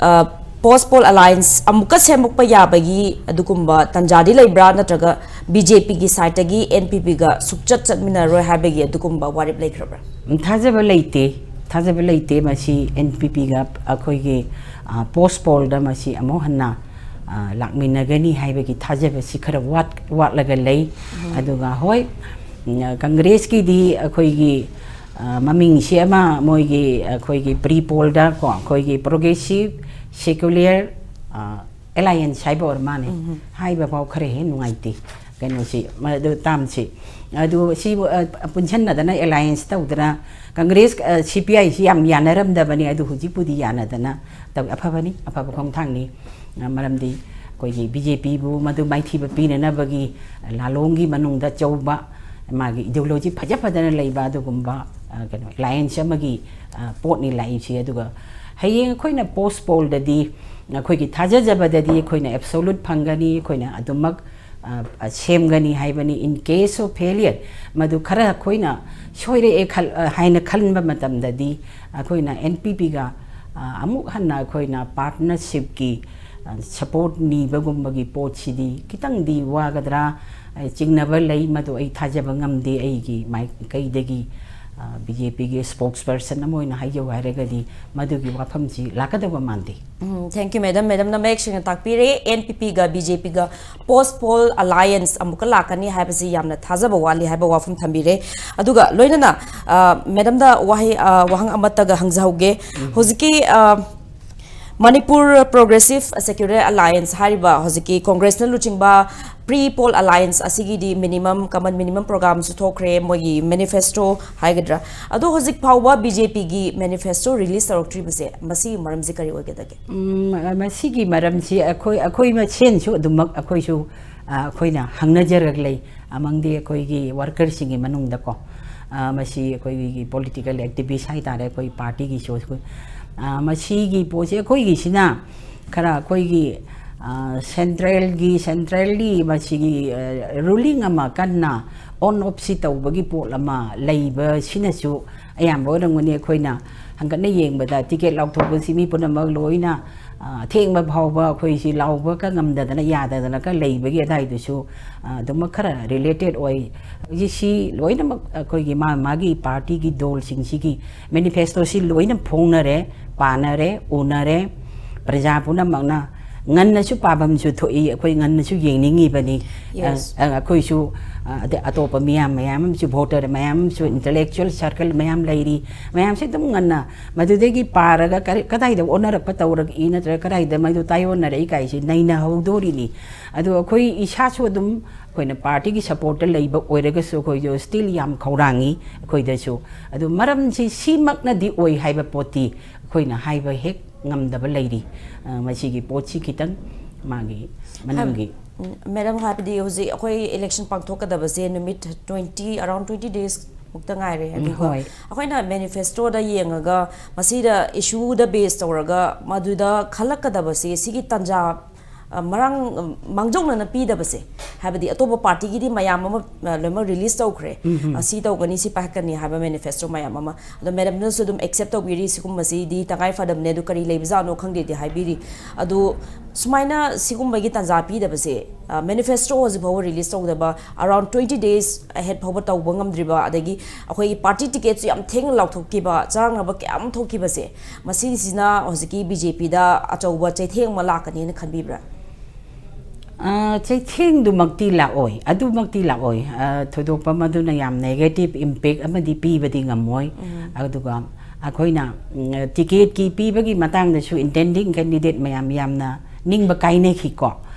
ꯑ, ꯄꯣꯁ ꯄꯣꯜ ꯑꯦꯂꯥꯏꯟꯁ ꯑꯃꯨꯛꯀ ꯁꯦꯝꯃꯛꯄ ꯌꯥꯕꯒꯤ ꯑꯗꯨꯒꯨꯝꯕ ꯇꯥꯟꯖꯥꯗꯤ ꯂꯩꯕ꯭ꯔꯥ, ꯅꯠꯇ꯭ꯔꯒ ꯕꯤ ꯖꯦ ꯄꯤꯒꯤ ꯁꯥꯏꯠꯇꯒꯤ ꯑꯦꯟ ꯄꯤ ꯄꯤꯒ ꯁꯨꯛꯆꯠ ꯆꯠꯃꯤꯟꯅꯔꯣꯏ ꯍꯥꯏꯕꯒꯤ ꯑꯗꯨꯒꯨꯝꯕ ꯋꯥꯔꯦꯞ ꯂꯩꯈ꯭ꯔꯕ꯭ꯔꯥ? ꯎꯝ, ꯊꯥꯖꯕ ꯂꯩꯇꯦ꯫ ꯊꯥꯖꯕ ꯂꯩꯇꯦ꯫ ꯃꯁꯤ ꯑꯦꯟ ꯄꯤ ꯄꯤꯒ ꯑꯩꯈꯣꯏꯒꯤ, ꯑ, ꯄꯣꯁ ꯄꯣꯜꯗ ꯃꯁꯤ ꯑꯃꯨꯛ ꯍꯟꯅ, ꯑ, ꯂꯥꯛꯃꯤꯟꯅꯒꯅꯤ ꯍꯥꯏꯕꯒꯤ ꯊꯥꯖꯕꯁꯤ ꯈꯔ ꯋꯥꯠ-, ꯋꯥꯠꯂꯒ ꯂꯩ꯫ ꯎꯝ꯫ ꯑꯗꯨꯒ ꯍꯣꯏ, ꯎꯝ, ꯀꯪꯒ꯭ꯔꯦꯁꯀꯤꯗꯤ ꯑꯩꯈꯣꯏꯒꯤ, ꯑ, ꯃꯃꯤꯡꯁꯤ ꯑꯃ ꯃꯣꯏꯒꯤ ꯑꯩꯈꯣꯏꯒꯤ ꯄ꯭ꯔꯤ ꯄꯣꯜꯗ ꯀꯣ, ꯑꯩꯈꯣꯏꯒꯤ ꯄ꯭ꯔꯣꯒ꯭ꯔꯦꯁꯤꯞ ꯁꯦꯀꯨꯂꯔ, ꯑ, ꯑꯦꯂꯥꯏꯌꯦꯟꯁ ꯍꯥꯏꯕ ꯑꯣꯏꯔ ꯃꯥꯅꯦ꯫ ꯎꯝ꯫ ꯍꯥꯏꯕ ꯐꯥꯎ ꯈꯔ ꯍꯦꯛ ꯅꯨꯡꯉꯥꯏꯇꯦ꯫ ꯀꯩꯅꯣꯁꯤ, ꯃꯗꯨ ꯇꯥꯝꯁꯤ꯫ ꯑꯗꯨ ꯁꯤꯕꯨ, ꯑ, ꯄꯨꯟꯁꯤꯟꯅꯗꯅ ꯑꯦꯂꯥꯏꯌꯦꯟꯁ ꯇꯧꯗꯅ ꯀꯪꯒ꯭ꯔꯦꯁ, ꯑ, ꯁꯤ ꯄꯤ ꯑꯥꯏꯁꯤ ꯌꯥꯝ ꯌꯥꯅꯔꯝꯗꯕꯅꯤ, ꯑꯗꯨ ꯍꯧꯖꯤꯛꯄꯨꯗꯤ ꯌꯥꯅꯗꯅ ꯇꯧ-, ꯑꯐꯕꯅꯤ, ꯑꯐꯕ ꯈꯣꯡꯊꯥꯡꯅꯤ꯫ ꯑ, ꯃꯔꯝꯗꯤ ꯑꯩꯈꯣꯏꯒꯤ ꯕꯤ ꯖꯦ ꯄꯤꯕꯨ ꯃꯗꯨ ꯃꯥꯏꯊꯤꯕ ꯄꯤꯅꯅꯕꯒꯤ ꯂꯥꯂꯣꯡꯒꯤ ꯃꯅꯨꯡꯗ ꯑꯆꯧꯕ ꯃꯥꯒꯤ ideology ꯐꯖ ꯐꯖꯅ ꯂꯩꯕ ꯑꯗꯨꯒꯨꯝꯕ, ꯑ, ꯀꯩꯅꯣ, alliance ꯑꯃꯒꯤ, ꯑ, ꯄꯣꯠꯅꯤ ꯂꯥꯛꯏꯁꯦ꯫ ꯑꯗꯨꯒ ꯍꯌꯦꯡ ꯑꯩꯈꯣꯏꯅ post pollꯗꯗꯤ, ꯑꯩꯈꯣꯏꯒꯤ ꯊꯥꯖꯖꯕꯗꯗꯤ ꯑꯩꯈꯣꯏꯅ absolute ꯐꯪꯒꯅꯤ, ꯑꯩꯈꯣꯏꯅ ꯑꯗꯨꯃꯛ, ꯑ, ꯑ, ꯁꯦꯝꯒꯅꯤ ꯍꯥꯏꯕꯅꯤ꯫ In case of failure, ꯃꯗꯨ ꯈꯔ ꯑꯩꯈꯣꯏꯅ ꯁꯣꯏꯔꯛꯑꯦ ꯈꯜ-, ꯑ, ꯍꯥꯏꯅ ꯈꯟꯕ ꯃꯇꯝꯗꯗꯤ ꯑꯩꯈꯣꯏꯅ NPPꯒ, ꯑ, ꯑꯃꯨꯛ ꯍꯟꯅ ꯑꯩꯈꯣꯏꯅ partnershipꯀꯤ, ꯑ, support ꯅꯤꯕꯒꯨꯝꯕꯒꯤ ꯄꯣꯠꯁꯤꯗꯤ ꯈꯤꯇꯪꯗꯤ ꯋꯥꯒꯗ꯭ꯔꯥ, ꯑ, ꯆꯤꯡꯅꯕ ꯂꯩ꯫ ꯃꯗꯨ ꯑꯩ ꯊꯥꯖꯕ ꯉꯝꯗꯦ꯫ ꯑꯩꯒꯤ ꯃꯥꯏꯀꯩꯗꯒꯤ, ꯑ, BJPꯒꯤ spokesperson ꯑꯃ ꯑꯣꯏꯅ ꯍꯥꯏꯖꯧ ꯍꯥꯏꯔꯒꯗꯤ ꯃꯗꯨꯒꯤ ꯋꯥꯐꯝꯁꯤ ꯂꯥꯛꯀꯗꯕ ꯃꯥꯟꯗꯦ꯫ ꯎꯝ, thank you, madam꯫ Madamꯅ ꯃꯌꯦꯛ ꯁꯦꯡꯅ ꯇꯥꯛꯄꯤꯔꯦ꯫ NPPꯒ BJPꯒ post poll alliance ꯑꯃꯨꯛꯀ ꯂꯥꯛꯀꯅꯤ ꯍꯥꯏꯕꯁꯤ ꯌꯥꯝꯅ ꯊꯥꯖꯕ ꯋꯥꯠꯂꯤ ꯍꯥꯏꯕ ꯋꯥꯐꯝ ꯊꯝꯕꯤꯔꯦ꯫ ꯑꯗꯨꯒ ꯂꯣꯏꯅꯅ, ꯑ, madamꯗ ꯋꯥꯍꯩ, ꯑ, ꯋꯥꯍꯪ ꯑꯃꯠꯇꯒ ꯍꯪꯖꯍꯧꯒꯦ꯫ ꯍꯧꯖꯤꯛꯀꯤ, ꯑ, Manipur Progressive Secular Alliance ꯍꯥꯏꯔꯤꯕ ꯍꯧꯖꯤꯛꯀꯤ Congressꯅ ꯂꯨꯆꯤꯡꯕ pre poll alliance ꯑꯁꯤꯒꯤꯗꯤ minimum, common minimum programꯁꯨ ꯊꯣꯛꯈ꯭ꯔꯦ, ꯃꯣꯏꯒꯤ manifesto ꯍꯥꯏꯒꯗ꯭ꯔꯥ꯫ ꯑꯗꯣ ꯍꯧꯖꯤꯛ ꯐꯥꯎꯕ BJPꯒꯤ manifesto release ꯇꯧꯔꯛꯇ꯭ꯔꯤꯕꯁꯦ, ꯃꯁꯤꯒꯤ ꯃꯔꯝꯁꯤ ꯀꯔꯤ ꯑꯣꯏꯒꯗꯒꯦ? ꯎꯝ, ꯃꯁꯤꯒꯤ ꯃꯔꯝꯁꯤ ꯑꯩꯈꯣꯏ, ꯑꯩꯈꯣꯏ ꯃꯁꯦꯟꯁꯨ ꯑꯗꯨꯃꯛ ꯑꯩꯈꯣꯏꯁꯨ, ꯑ, ꯑꯩꯈꯣꯏꯅ ꯍꯪꯅꯖꯔꯒ ꯂꯩ, amongꯗꯤ ꯑꯩꯈꯣꯏꯒꯤ workerꯁꯤꯡꯒꯤ ꯃꯅꯨꯡꯗꯀꯣ꯫ ꯑ, ꯃꯁꯤ ꯑꯩꯈꯣꯏꯒꯤ political activist ꯍꯥꯏꯇꯥꯔꯦ, ꯑꯩꯈꯣꯏ partyꯒꯤꯁꯨ ꯑꯩꯈꯣꯏ, ꯑ, ꯃꯁꯤꯒꯤ ꯄꯣꯠꯁꯤ ꯑꯩꯈꯣꯏꯒꯤꯁꯤꯅ ꯈꯔ ꯑꯩꯈꯣꯏꯒꯤ, ꯑ, centralꯒꯤ, centrally ꯃꯁꯤꯒꯤ, ꯑ, ruling ꯑꯃ ꯀꯟꯅ on offꯁꯤ ꯇꯧꯕꯒꯤ ꯄꯣꯠ ꯑꯃ ꯂꯩꯕꯁꯤꯅꯁꯨ ꯑꯌꯥꯝꯕ ꯑꯣꯏꯔꯝꯒꯅꯤ꯫ ꯑꯩꯈꯣꯏꯅ ꯍꯪꯒꯠꯅ ꯌꯦꯡꯕꯗ ticket ꯂꯥꯎꯊꯣꯛꯄꯁꯤ ꯃꯤ ꯄꯨꯝꯅꯃꯛ ꯂꯣꯏꯅ, ꯑ, ꯑꯊꯦꯡꯕ ꯐꯥꯎꯕ ꯑꯩꯈꯣꯏꯁꯤ ꯂꯥꯎꯕꯒ ꯉꯝꯗꯗꯅ ꯌꯥꯗꯗꯅꯒ ꯂꯩꯕꯒꯤ ꯑꯗꯥꯏꯗꯨꯁꯨ, ꯑ, ꯑꯗꯨꯃꯛ ꯈꯔ related ꯑꯣꯏ꯫ ꯍꯧꯖꯤꯛꯁꯤ ꯂꯣꯏꯅꯃꯛ ꯑꯩꯈꯣꯏꯒꯤ ꯃꯥ ꯃꯥꯒꯤ partyꯒꯤ ꯗꯣꯜꯁꯤꯡꯁꯤꯒꯤ manifestoꯁꯤ ꯂꯣꯏꯅ ꯐꯣꯡꯅꯔꯦ, ꯄꯥꯅꯔꯦ, ꯎꯅꯔꯦ꯫ ꯄ꯭ꯔꯖꯥ ꯄꯨꯝꯅꯃꯛꯅ ꯉꯟꯅꯁꯨ ꯄꯥꯐꯝꯁꯨ ꯊꯣꯛꯏ, ꯑꯩꯈꯣꯏ ꯉꯟꯅꯁꯨ ꯌꯦꯡꯅꯤꯡꯉꯤꯕꯅꯤ꯫ Yes. ꯑ, ꯑ, ꯑꯩꯈꯣꯏꯁꯨ, ꯑ, ꯑꯗꯩ ꯑꯇꯣꯞꯄ ꯃꯤꯌꯥꯝ ꯃꯌꯥꯝ ꯑꯃꯁꯨ, voter ꯃꯌꯥꯝ ꯑꯃꯁꯨ, intellectual circle ꯃꯌꯥꯝ ꯂꯩꯔꯤ, ꯃꯌꯥꯝꯁꯦ ꯑꯗꯨꯝ ꯉꯟꯅ ꯃꯗꯨꯗꯒꯤ ꯄꯥꯔꯒ ꯀꯔꯤ, ꯀꯗꯥꯏꯗ ꯑꯣꯟꯅꯔꯛꯄ ꯇꯧꯔꯛꯏ ꯅꯠꯇ꯭ꯔꯒ ꯀꯗꯥꯏꯗ ꯃꯗꯨ ꯇꯥꯏꯑꯣꯟꯅꯔꯛꯏ ꯀꯥꯏꯁꯤ ꯅꯩꯅꯍꯧꯗꯣꯔꯤꯅꯤ꯫ ꯑꯗꯣ ꯑꯩꯈꯣꯏ ꯏꯁꯥꯁꯨ ꯑꯗꯨꯝ ꯑꯩꯈꯣꯏꯅ partyꯒꯤ supportꯇ ꯂꯩꯕ ꯑꯣꯏꯔꯒꯁꯨ ꯑꯩꯈꯣꯏꯁꯨ still ꯌꯥꯝ ꯈꯧꯔꯥꯡꯉꯤ ꯑꯩꯈꯣꯏꯗꯁꯨ꯫ ꯑꯗꯣ ꯃꯔꯝꯁꯤ ꯁꯤꯃꯛꯅꯗꯤ ꯑꯣꯏ ꯍꯥꯏꯕ ꯄꯣꯠꯇꯤ ꯑꯩꯈꯣꯏꯅ ꯍꯥꯏꯕ ꯍꯦꯛ ꯉꯝꯗꯕ ꯂꯩꯔꯤ꯫ ꯑ, ꯃꯁꯤꯒꯤ ꯄꯣꯠꯁꯤ ꯈꯤꯇꯪ ꯃꯥꯒꯤ ꯃꯅꯨꯡꯒꯤ ꯃꯦꯗꯥꯝ, ꯍꯥꯏꯕꯗꯤ ꯍꯧꯖꯤꯛ ꯑꯩꯈꯣꯏ ꯏꯂꯦꯛꯁꯟ ꯄꯥꯡꯊꯣꯛꯀꯗꯕꯁꯦ ꯅꯨꯃꯤꯠ twenty, around twenty days ꯃꯨꯛꯇ ꯉꯥꯏꯔꯦ꯫ ꯑꯗꯨꯒ ꯍꯣꯏ꯫ ꯑꯩꯈꯣꯏꯅ ꯃꯦꯅꯤꯐꯦꯁꯇꯣꯗ ꯌꯦꯡꯉꯒ ꯃꯁꯤꯗ ꯏꯁꯨꯗ ꯕꯦꯁ ꯇꯧꯔꯒ ꯃꯗꯨꯗ ꯈꯜꯂꯛꯀꯗꯕꯁꯦ, ꯁꯤꯒꯤ ꯇꯥꯟꯖꯥ ꯑ, ꯃꯔꯥꯡ ꯃꯥꯡꯖꯧꯅꯅ ꯄꯤꯗꯕꯁꯦ, ꯍꯥꯏꯕꯗꯤ ꯑꯇꯣꯞꯄ ꯄꯥꯔꯇꯤꯒꯤꯗꯤ ꯃꯌꯥꯝ ꯑꯃ ꯑ, ꯂꯣꯏꯅꯃꯛ ꯔꯤꯂꯤꯁ ꯇꯧꯈ꯭ꯔꯦ꯫ ꯑ, ꯁꯤ ꯇꯧꯒꯅꯤ, ꯁꯤ ꯄꯥꯏꯈꯠꯀꯅꯤ ꯍꯥꯏꯕ ꯃꯦꯅꯤꯐꯦꯁꯇꯣ ꯃꯌꯥꯝ ꯑꯃ꯫ ꯑꯗꯣ ꯃꯦꯗꯥꯝꯅꯁꯨ ꯑꯗꯨꯝ ꯑꯦꯛꯁꯦꯞ ꯇꯧꯕꯤꯔꯤ, ꯁꯤꯒꯨꯝꯕꯁꯤꯗꯤ ꯇꯉꯥꯏ ꯐꯗꯕꯅꯦ, ꯑꯗꯨ ꯀꯔꯤ ꯂꯩꯕꯖꯥꯠꯅꯣ ꯈꯪꯗꯦꯗꯤ ꯍꯥꯏꯕꯤꯔꯤ꯫ ꯑꯗꯨ ꯁꯨꯃꯥꯏꯅ ꯁꯤꯒꯨꯝꯕꯒꯤ ꯇꯥꯟꯖꯥ ꯄꯤꯗꯕꯁꯦ, ꯃꯦꯅꯤꯐꯦꯁꯇꯣ ꯍꯧꯖꯤꯛ ꯐꯥꯎꯕ ꯔꯤꯂꯤꯁ ꯇꯧꯗꯕ, around twenty days ahead ꯐꯥꯎꯕ ꯇꯧꯕ ꯉꯝꯗ꯭ꯔꯤꯕ, ꯑꯗꯒꯤ ꯑꯩꯈꯣꯏꯒꯤ ꯄꯥꯔꯇꯤ ꯇꯤꯀꯦꯠꯁꯨ ꯌꯥꯝ ꯊꯦꯡꯅ ꯂꯥꯎꯊꯣꯛꯈꯤꯕ, ꯆꯔꯥꯡꯅꯕ ꯀꯌꯥ ꯑꯃ ꯊꯣꯛꯈꯤꯕꯁꯦ, ꯃꯁꯤꯁꯤꯅ ꯍꯧꯖꯤꯛꯀꯤ ꯕꯤ ꯖꯦ ꯄꯤꯗ ꯑꯆꯧꯕ ꯆꯩꯊꯦꯡ ꯑꯃ ꯂꯥꯛꯀꯅꯤꯅ ꯈꯟꯕꯤꯕ꯭ꯔꯥ? ꯑ, ꯆꯩꯊꯦꯡꯗꯨꯃꯛꯇꯤ ꯂꯥꯛꯑꯣꯏ, ꯑꯗꯨꯃꯛꯇꯤ ꯂꯥꯛꯑꯣꯏ꯫ ꯑ, ꯊꯣꯏꯗꯣꯛꯄ ꯃꯗꯨꯅ ꯌꯥꯝ negative impact ꯑꯃꯗꯤ ꯄꯤꯕꯗꯤ ꯉꯝꯃꯣꯏ꯫ ꯑꯗꯨꯒ ꯑꯩꯈꯣꯏꯅ, ꯎꯝ, ꯇꯤꯀꯦꯠꯀꯤ ꯄꯤꯕꯒꯤ ꯃꯇꯥꯡꯗꯁꯨ intending candidate ꯃꯌꯥꯝ ꯌꯥꯝꯅ ꯅꯤꯡꯕ ꯀꯥꯏꯅꯈꯤꯀꯣ꯫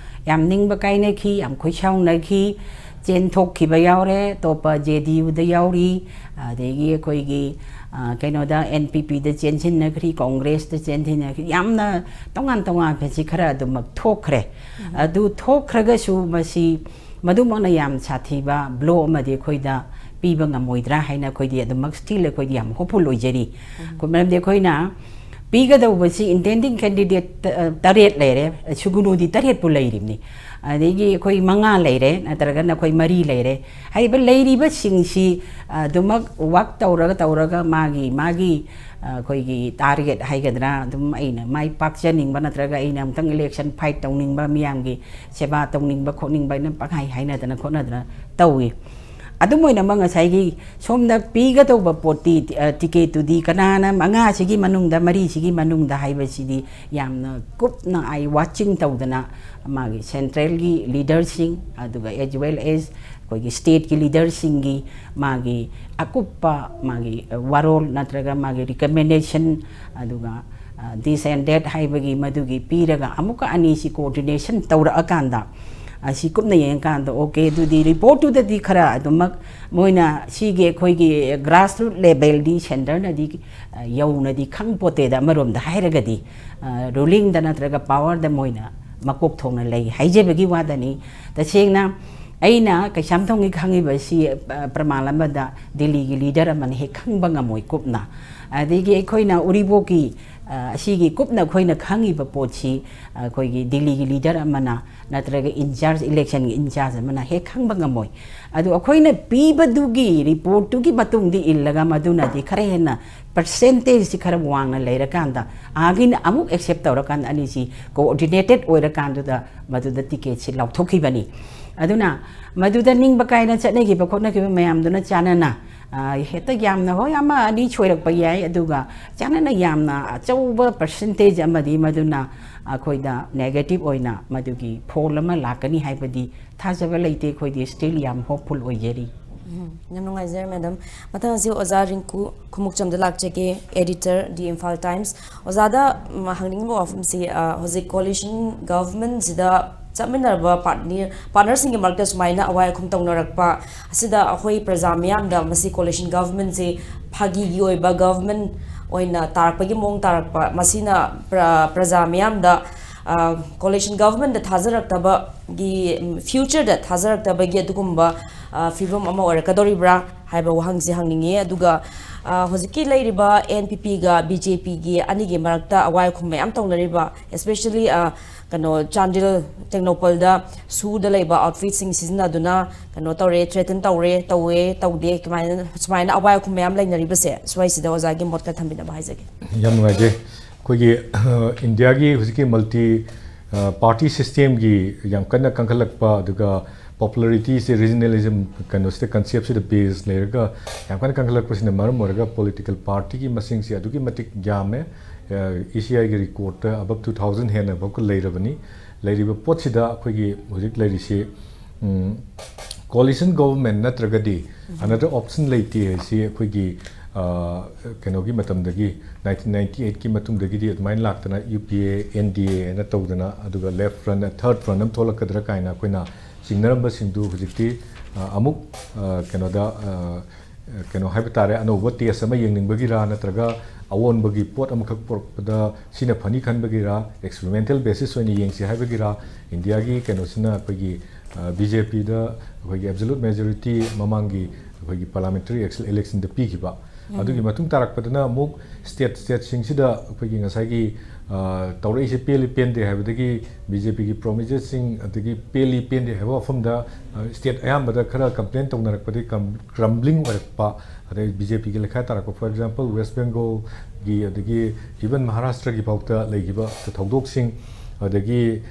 ꯌꯥꯝ ꯅꯤꯡꯕ ꯀꯥꯏꯅꯈꯤ, ꯌꯥꯝ ꯈꯣꯏꯁꯥꯎꯅꯈꯤ, ꯆꯦꯟꯊꯣꯛꯈꯤꯕ ꯌꯥꯎꯔꯦ, ꯑꯇꯣꯞꯄ ꯖꯦ ꯗꯤ ꯌꯨꯗ ꯌꯥꯎꯔꯤ, ꯑꯗꯒꯤ ꯑꯩꯈꯣꯏꯒꯤ, ꯑ, ꯀꯩꯅꯣꯗ, ꯑꯦꯟ ꯄꯤ ꯄꯤꯗ ꯆꯦꯟꯁꯤꯟꯅꯈ꯭ꯔꯤ, ꯀꯣꯡꯒ꯭ꯔꯦꯁꯇ ꯆꯦꯟꯁꯤꯟꯅꯈ꯭ꯔꯤ, ꯌꯥꯝꯅ ꯇꯣꯉꯥꯟ ꯇꯣꯉꯥꯟꯕꯁꯤ ꯈꯔ ꯑꯗꯨꯃꯛ ꯊꯣꯛꯈ꯭ꯔꯦ꯫ ꯑꯗꯨ ꯊꯣꯛꯈ꯭ꯔꯒꯁꯨ ꯃꯁꯤ ꯃꯗꯨꯃꯛꯅ ꯌꯥꯝ ꯁꯥꯊꯤꯕ ꯕ꯭ꯂꯣ ꯑꯃꯗꯤ ꯑꯩꯈꯣꯏꯗ ꯄꯤꯕ ꯉꯝꯃꯣꯏꯗ꯭ꯔꯥ ꯍꯥꯏꯅ ꯑꯩꯈꯣꯏꯗꯤ ꯑꯗꯨꯃꯛ still ꯑꯩꯈꯣꯏꯗꯤ ꯌꯥꯝ hopeful ꯑꯣꯏꯖꯔꯤ꯫ ꯑꯩꯈꯣꯏ, ꯃꯔꯝꯗꯤ ꯑꯩꯈꯣꯏꯅ ꯄꯤꯒꯗꯧꯕꯁꯤ intending candidate, ꯑ, ꯇꯔꯦꯠ ꯂꯩꯔꯦ, ꯁꯨꯒꯅꯨꯗꯤ ꯇꯔꯦꯠꯄꯨ ꯂꯩꯔꯤꯕꯅꯤ꯫ ꯑꯗꯒꯤ ꯑꯩꯈꯣꯏ ꯃꯉꯥ ꯂꯩꯔꯦ, ꯅꯠꯇ꯭ꯔꯒꯅ ꯑꯩꯈꯣꯏ ꯃꯔꯤ ꯂꯩꯔꯦ꯫ ꯍꯥꯏꯔꯤꯕ ꯂꯩꯔꯤꯕꯁꯤꯡꯁꯤ, ꯑ, ꯑꯗꯨꯃꯛ ꯋꯥꯛ ꯇꯧꯔꯒ ꯇꯧꯔꯒ ꯃꯥꯒꯤ, ꯃꯥꯒꯤ, ꯑ, ꯑꯩꯈꯣꯏꯒꯤ ꯇꯥꯔꯒꯦꯠ ꯍꯥꯏꯒꯗ꯭ꯔꯥ, ꯑꯗꯨꯝ ꯑꯩꯅ ꯃꯥꯏ ꯄꯥꯛꯆꯅꯤꯡꯕ ꯅꯠꯇ꯭ꯔꯒ ꯑꯩꯅ ꯑꯃꯨꯛꯇꯪ ꯏꯂꯦꯛꯁꯟ ꯐꯥꯏꯠ ꯇꯧꯅꯤꯡꯕ, ꯃꯤꯌꯥꯝꯒꯤ ꯁꯦꯕꯥ ꯇꯧꯅꯤꯡꯕ ꯈꯣꯠꯅꯤꯡꯕ ꯍꯥꯏꯅ ꯄꯪꯍꯥꯏ ꯍꯥꯏꯅꯗꯅ ꯈꯣꯠꯅꯗꯅ ꯇꯧꯏ꯫ ꯑꯗꯨꯝ ꯑꯣꯏꯅꯃꯛ ꯉꯁꯥꯏꯒꯤ ꯁꯣꯝꯗ ꯄꯤꯒꯗꯧꯕ ꯄꯣꯠꯇꯤ, ꯑ, ꯇꯤꯀꯦꯠꯇꯨꯗꯤ ꯀꯅꯥꯅ ꯃꯉꯥꯁꯤꯒꯤ ꯃꯅꯨꯡꯗ, ꯃꯔꯤꯁꯤꯒꯤ ꯃꯅꯨꯡꯗ ꯍꯥꯏꯕꯁꯤꯗꯤ ꯌꯥꯝꯅ ꯀꯨꯞꯅ ꯑꯥꯏ ꯋꯥꯆꯤꯡ ꯇꯧꯗꯅ ꯃꯥꯒꯤ ꯁꯦꯟꯇ꯭ꯔꯦꯜꯒꯤ ꯂꯤꯗꯔꯁꯤꯡ, ꯑꯗꯨꯒ as well as ꯑꯩꯈꯣꯏꯒꯤ ꯁ꯭ꯇꯦꯠꯀꯤ ꯂꯤꯗꯔꯁꯤꯡꯒꯤ ꯃꯥꯒꯤ ꯑꯀꯨꯞꯄ ꯃꯥꯒꯤ, ꯑ, ꯋꯥꯔꯣꯜ ꯅꯠꯇ꯭ꯔꯒ ꯃꯥꯒꯤ ꯔꯤꯀꯃꯦꯟꯗꯦꯁꯟ, ꯑꯗꯨꯒ, ꯑ, this and that ꯍꯥꯏꯕꯒꯤ ꯃꯗꯨꯒꯤ ꯄꯤꯔꯒ ꯑꯃꯨꯛꯀ ꯑꯅꯤꯁꯤ ꯀꯣꯑꯣꯔꯗꯤꯅꯦꯁꯟ ꯇꯧꯔꯛꯑꯀꯥꯟꯗ, ꯑ, ꯁꯤ ꯀꯨꯞꯅ ꯌꯦꯡꯉꯀꯥꯟꯗ, ꯑꯣꯀꯦ, ꯑꯗꯨꯗꯤ ꯔꯤꯄꯣꯔꯠꯇꯨꯗꯗꯤ ꯈꯔ ꯑꯗꯨꯃꯛ ꯃꯣꯏꯅ ꯁꯤꯒꯤ ꯑꯩꯈꯣꯏꯒꯤ ꯒ꯭ꯔꯥꯁꯔꯨꯠ ꯂꯦꯚꯦꯜꯗꯤ ꯁꯦꯟꯇꯔꯅꯗꯤ, ꯑ, ꯌꯧꯅꯗꯤ ꯈꯪꯄꯣꯠꯇꯦꯗ꯫ ꯑꯃꯔꯣꯝꯗ ꯍꯥꯏꯔꯒꯗꯤ, ꯑ, ꯔꯨꯂꯤꯡꯗ ꯅꯠꯇ꯭ꯔꯒ ꯄꯥꯋꯔꯗ ꯃꯣꯏꯅ ꯃꯀꯣꯛ ꯊꯣꯡꯅ ꯂꯩ ꯍꯥꯏꯖꯕꯒꯤ ꯋꯥꯗꯅꯤ꯫ ꯇꯁꯦꯡꯅ ꯑꯩꯅ ꯀꯩꯁꯥꯝꯊꯣꯡꯒꯤ ꯈꯪꯉꯤꯕ ꯑꯁꯤ, ꯑ, ꯄ꯭ꯔꯃꯥꯟ ꯑꯃꯗ ꯗꯤꯜꯂꯤꯒꯤ ꯂꯤꯗꯔ ꯑꯃꯅ ꯍꯦꯛ ꯈꯪꯕ ꯉꯝꯃꯣꯏ ꯀꯨꯞꯅ꯫ ꯑꯗꯒꯤ ꯑꯩꯈꯣꯏꯅ ꯎꯔꯤꯄꯣꯛꯀꯤ, ꯑ, ꯑꯁꯤꯒꯤ ꯀꯨꯞꯅ ꯑꯩꯈꯣꯏꯅ ꯈꯪꯉꯤꯕ ꯄꯣꯠꯁꯤ ꯑꯩꯈꯣꯏꯒꯤ ꯗꯤꯜꯂꯤꯒꯤ ꯂꯤꯗꯔ ꯑꯃꯅ ꯅꯠꯇ꯭ꯔꯒ ꯏꯟꯆꯥꯔꯖ, ꯏꯂꯦꯛꯁꯟꯒꯤ ꯏꯟꯆꯥꯔꯖ ꯑꯃꯅ ꯍꯦꯛ ꯈꯪꯕ ꯉꯝꯃꯣꯏ꯫ ꯑꯗꯨ ꯑꯩꯈꯣꯏꯅ ꯄꯤꯕꯗꯨꯒꯤ ꯔꯤꯄꯣꯔꯠꯇꯨꯒꯤ ꯃꯇꯨꯡꯗ ꯏꯜꯂꯒ ꯃꯗꯨꯅꯗꯤ ꯈꯔ ꯍꯦꯟꯅ ꯄꯔꯁꯦꯟꯇꯦꯖꯁꯤ ꯈꯔ ꯋꯥꯡꯅ ꯂꯩꯔꯀꯥꯟꯗ, ꯑꯥꯒꯤꯅ ꯑꯃꯨꯛ ꯑꯦꯛꯁꯦꯞ ꯇꯧꯔꯀꯥꯟꯗ ꯑꯅꯤꯁꯤ ꯀꯣꯑꯣꯔꯗꯤꯅꯦꯇꯦꯠ ꯑꯣꯏꯔꯀꯥꯟꯗꯨꯗ ꯃꯗꯨꯗ ꯇꯤꯀꯦꯠꯁꯤ ꯂꯥꯎꯊꯣꯛꯈꯤꯕꯅꯤ꯫ ꯑꯗꯨꯅ ꯃꯗꯨꯗ ꯅꯤꯡꯕ ꯀꯥꯏꯅ ꯆꯠꯅꯈꯤꯕ ꯈꯣꯠꯅꯈꯤꯕ ꯃꯌꯥꯝꯗꯨꯅ ꯆꯥꯟꯅꯅ, ꯑ, ꯍꯦꯛꯇ ꯌꯥꯝꯅ, ꯍꯣꯏ, ꯑꯃ ꯑꯅꯤ ꯁꯣꯏꯔꯛꯄ ꯌꯥꯏ, ꯑꯗꯨꯒ ꯆꯥꯟꯅꯅ ꯌꯥꯝꯅ ꯑꯆꯧꯕ ꯄꯔꯁꯦꯟꯇꯦꯖ ꯑꯃꯗꯤ ꯃꯗꯨꯅ ꯑꯩꯈꯣꯏꯗ ꯅꯦꯒꯦꯇꯤꯚ ꯑꯣꯏꯅ ꯃꯗꯨꯒꯤ ꯐꯣꯜ ꯑꯃ ꯂꯥꯛꯀꯅꯤ ꯍꯥꯏꯕꯗꯤ ꯊꯥꯖꯕ ꯂꯩꯇꯦ꯫ ꯑꯩꯈꯣꯏꯗꯤ ꯁ꯭ꯇꯤꯜ ꯌꯥꯝ ꯍꯣꯞꯐꯨꯜ ꯑꯣꯏꯖꯔꯤ꯫ ꯎꯝ, ꯌꯥꯝ ꯅꯨꯡꯉꯥꯏꯖꯔꯦ, ꯃꯦꯗꯥꯝ꯫ ꯃꯊꯪ ꯑꯁꯤ ꯑꯣꯖꯥ ꯔꯤꯡꯀꯨ ꯈꯨꯃꯨꯛꯆꯝꯗ ꯂꯥꯛꯆꯒꯦ, ꯑꯦꯗꯤꯇꯔ, ꯗꯤ ꯏꯝꯐꯥꯜ ꯇꯥꯏꯝꯁ꯫ ꯑꯣꯖꯥꯗ, ꯎꯝ, ꯍꯪꯅꯤꯡꯕ ꯋꯥꯐꯝꯁꯤ, ꯑ, ꯍꯧꯖꯤꯛ ꯀꯣꯂꯤꯁꯟ ꯒꯚꯔꯟꯃꯦꯟꯁꯤꯗ ꯆꯠꯃꯤꯟꯅꯔꯕ ꯄꯥꯔꯠꯅꯤ-, ꯄꯥꯔꯠꯅꯔꯁꯤꯡꯒꯤ ꯃꯔꯛꯇ ꯁꯨꯃꯥꯏꯅ ꯑꯋꯥꯏ ꯑꯈꯨꯝ ꯇꯧꯅꯔꯛꯄ ꯑꯁꯤꯗ ꯑꯩꯈꯣꯏ ꯄ꯭ꯔꯖꯥ ꯃꯤꯌꯥꯝꯗ ꯃꯁꯤ ꯀꯣꯂꯤꯁꯟ ꯒꯚꯔꯟꯃꯦꯟꯁꯤ ꯐꯥꯒꯤꯒꯤ ꯑꯣꯏꯕ ꯒꯚꯔꯟꯃꯦꯟ ꯑꯣꯏꯅ ꯇꯥꯔꯛꯄꯒꯤ ꯃꯑꯣꯡ ꯇꯥꯔꯛꯄ, ꯃꯁꯤꯅ ꯄ꯭ꯔ-, ꯄ꯭ꯔꯖꯥ ꯃꯤꯌꯥꯝꯗ, ꯑ, ꯀꯣꯂꯤꯁꯟ ꯒꯚꯔꯟꯃꯦꯟꯗ ꯊꯥꯖꯔꯛꯇꯕꯒꯤ, ꯎꯝ, ꯐ꯭ꯌꯨꯆꯔꯗ ꯊꯥꯖꯔꯛꯇꯕꯒꯤ ꯑꯗꯨꯒꯨꯝꯕ, ꯑ, ꯐꯤꯕꯝ ꯑꯃ ꯑꯣꯏꯔꯛꯀꯗꯧꯔꯤꯕ꯭ꯔꯥ ꯍꯥꯏꯕ ꯋꯥꯍꯪꯁꯤ ꯍꯪꯅꯤꯡꯉꯤ꯫ ꯑꯗꯨꯒ, ꯑ, ꯍꯧꯖꯤꯛꯀꯤ ꯂꯩꯔꯤꯕ ꯑꯦꯟ ꯄꯤ ꯄꯤꯒ ꯕꯤ ꯖꯦ ꯄꯤꯒꯤ ꯑꯅꯤꯒꯤ ꯃꯔꯛꯇ ꯑꯋꯥꯏ ꯑꯈꯨꯝ ꯃꯌꯥꯝ ꯇꯧꯅꯔꯤꯕ, especially, ꯑ, ꯀꯩꯅꯣ, ꯆꯥꯟꯗꯦꯜ ꯇꯦꯡꯅꯧꯄꯜꯗ ꯁꯨꯗ ꯂꯩꯕ ꯑꯥꯎꯠꯐꯤꯠꯁꯤꯡ ꯁꯤꯖꯤꯟꯅꯗꯨꯅ ꯀꯩꯅꯣ ꯇꯧꯔꯦ, ꯊ꯭ꯔꯦꯇꯟ ꯇꯧꯔꯦ, ꯇꯧꯋꯦ, ꯇꯧꯗꯦ, ꯀꯃꯥꯏꯅ, ꯁꯨꯃꯥꯏꯅ ꯑꯋꯥꯏ ꯑꯈꯨꯝ ꯃꯌꯥꯝ ꯂꯩꯅꯔꯤꯕꯁꯦ, ꯁ꯭ꯋꯥꯏꯁꯤꯗ ꯑꯣꯖꯥꯒꯤ ꯃꯣꯠ ꯈꯔ ꯊꯝꯕꯤꯅꯕ ꯍꯥꯏꯖꯒꯦ꯫ ꯌꯥꯝ ꯅꯨꯡꯉꯥꯏꯖꯩ꯫ ꯑꯩꯈꯣꯏꯒꯤ, ꯏꯟꯗꯤꯌꯥꯒꯤ ꯍꯧꯖꯤꯛꯀꯤ ꯃꯜꯇꯤ, ꯑ, ꯄꯥꯔꯇꯤ ꯁꯤꯁꯇꯦꯝꯒꯤ ꯌꯥꯝ ꯀꯟꯅ ꯀꯟꯈꯠꯂꯛꯄ, ꯑꯗꯨꯒ ꯄꯣꯄꯨꯂꯔꯤꯇꯤꯁꯦ ꯔꯤꯖꯅꯦꯂꯤꯖꯝ ꯀꯩꯅꯣꯁꯤꯗ, ꯀꯟꯁꯦꯞꯁꯤꯗ ꯕꯦꯁ ꯂꯩꯔꯒ ꯌꯥꯝ ꯀꯟꯅ ꯀꯟꯈꯠꯂꯛꯄꯁꯤꯅ ꯃꯔꯝ ꯑꯣꯏꯔꯒ ꯄꯣꯂꯤꯇꯤꯀꯦꯜ ꯄꯥꯔꯇꯤꯒꯤ ꯃꯁꯤꯡꯁꯦ ꯑꯗꯨꯛꯀꯤ ꯃꯇꯤꯛ ꯌꯥꯝꯃꯦ꯫ ꯏ ꯁꯤ ꯑꯥꯏꯒꯤ ꯔꯤꯀꯣꯔꯠꯇ ꯑꯕꯞ ꯇꯨ ꯊꯥꯎꯖꯟ ꯍꯦꯟꯅ ꯐꯥꯎꯕ ꯂꯩꯔꯕꯅꯤ꯫ ꯂꯩꯔꯤꯕ ꯄꯣꯠꯁꯤꯗ ꯑꯩꯈꯣꯏꯒꯤ ꯍꯧꯖꯤꯛ ꯂꯩꯔꯤꯁꯤ, ꯎꯝ, ꯀꯣꯂꯤꯁꯟ ꯒꯣꯚꯔꯟꯃꯦꯟ ꯅꯠꯇ꯭ꯔꯒꯗꯤ ꯑꯅꯗꯔ ꯑꯣꯞꯁꯟ ꯂꯩꯇꯦ ꯍꯥꯏꯁꯤ ꯑꯩꯈꯣꯏꯒꯤ, ꯑ, ꯀꯩꯅꯣꯒꯤ ꯃꯇꯝꯗꯒꯤ, ꯅꯥꯏꯟꯇꯤꯟ ꯅꯥꯏꯟꯇꯤ ꯑꯩꯠꯀꯤ ꯃꯇꯨꯡꯗꯒꯤꯗꯤ ꯑꯗꯨꯃꯥꯏꯅ ꯂꯥꯛꯇꯅ ꯌꯨ ꯄꯤ ꯑꯦ, ꯑꯦꯟ ꯗꯤ ꯑꯦ ꯍꯥꯏꯅ ꯇꯧꯗꯅ, ꯑꯗꯨꯒ ꯂꯦꯐ ꯐ꯭ꯔꯟ, ꯊꯔꯠ ꯐ꯭ꯔꯟ ꯑꯃ ꯊꯣꯛꯂꯛꯀꯗ꯭ꯔꯥ ꯀꯥꯏꯅ ꯑꯩꯈꯣꯏꯅ ꯆꯤꯡꯅꯔꯝꯕꯁꯤꯡꯗꯨ ꯍꯧꯖꯤꯛꯇꯤ, ꯑ, ꯑꯃꯨꯛ, ꯑ, ꯀꯩꯅꯣꯗ, ꯑ, ꯀꯩꯅꯣ ꯍꯥꯏꯕ ꯇꯥꯔꯦ, ꯑꯅꯧꯕ ꯇꯦꯁ ꯑꯃ ꯌꯦꯡꯅꯤꯡꯕꯒꯤꯔꯥ, ꯅꯠꯇ꯭ꯔꯒ ꯑꯑꯣꯟꯕꯒꯤ ꯄꯣꯠ ꯑꯃꯈꯛ ꯄꯨꯔꯛꯄꯗ ꯁꯤꯅ ꯐꯅꯤ ꯈꯟꯕꯒꯤꯔꯥ, ꯑꯦꯛꯁꯄꯦꯔꯤꯃꯦꯟꯇꯦꯜ ꯕꯦꯁꯤꯁ ꯑꯣꯏꯅ ꯌꯦꯡꯁꯤ ꯍꯥꯏꯕꯒꯤꯔꯥ? ꯏꯟꯗꯤꯌꯥꯒꯤ ꯀꯩꯅꯣꯁꯤꯅ ꯑꯩꯈꯣꯏꯒꯤ ꯕꯤ ꯖꯦ ꯄꯤꯗ ꯑꯩꯈꯣꯏꯒꯤ ꯑꯦꯕꯁꯣꯂꯨꯠ ꯃꯦꯖꯣꯔꯤꯇꯤ ꯃꯃꯥꯡꯒꯤ ꯑꯩꯈꯣꯏꯒꯤ ꯄꯥꯔꯂꯥꯃꯦꯟꯇꯔꯤ ꯏꯂꯦꯛꯁꯟꯗ ꯄꯤꯈꯤꯕ, ꯑꯗꯨꯒꯤ ꯃꯇꯨꯡ ꯇꯥꯔꯛꯄꯗꯅ ꯑꯃꯨꯛ ꯁ꯭ꯇꯦꯠ ꯁ꯭ꯇꯦꯠꯁꯤꯡꯁꯤꯗ ꯑꯩꯈꯣꯏꯒꯤ ꯉꯁꯥꯏꯒꯤ ꯇꯧꯔꯛꯏꯁꯦ ꯄꯦꯜꯂꯤ ꯄꯦꯟꯗꯦ ꯍꯥꯏꯕꯗꯒꯤ ꯕꯤ ꯖꯦ ꯄꯤꯒꯤ ꯄ꯭ꯔꯣꯃꯤꯁꯦꯁꯁꯤꯡ ꯑꯗꯒꯤ ꯄꯦꯜꯂꯤ ꯄꯦꯟꯗꯦ ꯍꯥꯏꯕ ꯋꯥꯐꯝꯗ ꯁ꯭ꯇꯦꯠ ꯑꯌꯥꯝꯕꯗ ꯈꯔ ꯀꯝꯄ꯭ꯂꯦꯟ ꯇꯧꯅꯔꯛꯄꯗꯒꯤ ꯀ꯭ꯔꯝꯕ꯭ꯂꯤꯡ ꯑꯣꯏꯔꯛꯄ, ꯑꯗꯩ ꯕꯤ ꯖꯦ ꯄꯤꯒꯤ ꯂꯩꯈꯥꯏ ꯇꯥꯔꯛꯄ, ꯐꯣꯔ ꯑꯦꯛꯖꯥꯝꯄꯜ ꯋꯦꯁ ꯕꯦꯡꯒꯣꯜꯒꯤ ꯑꯗꯒꯤ ꯏꯚꯟ ꯃꯍꯥꯔꯥꯁꯇ꯭ꯔꯒꯤ ꯐꯥꯎꯗ ꯂꯩꯈꯤꯕ ꯊꯧꯗꯣꯛꯁꯤꯡ, ꯑꯗꯒꯤ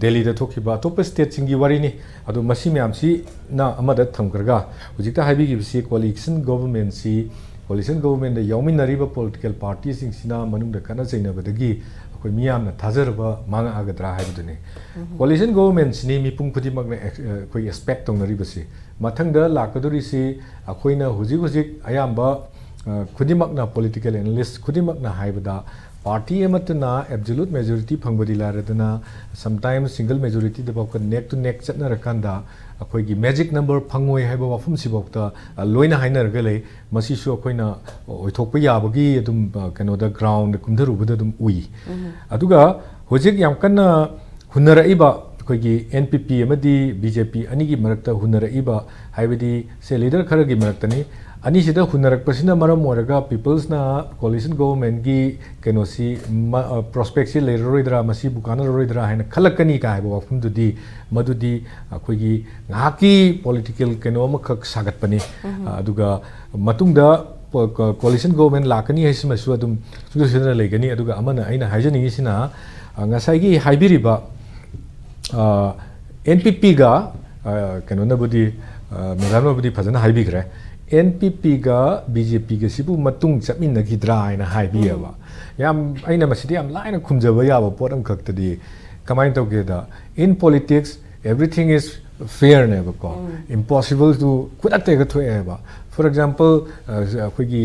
ꯗꯦꯜꯂꯤꯗ ꯊꯣꯛꯈꯤꯕ ꯑꯇꯣꯞꯄ ꯁ꯭ꯇꯦꯠꯁꯤꯡꯒꯤ ꯋꯥꯔꯤꯅꯤ꯫ ꯑꯗꯣ ꯃꯁꯤ ꯃꯌꯥꯝꯁꯤꯅ ꯑꯃꯗ ꯊꯝꯈ꯭ꯔꯒ ꯍꯧꯖꯤꯛꯇ ꯍꯥꯏꯕꯤꯈꯤꯕꯁꯤ ꯀꯣꯂꯤꯁꯟ ꯒꯣꯚꯔꯟꯃꯦꯟꯁꯤ, ꯀꯣꯂꯤꯁꯟ ꯒꯣꯚꯔꯟꯃꯦꯟꯗ ꯌꯥꯎꯃꯤꯟꯅꯔꯤꯕ ꯄꯣꯂꯤꯇꯤꯀꯦꯜ ꯄꯥꯔꯇꯤꯁꯤꯡꯁꯤꯅ ꯃꯅꯨꯡꯗ ꯈꯠꯅ ꯆꯩꯅꯕꯗꯒꯤ ꯑꯩꯈꯣꯏ ꯃꯤꯌꯥꯝꯅ ꯊꯥꯖꯔꯕ ꯃꯥꯡꯉꯛꯑꯒꯗ꯭ꯔꯥ ꯍꯥꯏꯕꯗꯨꯅꯤ꯫ ꯀꯣꯂꯤꯁꯟ ꯒꯣꯚꯔꯟꯃꯦꯟꯁꯤꯅꯤ ꯃꯤꯄꯨꯝ ꯈꯨꯗꯤꯡꯃꯛꯅ ꯑꯩꯈꯣꯏ ꯑꯦꯛꯁꯄꯦꯛ ꯇꯧꯅꯔꯤꯕꯁꯤ꯫ ꯃꯊꯪꯗ ꯂꯥꯛꯀꯗꯧꯔꯤꯁꯤ ꯑꯩꯈꯣꯏꯅ ꯍꯧꯖꯤꯛ ꯍꯧꯖꯤꯛ ꯑꯌꯥꯝꯕ ꯈꯨꯗꯤꯡꯃꯛꯅ, ꯄꯣꯂꯤꯇꯤꯀꯦꯜ ꯑꯦꯅꯥꯂꯤꯁ ꯈꯨꯗꯤꯡꯃꯛꯅ ꯍꯥꯏꯕꯗ, ꯄꯥꯔꯇꯤ ꯑꯃꯠꯇꯅ ꯑꯦꯕꯁꯣꯂꯨꯠ ꯃꯦꯖꯣꯔꯤꯇꯤ ꯐꯪꯕꯗꯤ ꯂꯥꯏꯔꯗꯅ, ꯁꯝꯇꯥꯏꯝꯁ ꯁꯤꯡꯒꯜ ꯃꯦꯖꯣꯔꯤꯇꯤꯗ ꯐꯥꯎꯕ ꯅꯦꯛ ꯇꯨ ꯅꯦꯛ ꯆꯠꯅꯔꯀꯥꯟꯗ ꯑꯩꯈꯣꯏꯒꯤ ꯃꯦꯖꯤꯛ ꯅꯝꯕꯔ ꯐꯪꯉꯣꯏ ꯍꯥꯏꯕ ꯋꯥꯐꯝꯁꯤꯐꯥꯎꯗ ꯂꯣꯏꯅ ꯍꯥꯏꯅꯔꯒ ꯂꯩ꯫ ꯃꯁꯤꯁꯨ ꯑꯩꯈꯣꯏꯅ ꯑꯣꯏꯊꯣꯛꯄ ꯌꯥꯕꯒꯤ ꯑꯗꯨꯝ ꯀꯩꯅꯣꯗ, ꯒ꯭ꯔꯥꯎꯟꯗ ꯀꯨꯝꯊꯔꯨꯕꯗ ꯑꯗꯨꯝ ꯎꯏ꯫ ꯑꯗꯨꯒ ꯍꯧꯖꯤꯛ ꯌꯥꯝ ꯀꯟꯅ ꯍꯨꯟꯅꯔꯛꯏꯕ ꯑꯩꯈꯣꯏꯒꯤ ꯑꯦꯟ ꯄꯤ ꯄꯤ ꯑꯃꯗꯤ ꯕꯤ ꯖꯦ ꯄꯤ ꯑꯅꯤꯒꯤ ꯃꯔꯛꯇ ꯍꯨꯟꯅꯔꯛꯏꯕ ꯍꯥꯏꯕꯗꯤ ꯁꯦ ꯂꯤꯗꯔ ꯈꯔꯒꯤ ꯃꯔꯛꯇꯅꯤ꯫ ꯑꯅꯤꯁꯤꯗ ꯍꯨꯟꯅꯔꯛꯄꯁꯤꯅ ꯃꯔꯝ ꯑꯣꯏꯔꯒ ꯄꯤꯄꯜꯁꯅ ꯀꯣꯂꯤꯁꯟ ꯒꯣꯚꯔꯟꯃꯦꯟꯒꯤ ꯀꯩꯅꯣꯁꯤ, ꯄ꯭ꯔꯣꯁꯄꯦꯛꯁꯤ ꯂꯩꯔꯔꯣꯏꯗ꯭ꯔꯥ, ꯃꯁꯤꯕꯨ ꯀꯥꯟꯅꯔꯔꯣꯏꯗ꯭ꯔꯥ ꯍꯥꯏꯅ ꯈꯜꯂꯛꯀꯅꯤ ꯀꯥ ꯍꯥꯏꯕ ꯋꯥꯐꯝꯗꯨꯗꯤ ꯃꯗꯨꯗꯤ ꯑꯩꯈꯣꯏꯒꯤ ꯉꯥꯏꯍꯥꯛꯀꯤ ꯄꯣꯂꯤꯇꯤꯀꯦꯜ ꯀꯩꯅꯣ ꯑꯃꯈꯛ ꯁꯥꯒꯠꯄꯅꯤ꯫ ꯑꯗꯨꯒ ꯃꯇꯨꯡꯗ ꯀꯣꯂꯤꯁꯟ ꯒꯣꯚꯔꯟꯃꯦꯟ ꯂꯥꯛꯀꯅꯤ ꯍꯥꯏꯁꯤꯃꯁꯨ ꯑꯗꯨꯝ ꯁꯨꯡꯁꯣꯏ ꯁꯣꯏꯗꯅ ꯂꯩꯒꯅꯤ꯫ ꯑꯗꯨꯒ ꯑꯃꯅ ꯑꯩꯅ ꯍꯥꯏꯖꯅꯤꯡꯉꯤꯁꯤꯅ, ꯉꯁꯥꯏꯒꯤ ꯍꯥꯏꯕꯤꯔꯤꯕ ꯑꯦꯟ ꯄꯤ ꯄꯤꯒ ꯀꯩꯅꯣꯅꯕꯨꯗꯤ, ꯃꯦꯗꯥꯝꯅꯕꯨꯗꯤ ꯐꯖꯅ ꯍꯥꯏꯕꯤꯈ꯭ꯔꯦ, ꯑꯦꯟ ꯄꯤ ꯄꯤꯒ ꯕꯤ ꯖꯦ ꯄꯤꯒꯁꯤꯕꯨ ꯃꯇꯨꯡ ꯆꯠꯃꯤꯟꯅꯈꯤꯗ꯭ꯔꯥ ꯍꯥꯏꯅ ꯍꯥꯏꯕꯤꯌꯦꯕ꯫ ꯌꯥꯝ, ꯑꯩꯅ ꯃꯁꯤꯗꯤ ꯌꯥꯝ ꯂꯥꯏꯅ ꯈꯨꯝꯖꯕ ꯌꯥꯕ ꯄꯣꯠ ꯑꯃꯈꯛꯇꯗꯤ ꯀꯃꯥꯏꯅ ꯇꯧꯒꯦꯗ, in politics everything is fairꯅꯦꯕꯀꯣ꯫ Impossible to ꯈꯨꯗꯛꯇ ꯍꯦꯛꯇ ꯊꯣꯛꯑꯦꯕ꯫ ꯐꯣꯔ ꯑꯦꯛꯖꯥꯝꯄꯜ, ꯑꯩꯈꯣꯏꯒꯤ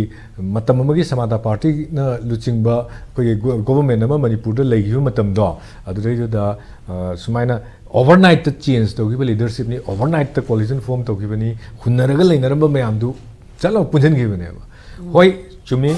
ꯃꯇꯝ ꯑꯃꯒꯤ ꯁꯃꯥꯗꯥ ꯄꯥꯔꯇꯤꯅ ꯂꯨꯆꯤꯡꯕ ꯑꯩꯈꯣꯏꯒꯤ ꯒꯣ-, ꯒꯣꯚꯔꯟꯃꯦꯟ ꯑꯃ ꯃꯅꯤꯄꯨꯔꯗ ꯂꯩꯈꯤꯕ ꯃꯇꯝꯗꯣ, ꯑꯗꯨꯗꯩꯗꯨꯗ, ꯑ, ꯁꯨꯃꯥꯏꯅ ꯑꯣꯚꯔꯅꯥꯏꯠꯇ ꯆꯦꯟꯖ ꯇꯧꯈꯤꯕ ꯂꯤꯗꯔꯁꯤꯞꯅꯤ, ꯑꯣꯚꯔꯅꯥꯏꯠꯇ ꯀꯣꯂꯤꯁꯟ ꯐꯣꯔꯝ ꯇꯧꯈꯤꯕꯅꯤ, ꯍꯨꯟꯅꯔꯒ ꯂꯩꯅꯔꯝꯕ ꯃꯌꯥꯝꯗꯨ ꯆꯠꯂꯒ ꯄꯨꯟꯁꯤꯟꯈꯤꯕꯅꯦꯕ꯫ ꯍꯣꯏ, ꯆꯨꯝꯃꯤ꯫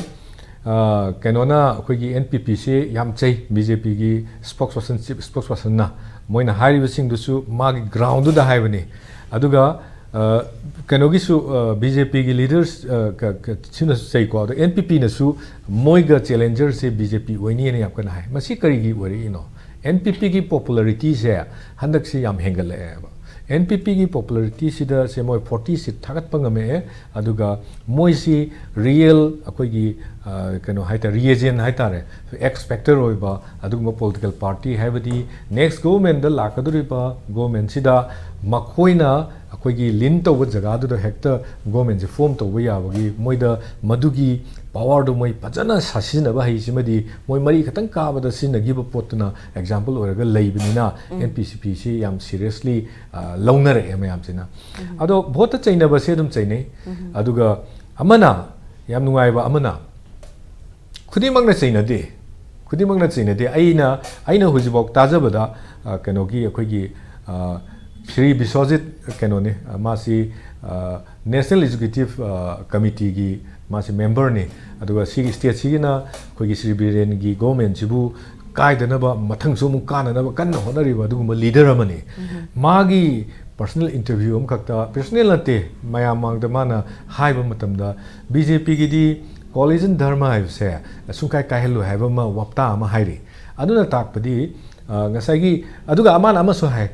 ꯑ, ꯀꯩꯅꯣꯅ, ꯑꯩꯈꯣꯏꯒꯤ N P P ꯁꯤ ꯌꯥꯝ ꯆꯩ, B J P ꯒꯤ spokesperson, chief spokespersonꯅ꯫ ꯃꯣꯏꯅ ꯍꯥꯏꯔꯤꯕꯁꯤꯡꯗꯨꯁꯨ ꯃꯥꯒꯤ groundꯗꯨꯗ ꯍꯥꯏꯕꯅꯤ꯫ ꯑꯗꯨꯒ, ꯑ, ꯀꯩꯅꯣꯒꯤꯁꯨ, ꯑ, B J P ꯒꯤ leaders, ꯑ, ꯀ-, ꯀ-, ꯁꯤꯅꯁꯨ ꯆꯩꯀꯣ꯫ ꯑꯗꯣ N P Pꯅꯁꯨ ꯃꯣꯏꯒ challengerꯁꯦ B J P ꯑꯣꯏꯅꯤꯅ ꯌꯥꯝ ꯀꯟꯅ ꯍꯥꯏ꯫ ꯃꯁꯤ ꯀꯔꯤꯒꯤ ꯑꯣꯏꯔꯛꯏꯅꯣ? N P Pꯒꯤ popularityꯁꯦ ꯍꯟꯗꯛꯁꯤ ꯌꯥꯝ ꯍꯦꯟꯒꯠꯂꯛꯑꯦꯕ꯫ N P Pꯒꯤ popularityꯁꯤꯗ ꯁꯦ ꯃꯣꯏ forty seat ꯊꯥꯒꯠꯄ ꯉꯝꯃꯛꯑꯦ꯫ ꯑꯗꯨꯒ ꯃꯣꯏꯁꯤ real ꯑꯩꯈꯣꯏꯒꯤ, ꯑ, ꯀꯩꯅꯣ ꯍꯥꯏꯇꯥꯔꯦ, reagent ꯍꯥꯏꯇꯥꯔꯦ, X factor ꯑꯣꯏꯕ ꯑꯗꯨꯒꯨꯝꯕ political party, ꯍꯥꯏꯕꯗꯤ next governmentꯗ ꯂꯥꯛꯀꯗꯧꯔꯤꯕ governmentꯁꯤꯗ ꯃꯈꯣꯏꯅ ꯑꯩꯈꯣꯏꯒꯤ lean ꯇꯧꯕ ꯖꯒꯥꯗꯨꯗ ꯍꯦꯛꯇ governmentꯁꯦ form ꯇꯧꯕ ꯌꯥꯕꯒꯤ, ꯃꯣꯏꯗ ꯃꯗꯨꯒꯤ powerꯗꯣ ꯃꯣꯏ ꯐꯖꯅ ꯁꯥ-, ꯁꯤꯖꯤꯟꯅꯕ ꯍꯩꯁꯤꯃꯗꯤ ꯃꯣꯏ ꯃꯔꯤ ꯈꯛꯇꯪ ꯀꯥꯕꯗ ꯁꯤꯖꯤꯟꯅꯈꯤꯕ ꯄꯣꯠꯇꯨꯅ example ꯑꯣꯏꯔꯒ ꯂꯩꯕꯅꯤꯅ N P C Pꯁꯤ ꯌꯥꯝ seriously, ꯑ, ꯂꯧꯅꯔꯛꯑꯦ ꯃꯌꯥꯝꯁꯤꯅ꯫ ꯑꯗꯣ voteꯇ ꯆꯩꯅꯕꯁꯦ ꯑꯗꯨꯝ ꯆꯩꯅꯩ꯫ ꯑꯗꯨꯒ ꯑꯃꯅ, ꯌꯥꯝ ꯅꯨꯡꯉꯥꯏꯕ ꯑꯃꯅ, ꯈꯨꯗꯤꯡꯃꯛꯅ ꯆꯩꯅꯗꯦ, ꯈꯨꯗꯤꯡꯃꯛꯅ ꯆꯩꯅꯗꯦ꯫ ꯑꯩꯅ, ꯑꯩꯅ ꯍꯧꯖꯤꯛꯐꯥꯎ ꯇꯥꯖꯕꯗ, ꯑ, ꯀꯩꯅꯣꯒꯤ, ꯑꯩꯈꯣꯏꯒꯤ, ꯑ, ꯁ꯭ꯔꯤ ꯕꯤꯁ꯭ꯋꯖꯤꯠ, ꯀꯩꯅꯣꯅꯤ, ꯑ, ꯃꯥꯁꯤ, ꯑ, National Executive, ꯑ, Committeeꯒꯤ ꯃꯥꯁꯤ memberꯅꯤ꯫ ꯑꯗꯨꯒ ꯁꯤꯒꯤ stateꯁꯤꯒꯤꯅ ꯑꯩꯈꯣꯏꯒꯤ ꯁ꯭ꯔꯤ ꯕꯤꯔꯦꯟꯒꯤ governmentꯁꯤꯕꯨ ꯀꯥꯏꯗꯅꯕ, ꯃꯊꯪꯁꯨ ꯑꯃꯨꯛ ꯀꯥꯅꯅꯕ ꯀꯟꯅ ꯍꯣꯠꯅꯔꯤꯕ ꯑꯗꯨꯒꯨꯝꯕ leader ꯑꯃꯅꯤ꯫ ꯃꯥꯒꯤ personal interview ꯑꯃꯈꯛꯇ, personal ꯅꯠꯇꯦ, ꯃꯌꯥꯝ ꯃꯥꯡꯗ ꯃꯥꯅ ꯍꯥꯏꯕ ꯃꯇꯝꯗ, B J Pꯒꯤꯗꯤ coalition ꯙꯔꯃ ꯍꯥꯏꯕꯁꯦ ꯁꯨꯡꯀꯥꯏ ꯀꯥꯏꯍꯜꯂꯣꯏ ꯍꯥꯏꯕ ꯑꯃ, ꯋꯥꯞꯇꯥ ꯑꯃ ꯍꯥꯏꯔꯤ꯫ ꯑꯗꯨꯅ ꯇꯥꯛꯄꯗꯤ, ꯑ, ꯉꯁꯥꯏꯒꯤ, ꯑꯗꯨꯒ ꯑꯃꯅ ꯑꯃꯁꯨ ꯍꯥꯏ,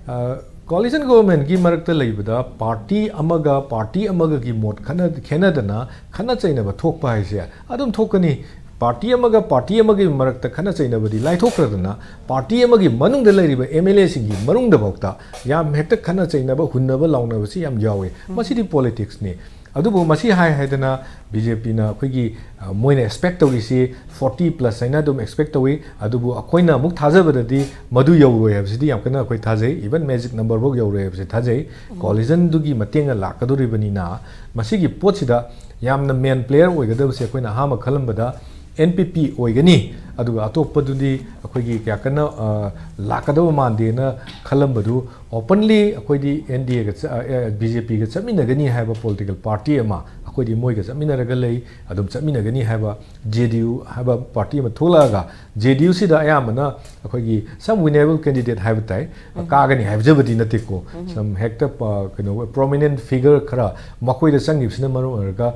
ꯑ, coalition governmentꯀꯤ ꯃꯔꯛꯇ ꯂꯩꯕꯗ party ꯑꯃꯒ party ꯑꯃꯒꯒꯤ ꯃꯣꯠ ꯈꯠꯅ-, ꯈꯦꯠꯅꯗꯅ ꯈꯠꯅ ꯆꯩꯅꯕ ꯊꯣꯛꯄ ꯍꯥꯏꯁꯦ ꯑꯗꯨꯝ ꯊꯣꯛꯀꯅꯤ꯫ Party ꯑꯃꯒ party ꯑꯃꯒꯤ ꯃꯔꯛꯇ ꯈꯠꯅ ꯆꯩꯅꯕꯗꯤ ꯂꯥꯏꯊꯣꯛꯈ꯭ꯔꯗꯅ, party ꯑꯃꯒꯤ ꯃꯅꯨꯡꯗ ꯂꯩꯔꯤꯕ M L Aꯁꯤꯡꯒꯤ ꯃꯅꯨꯡꯗꯐꯥꯎꯗ ꯌꯥꯝ ꯍꯦꯛꯇ ꯈꯠꯅ ꯆꯩꯅꯕ, ꯍꯨꯟꯅꯕ ꯂꯥꯎꯅꯕꯁꯤ ꯌꯥꯝ ꯌꯥꯎꯋꯤ꯫ ꯃꯁꯤꯗꯤ politicsꯅꯤ꯫ ꯑꯗꯨꯕꯨ ꯃꯁꯤ ꯍꯥꯏ ꯍꯥꯏꯗꯅ B J Pꯅ ꯑꯩꯈꯣꯏꯒꯤ, ꯑ, ꯃꯣꯏꯅ expect ꯇꯧꯔꯤꯁꯤ forty plus ꯍꯥꯏꯅ ꯑꯗꯨꯝ expect ꯇꯧꯏ꯫ ꯑꯗꯨꯕꯨ ꯑꯩꯈꯣꯏꯅ ꯑꯃꯨꯛ ꯊꯥꯖꯕꯗꯗꯤ ꯃꯗꯨ ꯌꯧꯔꯣꯏ ꯍꯥꯏꯕꯁꯤꯗꯤ ꯌꯥꯝ ꯀꯟꯅ ꯑꯩꯈꯣꯏ ꯊꯥꯖꯩ꯫ Even magic number ꯐꯥꯎ ꯌꯧꯔꯣꯏ ꯍꯥꯏꯕꯁꯤ ꯊꯥꯖꯩ꯫ Coalitionꯗꯨꯒꯤ ꯃꯇꯦꯡꯅ ꯂꯥꯛꯀꯗꯧꯔꯤꯕꯅꯤꯅ, ꯃꯁꯤꯒꯤ ꯄꯣꯠꯁꯤꯗ ꯌꯥꯝꯅ main player ꯑꯣꯏꯒꯗꯕꯁꯦ ꯑꯩꯈꯣꯏꯅ ꯑꯍꯥꯟꯕ ꯈꯜꯂꯝꯕꯗ ꯑꯦꯟ ꯄꯤ ꯄꯤ ꯑꯣꯏꯒꯅꯤ, ꯑꯗꯨꯒ ꯑꯇꯣꯞꯄꯗꯨꯗꯤ ꯑꯩꯈꯣꯏꯒꯤ ꯀꯌꯥ ꯀꯟꯅ ꯑ, ꯂꯥꯛꯀꯗꯕ ꯃꯥꯟꯗꯦꯅ ꯈꯜꯂꯝꯕꯗꯨ, ꯑꯣꯄꯟꯂꯤ ꯑꯩꯈꯣꯏꯗꯤ ꯑꯦꯟ ꯗꯤ ꯑꯦꯒ ꯕꯤ ꯖꯦ ꯄꯤꯒ ꯆꯠꯃꯤꯟꯅꯒꯅꯤ ꯍꯥꯏꯕ ꯄꯣꯂꯤꯇꯤꯀꯦꯜ ꯄꯥꯔꯇꯤ ꯑꯃ, ꯑꯩꯈꯣꯏꯗꯤ ꯃꯣꯏꯒ ꯆꯠꯃꯤꯟꯅꯔꯒ ꯂꯩ, ꯑꯗꯨꯝ ꯆꯠꯃꯤꯟꯅꯒꯅꯤ ꯍꯥꯏꯕ ꯖꯦ ꯗꯤ ꯌꯨ ꯍꯥꯏꯕ ꯄꯥꯔꯇꯤ ꯑꯃ ꯊꯣꯛꯂꯛꯑꯒ, ꯖꯦ ꯗꯤ ꯌꯨꯁꯤꯗ ꯑꯌꯥꯝꯕꯅ ꯑꯩꯈꯣꯏꯒꯤ some winnable candidate ꯍꯥꯏꯕ ꯇꯥꯏ, ꯀꯥꯒꯅꯤ ꯍꯥꯏꯖꯕꯗꯤ ꯅꯠꯇꯦꯀꯣ, some ꯍꯦꯛꯇ ꯄ- ꯀꯩꯅꯣ ꯄ꯭ꯔꯣꯃꯤꯅꯦꯟ ꯐꯤꯒꯔ ꯈꯔ ꯃꯈꯣꯏꯗ ꯆꯪꯈꯤꯕꯁꯤꯅ ꯃꯔꯝ ꯑꯣꯏꯔꯒ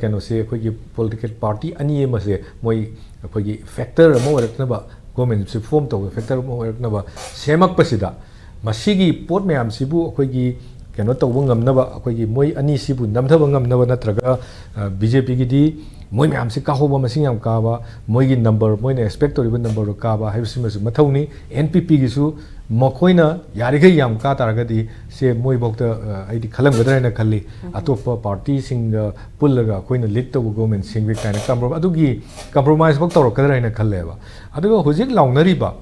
ꯀꯩꯅꯣꯁꯦ, ꯑꯩꯈꯣꯏꯒꯤ ꯄꯣꯂꯤꯇꯤꯀꯦꯜ ꯄꯥꯔꯇꯤ ꯑꯅꯤ ꯑꯃꯁꯦ ꯃꯣꯏ ꯑꯩꯈꯣꯏꯒꯤ ꯐꯦꯛꯇꯔ ꯑꯃ ꯑꯣꯏꯔꯛꯅꯕ, ꯒꯣꯔꯃꯦꯟꯁꯦ ꯐꯣꯝ ꯇꯧꯕ ꯐꯦꯛꯇꯔ ꯑꯃ ꯑꯣꯏꯔꯛꯅꯕ ꯁꯦꯝꯃꯛꯄꯁꯤꯗ, ꯃꯁꯤꯒꯤ ꯄꯣꯠ ꯃꯌꯥꯝꯁꯤꯕꯨ ꯑꯩꯈꯣꯏꯒꯤ ꯀꯩꯅꯣ ꯇꯧꯕ ꯉꯝꯅꯕ, ꯑꯩꯈꯣꯏꯒꯤ ꯃꯣꯏ ꯑꯅꯤꯁꯤꯕꯨ ꯅꯝꯊꯕ ꯉꯝꯅꯕ, ꯅꯠꯇ꯭ꯔꯒ ꯕꯤ ꯖꯦ ꯄꯤꯒꯤꯗꯤ ꯃꯣꯏ ꯃꯌꯥꯝꯁꯤ ꯀꯥꯍꯧꯕ, ꯃꯁꯤꯡ ꯌꯥꯝ ꯀꯥꯕ, ꯃꯣꯏꯒꯤ ꯅꯝꯕꯔ, ꯃꯣꯏꯅ ꯑꯦꯛꯁꯄꯦꯛ ꯇꯧꯔꯤꯕ ꯅꯝꯕꯔꯗꯣ ꯀꯥꯕ ꯍꯥꯏꯕꯁꯤꯃꯁꯨ ꯃꯊꯧꯅꯤ꯫ ꯑꯦꯟ ꯄꯤ ꯄꯤꯒꯤꯁꯨ ꯃꯈꯣꯏꯅ ꯌꯥꯔꯤꯈꯩ ꯌꯥꯝ ꯀꯥ ꯇꯥꯔꯒꯗꯤ, ꯁꯦ ꯃꯣꯏꯐꯧꯗ ꯑ, ꯑꯩꯗꯤ ꯈꯜꯂꯝꯒꯗ꯭ꯔꯥ ꯍꯥꯏꯅ ꯈꯜꯂꯤ꯫ ꯑꯇꯣꯞꯄ ꯄꯥꯔꯇꯤꯁꯤꯡꯒ ꯄꯨꯜꯂꯒ ꯑꯩꯈꯣꯏꯅ ꯂꯤꯗ ꯇꯧꯕ ꯒꯣꯔꯃꯦꯟ ꯁꯦꯝꯒꯦ ꯀꯥꯏꯅ ꯀꯝꯄ꯭ꯔꯣ- ꯑꯗꯨꯒꯤ ꯀꯝꯄ꯭ꯔꯣꯃꯥꯏꯁ ꯐꯥꯎ ꯇꯧꯔꯛꯀꯗ꯭ꯔꯥ ꯍꯥꯏꯅ ꯈꯜꯂꯦꯕ꯫ ꯑꯗꯨꯒ ꯍꯧꯖꯤꯛ ꯂꯥꯎꯅꯔꯤꯕ,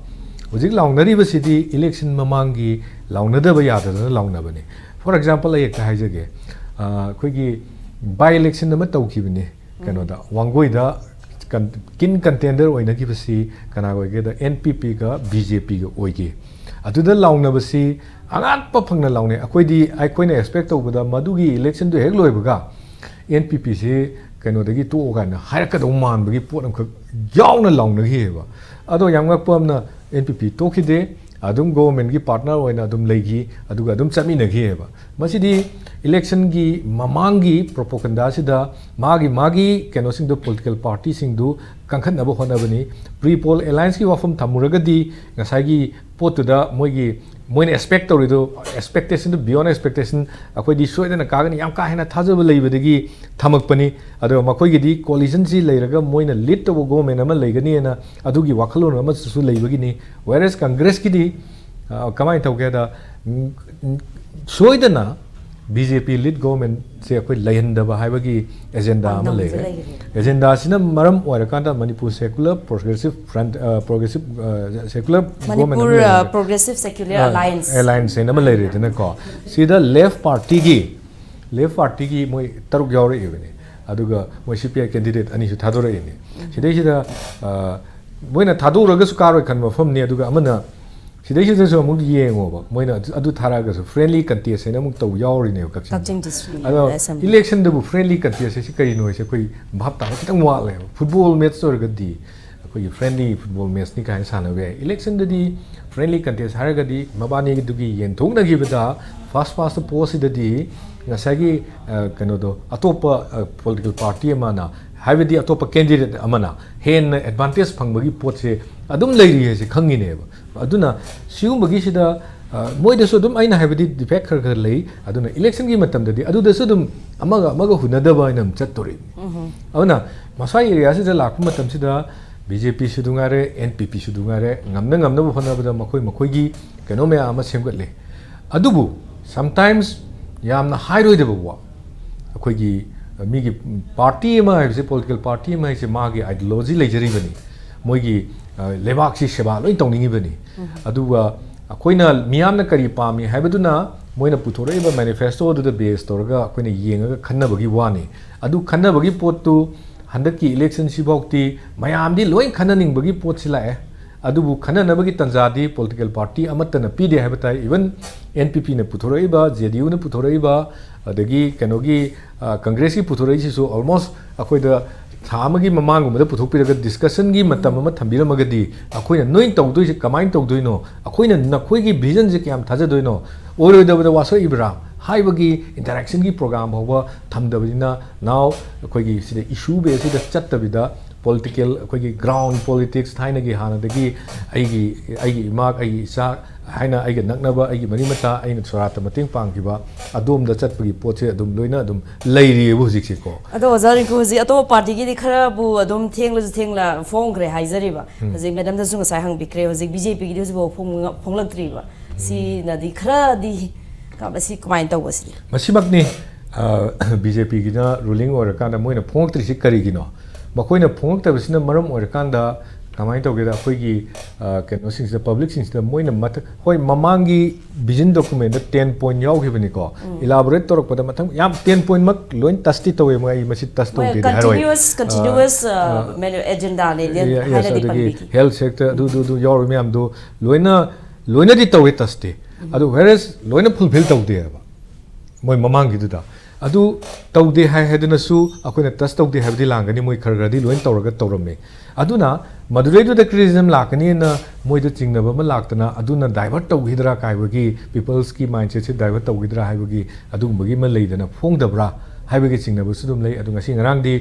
ꯍꯧꯖꯤꯛ ꯂꯥꯎꯅꯔꯤꯕꯁꯤꯗꯤ ꯏꯂꯦꯛꯁꯟ ꯃꯃꯥꯡꯒꯤ ꯂꯥꯎꯅꯗꯕ ꯌꯥꯗꯗꯅ ꯂꯥꯎꯅꯕꯅꯤ꯫ ꯐꯣꯔ ꯑꯦꯛꯖꯥꯝꯄꯜ ꯑꯩ ꯍꯦꯛꯇ ꯍꯥꯏꯖꯒꯦ, ꯑ, ꯑꯩꯈꯣꯏꯒꯤ ꯕꯥꯏ ꯏꯂꯦꯛꯁꯟ ꯑꯃ ꯇꯧꯈꯤꯕꯅꯤ ꯀꯩꯅꯣꯗ, ꯋꯥꯡꯒꯣꯏꯗ ꯀꯟ- ꯀꯤꯟ ꯀꯟꯇꯦꯟꯗꯔ ꯑꯣꯏꯅꯈꯤꯕꯁꯤ ꯀꯅꯥ ꯑꯣꯏꯒꯦꯗ, ꯑꯦꯟ ꯄꯤ ꯄꯤꯒ ꯕꯤ ꯖꯦ ꯄꯤꯒ ꯑꯣꯏꯈꯤ꯫ ꯑꯗꯨꯗ ꯂꯥꯎꯅꯕꯁꯤ ꯑꯉꯥꯛꯄ ꯐꯪꯅ ꯂꯥꯎꯅꯩ꯫ ꯑꯩꯈꯣꯏꯗꯤ, ꯑꯩꯈꯣꯏꯅ ꯑꯦꯛꯁꯄꯦꯛ ꯇꯧꯕꯗ ꯃꯗꯨꯒꯤ ꯏꯂꯦꯛꯁꯟꯗꯨ ꯍꯦꯛ ꯂꯣꯏꯕꯒ ꯑꯦꯟ ꯄꯤ ꯄꯤꯁꯤ ꯀꯩꯅꯣꯗꯒꯤ ꯇꯣꯛꯑꯣ ꯀꯥꯏꯅ ꯍꯥꯏꯔꯛꯀꯗꯧ ꯃꯥꯟꯕꯒꯤ ꯄꯣꯠ ꯑꯃꯈꯛ ꯌꯥꯎꯅ ꯂꯥꯎꯅꯈꯤꯑꯕ꯫ ꯑꯗꯣ ꯌꯥꯝ ꯉꯛꯄ ꯑꯃꯅ, ꯑꯦꯟ ꯄꯤ ꯄꯤ ꯇꯣꯛꯈꯤꯗꯦ, ꯑꯗꯨꯝ ꯒꯣꯚꯔꯟꯃꯦꯟꯠꯀꯤ ꯄꯥꯔꯠꯅꯔ ꯑꯣꯏꯅ ꯑꯗꯨꯝ ꯂꯩꯈꯤ, ꯑꯗꯨꯒ ꯑꯗꯨꯝ ꯆꯠꯃꯤꯟꯅꯈꯤꯑꯕ꯫ ꯃꯁꯤꯗꯤ ꯏꯂꯦꯛꯁꯟꯒꯤ ꯃꯃꯥꯡꯒꯤ ꯄ꯭ꯔꯣꯄꯣꯀꯟꯗꯥꯁꯤꯗ ꯃꯥꯒꯤ ꯃꯥꯒꯤ ꯀꯩꯅꯣꯁꯤꯡꯗꯨ, ꯄꯣꯂꯤꯇꯤꯀꯦꯜ ꯄꯥꯔꯇꯤꯁꯤꯡꯗꯨ ꯀꯟꯈꯠꯅꯕ ꯍꯣꯠꯅꯕꯅꯤ꯫ ꯄ꯭ꯔꯤ ꯄꯣꯜ ꯑꯦꯂꯥꯏꯟꯁꯀꯤ ꯋꯥꯐꯝ ꯊꯝꯃꯨꯔꯒꯗꯤ, ꯉꯁꯥꯏꯒꯤ ꯄꯣꯠꯇꯨꯗ ꯃꯣꯏꯒꯤ, ꯃꯣꯏꯅ ꯑꯦꯛꯁꯄꯦꯛ ꯇꯧꯔꯤꯗꯣ, ꯑꯦꯛꯁꯄꯦꯛꯇꯦꯁꯟꯗꯨ, ꯕꯤꯌꯣꯟ ꯑꯦꯛꯁꯄꯦꯛꯇꯦꯁꯟ, ꯑꯩꯈꯣꯏꯗꯤ ꯁꯣꯏꯗꯅ ꯀꯥꯒꯅꯤ, ꯌꯥꯝ ꯀꯥ ꯍꯦꯟꯅ ꯊꯥꯖꯕ ꯂꯩꯕꯗꯒꯤ ꯊꯝꯃꯛꯄꯅꯤ꯫ ꯑꯗꯨꯒ ꯃꯈꯣꯏꯒꯤꯗꯤ ꯀꯣꯂꯤꯖꯟꯁꯤ ꯂꯩꯔꯒ ꯃꯣꯏꯅ ꯂꯤꯗ ꯇꯧꯕ ꯒꯣꯚꯔꯟꯃꯦꯟꯠ ꯑꯃ ꯂꯩꯒꯅꯤꯅ ꯑꯗꯨꯒꯤ ꯋꯥꯈꯜꯂꯣꯟ ꯑꯃꯁꯨ ꯂꯩꯕꯒꯤꯅꯤ꯫ ꯋꯦꯔꯦꯁ ꯀꯪꯒ꯭ꯔꯦꯁꯀꯤꯗꯤ, ꯑ, ꯀꯃꯥꯏꯅ ꯇꯧꯒꯦꯗ, ꯎꯝ, ꯎꯝ, ꯁꯣꯏꯗꯅ ꯕꯤ ꯖꯦ ꯄꯤ ꯂꯤꯗ ꯒꯣꯚꯔꯟꯃꯦꯟꯠꯁꯦ ꯑꯩꯈꯣꯏ ꯂꯩꯍꯟꯗꯕ ꯍꯥꯏꯕꯒꯤ ꯑꯦꯖꯦꯟꯗꯥ ꯑꯃ ꯄꯥꯟꯗꯝꯁꯨ ꯂꯩꯔꯦ꯫ ꯂꯩꯔꯦ꯫ ꯑꯦꯖꯦꯟꯗꯥꯁꯤꯅ ꯃꯔꯝ ꯑꯣꯏꯔꯀꯥꯟꯗ ꯃꯅꯤꯄꯨꯔ ꯁꯦꯀꯨꯂꯔ ꯄ꯭ꯔꯣꯒ꯭ꯔꯦꯁꯤꯞ ꯐ꯭ꯔꯟꯠ, ꯑ, ꯄ꯭ꯔꯣꯒ꯭ꯔꯦꯁꯤꯞ, ꯑ, ꯁꯦꯀꯨꯂꯔ ꯒꯣꯚꯔꯟꯃꯦꯟꯠ ꯑꯃ ꯃꯅꯤꯄꯨꯔ, ꯑ, ꯂꯩꯔꯦ꯫ ꯄ꯭ꯔꯣꯒ꯭ꯔꯦꯁꯤꯞ ꯁꯦꯀꯨꯂꯔ ꯑ, ꯑꯦꯂꯥꯏꯟꯁ꯫ ꯑꯦꯂꯥꯏꯟꯁ ꯍꯥꯏꯅ ꯑꯃ ꯂꯩꯔꯦꯗꯅꯀꯣ꯫ ꯁꯤꯗ ꯂꯦꯐ ꯄꯥꯔꯇꯤꯒꯤ, ꯂꯦꯐ ꯄꯥꯔꯇꯤꯒꯤ ꯃꯣꯏ ꯇꯔꯨꯛ ꯌꯥꯎꯔꯛꯏꯕꯅꯤ꯫ ꯑꯗꯨꯒ ꯃꯣꯏ ꯁꯤ ꯄꯤ ꯑꯥꯏ ꯀꯦꯟꯗꯤꯗꯦꯠ ꯑꯅꯤꯁꯨ ꯊꯥꯗꯣꯔꯛꯏꯅꯤ꯫ ꯁꯤꯗꯩꯁꯤꯗ ꯃꯣꯏꯅ ꯊꯥꯗꯣꯛꯎꯔꯒꯁꯨ ꯀꯥꯔꯣꯏ ꯈꯟꯕ ꯃꯐꯝꯅꯤ꯫ ꯑꯗꯨꯒ ꯑꯃꯅ ꯁꯤꯗꯩꯁꯤꯗꯁꯨ ꯑꯃꯨꯛ ꯌꯦꯡꯉꯣꯕ, ꯃꯣꯏꯅ ꯑꯗꯨ ꯊꯥꯔꯛꯑꯒꯁꯨ ꯐ꯭ꯔꯦꯟꯂꯤ ꯀꯟꯇꯦꯁ ꯍꯥꯏꯅ ꯑꯃꯨꯛ ꯇꯧ ꯌꯥꯎꯔꯤꯅꯦꯕ ꯀꯛꯆꯤꯡ꯫ ꯀꯛꯆꯤꯡ ꯗꯤꯁꯇ꯭ꯔꯤꯛ ꯑꯗꯣ ꯑꯦꯁꯦꯝꯕ꯭ꯂꯤ꯫ ꯏꯂꯦꯛꯁꯟꯗꯕꯨ ꯐ꯭ꯔꯦꯟꯂꯤ ꯀꯟꯇꯦꯁ ꯍꯥꯏꯁꯤ ꯀꯔꯤꯅꯣ ꯍꯥꯏꯁꯦ ꯑꯩꯈꯣꯏ ꯚꯥꯞ ꯇꯥꯕ ꯈꯤꯇꯪ ꯋꯥꯠꯂꯦꯕ꯫ ꯐꯨꯠꯕꯣꯜ ꯃꯦꯠꯆ ꯑꯣꯏꯔꯒꯗꯤ, ꯑꯩꯈꯣꯏꯒꯤ ꯐ꯭ꯔꯦꯟꯂꯤ ꯐꯨꯠꯕꯣꯜ ꯃꯦꯠꯆꯅꯤ ꯀꯥꯏꯅ ꯁꯥꯟꯅꯕ ꯌꯥꯏ꯫ ꯏꯂꯦꯛꯁꯟꯗꯗꯤ ꯐ꯭ꯔꯦꯟꯂꯤ ꯀꯟꯇꯦꯁ ꯍꯥꯏꯔꯒꯗꯤ ꯃꯕꯥꯅꯤꯗꯨꯒꯤ ꯌꯦꯟꯊꯣꯛꯅꯈꯤꯕꯗ ꯐꯥꯔꯁ ꯄꯥꯁ ꯗ ꯄꯣꯁꯁꯤꯗꯗꯤ ꯉꯁꯥꯏꯒꯤ ꯀꯩꯅꯣꯗꯣ, ꯑꯇꯣꯞꯄ ꯄꯣꯂꯤꯇꯤꯀꯦꯜ ꯄꯥꯔꯇꯤ ꯑꯃꯅ, ꯍꯥꯏꯕꯗꯤ ꯑꯇꯣꯞꯄ ꯀꯦꯟꯗꯤꯗꯦꯠ ꯑꯃꯅ ꯍꯦꯟꯅ ꯑꯦꯗꯚꯥꯟꯇꯦꯖ ꯐꯪꯕꯒꯤ ꯄꯣꯠꯁꯦ ꯑꯗꯨꯝ ꯂꯩꯔꯤ ꯍꯥꯏꯁꯦ ꯈꯪꯉꯤꯅꯦꯕ꯫ ꯑꯗꯨꯅ ꯁꯤꯒꯨꯝꯕꯒꯤꯁꯤꯗ ꯃꯣꯏꯗꯁꯨ ꯑꯗꯨꯝ, ꯑꯩꯅ ꯍꯥꯏꯕꯗꯤ, ꯗꯤꯐꯦꯛ ꯈꯔ ꯈꯔ ꯂꯩ꯫ ꯑꯗꯨꯅ ꯏꯂꯦꯛꯁꯟꯒꯤ ꯃꯇꯝꯗꯗꯤ ꯑꯗꯨꯗꯁꯨ ꯑꯗꯨꯝ ꯑꯃꯒ ꯑꯃꯒ ꯍꯨꯟꯅꯗꯕ ꯍꯥꯏꯅ ꯑꯗꯨꯝ ꯆꯠꯇꯣꯔꯤꯕꯅꯤ꯫ ꯑꯗꯨꯅ ꯃꯁꯥꯒꯤ ꯑꯦꯔꯤꯌꯥꯁꯤꯗ ꯂꯥꯛꯄ ꯃꯇꯝꯁꯤꯗ ꯕꯤ ꯖꯦ ꯄꯤꯁꯨ ꯑꯗꯨꯝ ꯉꯥꯏꯔꯦ, ꯑꯦꯟ ꯄꯤ ꯄꯤꯁꯨ ꯑꯗꯨꯝ ꯉꯥꯏꯔꯦ, ꯉꯝꯅ ꯉꯝꯅꯕ ꯍꯣꯠꯅꯕꯗ ꯃꯈꯣꯏ ꯃꯈꯣꯏꯒꯤ ꯀꯩꯅꯣ ꯃꯌꯥꯝ ꯑꯃ ꯁꯦꯝꯒꯠꯂꯤ꯫ ꯑꯗꯨꯕꯨ ꯁꯝꯇꯥꯏꯝꯁ ꯌꯥꯝꯅ ꯍꯥꯏꯔꯣꯏꯗꯕ ꯋꯥ, ꯑꯩꯈꯣꯏꯒꯤ ꯃꯤꯒꯤ ꯄꯥꯔꯇꯤ ꯑꯃ ꯍꯥꯏꯕꯁꯦ, ꯄꯣꯂꯤꯇꯤꯀꯦꯜ ꯄꯥꯔꯇꯤ ꯑꯃ ꯍꯥꯏꯁꯦ ꯃꯥꯒꯤ ꯑꯥꯏꯗꯤꯌꯣꯂꯣꯖꯤ ꯂꯩꯖꯔꯤꯕꯅꯤ, ꯃꯣꯏꯒꯤ ꯂꯩꯕꯥꯛꯁꯤ ꯁꯦꯕꯥ ꯂꯣꯏ ꯇꯧꯅꯤꯡꯉꯤꯕꯅꯤ꯫ ꯑꯗꯨꯒ ꯑꯩꯈꯣꯏꯅ ꯃꯤꯌꯥꯝꯅ ꯀꯔꯤ ꯄꯥꯝꯃꯤ ꯍꯥꯏꯕꯗꯨꯅ ꯃꯣꯏꯅ ꯄꯨꯊꯣꯔꯛꯏꯕ ꯃꯦꯅꯤꯐꯦꯁꯇꯣꯗꯨꯗ ꯕꯦꯁ ꯇꯧꯔꯒ ꯑꯩꯈꯣꯏꯅ ꯌꯦꯡꯉꯒ ꯈꯟꯅꯕꯒꯤ ꯋꯥꯅꯤ꯫ ꯑꯗꯨ ꯈꯟꯅꯕꯒꯤ ꯄꯣꯠꯇꯨ ꯍꯟꯗꯛꯀꯤ ꯏꯂꯦꯛꯁꯟꯁꯤꯐꯥꯎꯗꯤ ꯃꯌꯥꯝꯗꯤ ꯂꯣꯏ ꯈꯟꯅꯅꯤꯡꯕꯒꯤ ꯄꯣꯠꯁꯤ ꯂꯥꯛꯑꯦ꯫ ꯑꯗꯨꯕꯨ ꯈꯟꯅꯅꯕꯒꯤ ꯇꯥꯟꯖꯥꯗꯤ ꯄꯣꯂꯤꯇꯤꯀꯦꯜ ꯄꯥꯔꯇꯤ ꯑꯃꯠꯇꯅ ꯄꯤꯗꯦ ꯍꯥꯏꯕ ꯇꯥꯏ꯫ ꯏꯚꯟ ꯑꯦꯟ ꯄꯤ ꯄꯤꯅ ꯄꯨꯊꯣꯔꯛꯏꯕ, ꯖꯦ ꯗꯤ ꯌꯨꯅ ꯄꯨꯊꯣꯔꯛꯏꯕ, ꯑꯗꯒꯤ ꯀꯩꯅꯣꯒꯤ, ꯀꯪꯒ꯭ꯔꯦꯁꯀꯤ ꯄꯨꯊꯣꯔꯛꯏꯁꯤꯁꯨ ꯑꯣꯜꯃꯣꯁ ꯑꯩꯈꯣꯏꯗ ꯊꯥ ꯑꯃꯒꯤ ꯃꯃꯥꯡꯒꯨꯝꯕꯗ ꯄꯨꯊꯣꯛꯄꯤꯔꯒ ꯗꯤꯁꯀꯁꯟꯒꯤ ꯃꯇꯝ ꯑꯃ ꯊꯝꯕꯤꯔꯝꯃꯒꯗꯤ ꯑꯩꯈꯣꯏꯅ ꯅꯣꯏꯅ ꯇꯧꯗꯣꯏꯁꯦ ꯀꯃꯥꯏꯅ ꯇꯧꯗꯣꯏꯅꯣ, ꯑꯩꯈꯣꯏꯅ ꯅꯈꯣꯏꯒꯤ ꯚꯤꯖꯟꯁꯦ ꯀꯌꯥꯝ ꯊꯥꯖꯗꯣꯏꯅꯣ, ꯑꯣꯏꯔꯣꯏꯗꯕꯗ ꯋꯥꯁꯛꯏꯕ꯭ꯔꯥ ꯍꯥꯏꯕꯒꯤ ꯏꯟꯇꯔꯦꯛꯁꯟꯒꯤ ꯄ꯭ꯔꯣꯒ꯭ꯔꯥꯝ ꯐꯥꯎꯕ ꯊꯝꯗꯕꯅꯤꯅ, ꯅꯥꯎ ꯑꯩꯈꯣꯏꯒꯤ ꯁꯤꯗ ꯏꯁꯨ ꯕꯦꯁꯁꯤꯗ ꯆꯠꯇꯕꯤꯗ ꯄꯣꯂꯤꯇꯤꯀꯦꯜ, ꯑꯩꯈꯣꯏꯒꯤ ꯒ꯭ꯔꯥꯎꯟ ꯄꯣꯂꯤꯇꯤꯛꯁ, ꯊꯥꯏꯅꯒꯤ ꯍꯥꯟꯅꯗꯒꯤ ꯑꯩꯒꯤ, ꯑꯩꯒꯤ ꯏꯃꯥ, ꯑꯩꯒꯤ ꯏꯆꯥ ꯍꯥꯏꯅ ꯑꯩꯒ ꯅꯛꯅꯕ, ꯑꯩꯒꯤ ꯃꯔꯤ ꯃꯇꯥ, ꯑꯩꯅ ꯁꯣꯔꯥꯠꯇ ꯃꯇꯦꯡ ꯄꯥꯡꯈꯤꯕ, ꯑꯗꯣꯝꯗ ꯆꯠꯄꯒꯤ ꯄꯣꯠꯁꯦ ꯑꯗꯨꯝ ꯂꯣꯏꯅ ꯑꯗꯨꯝ ꯂꯩꯔꯤꯑꯕ ꯍꯧꯖꯤꯛꯁꯦꯀꯣ꯫ ꯑꯗꯣ ꯑꯣꯖꯥ ꯔꯤꯡꯀꯨ, ꯍꯧꯖꯤꯛ ꯑꯇꯣꯞꯄ ꯄꯥꯔꯇꯤꯒꯤꯗꯤ ꯈꯔꯕꯨ ꯑꯗꯨꯝ ꯊꯦꯡꯂꯁꯨ ꯊꯦꯡꯂ ꯐꯣꯡꯈ꯭ꯔꯦ ꯍꯥꯏꯖꯔꯤꯕ꯫ ꯎꯝ꯫ ꯍꯧꯖꯤꯛ ꯃꯦꯗꯝꯗꯁꯨ ꯉꯁꯥꯏ ꯍꯪꯕꯤꯈ꯭ꯔꯦ, ꯍꯧꯖꯤꯛ ꯕꯤ ꯖꯦ ꯄꯤꯒꯤꯗꯤ ꯍꯧꯖꯤꯛꯐꯥꯎ ꯐꯣꯡ-, ꯐꯣꯡꯂꯛꯇ꯭ꯔꯤꯕ꯫ ꯎꯝ꯫ ꯁꯤꯅꯗꯤ ꯈꯔꯗꯤ ꯀ-, ꯃꯁꯤ ꯀꯃꯥꯏꯅ ꯇꯧꯕ ꯁꯤꯗꯤ? ꯃꯁꯤꯃꯛꯅꯤ, ꯕꯤ ꯖꯦ ꯄꯤꯒꯤꯅ ꯔꯨꯂꯤꯡ ꯑꯣꯏꯔꯀꯥꯟꯗ ꯃꯣꯏꯅ ꯐꯣꯡꯂꯛꯇ꯭ꯔꯤꯁꯤ ꯀꯔꯤꯒꯤꯅꯣ? ꯃꯈꯣꯏꯅ ꯐꯣꯡꯂꯛꯇꯕꯁꯤꯅ ꯃꯔꯝ ꯑꯣꯏꯔꯀꯥꯟꯗ ꯀꯃꯥꯏꯅ ꯇꯧꯒꯦꯗ, ꯑꯩꯈꯣꯏꯒꯤ ꯑ, ꯀꯩꯅꯣꯁꯤꯡꯁꯤꯗ, ꯄꯕ꯭ꯂꯤꯛꯁꯤꯡꯁꯤꯗ ꯃꯣꯏꯅ ꯃꯊꯛ, ꯍꯣꯏ, ꯃꯃꯥꯡꯒꯤ ꯚꯤꯖꯟ ꯗꯣꯀꯨꯃꯦꯟꯗ ꯇꯦꯟ ꯄꯣꯏꯟ ꯌꯥꯎꯈꯤꯕꯅꯤꯀꯣ꯫ ꯏꯂꯥꯕꯣꯔꯦꯠ ꯇꯧꯔꯛꯄꯗ ꯃꯊꯪ ꯌꯥꯝ ꯇꯦꯟ ꯄꯣꯏꯟꯃꯛ ꯂꯣꯏ ꯇꯁꯇꯤ ꯇꯧꯋꯦ, ꯃꯣꯏ ꯑꯩ ꯃꯁꯤ ꯇꯁ ꯃꯣꯏ ꯇꯧꯗꯦꯗꯤ ꯍꯥꯏꯔꯣꯏ꯫ Continuous, continuous, ꯑ, ꯑ, menu agenda ꯅꯦ, ꯌꯦ-, yes, ꯍꯥꯏꯅꯗꯤ ꯑꯗꯒꯤ ꯄꯟꯕꯤꯈꯤ꯫ Health sector ꯑꯗꯨ, ꯑꯗꯨ, ꯑꯗꯨ ꯌꯥꯎꯔꯤꯕ ꯃꯌꯥꯝꯗꯣ ꯂꯣꯏꯅ, ꯂꯣꯏꯅꯗꯤ ꯇꯧꯋꯦ ꯇꯁꯇꯤ꯫ ꯑꯗꯨ whereas ꯂꯣꯏꯅ ꯐꯨꯜꯐꯤꯜ ꯇꯧꯗꯦꯕ ꯃꯣꯏ ꯃꯃꯥꯡꯒꯤꯗꯨꯗ꯫ ꯑꯗꯨ ꯇꯧꯗꯦ ꯍꯥꯏ ꯍꯥꯏꯗꯨꯅꯁꯨ ꯑꯩꯈꯣꯏꯅ ꯇꯁ ꯇꯧꯗꯦ ꯍꯥꯏꯕꯗꯤ ꯂꯥꯟꯒꯅꯤ, ꯃꯣꯏ ꯈꯔ ꯈꯔꯗꯤ ꯂꯣꯏꯅ ꯇꯧꯔꯒ ꯇꯧꯔꯝꯃꯦ꯫ ꯑꯗꯨꯅ ꯃꯗꯨꯗꯩꯗꯨꯗ criticism ꯂꯥꯛꯀꯅꯤꯅ ꯃꯣꯏꯗ ꯆꯤꯡꯅꯕ ꯑꯃ ꯂꯥꯛꯇꯅ ꯑꯗꯨꯅ divert ꯇꯧꯈꯤꯗ꯭ꯔꯥ ꯀꯥꯏꯕꯒꯤ, peopleꯁꯀꯤ mindsetꯁꯦ divert ꯇꯧꯈꯤꯗ꯭ꯔꯥ ꯍꯥꯏꯕꯒꯤ ꯑꯗꯨꯒꯨꯝꯕꯒꯤ ꯑꯃ ꯂꯩꯗꯅ ꯐꯣꯡꯗꯕ꯭ꯔꯥ ꯍꯥꯏꯕꯒꯤ ꯆꯤꯡꯅꯕꯁꯨ ꯑꯗꯨꯝ ꯂꯩ꯫ ꯑꯗꯨ ꯉꯁꯤ ꯉꯔꯥꯡꯗꯤ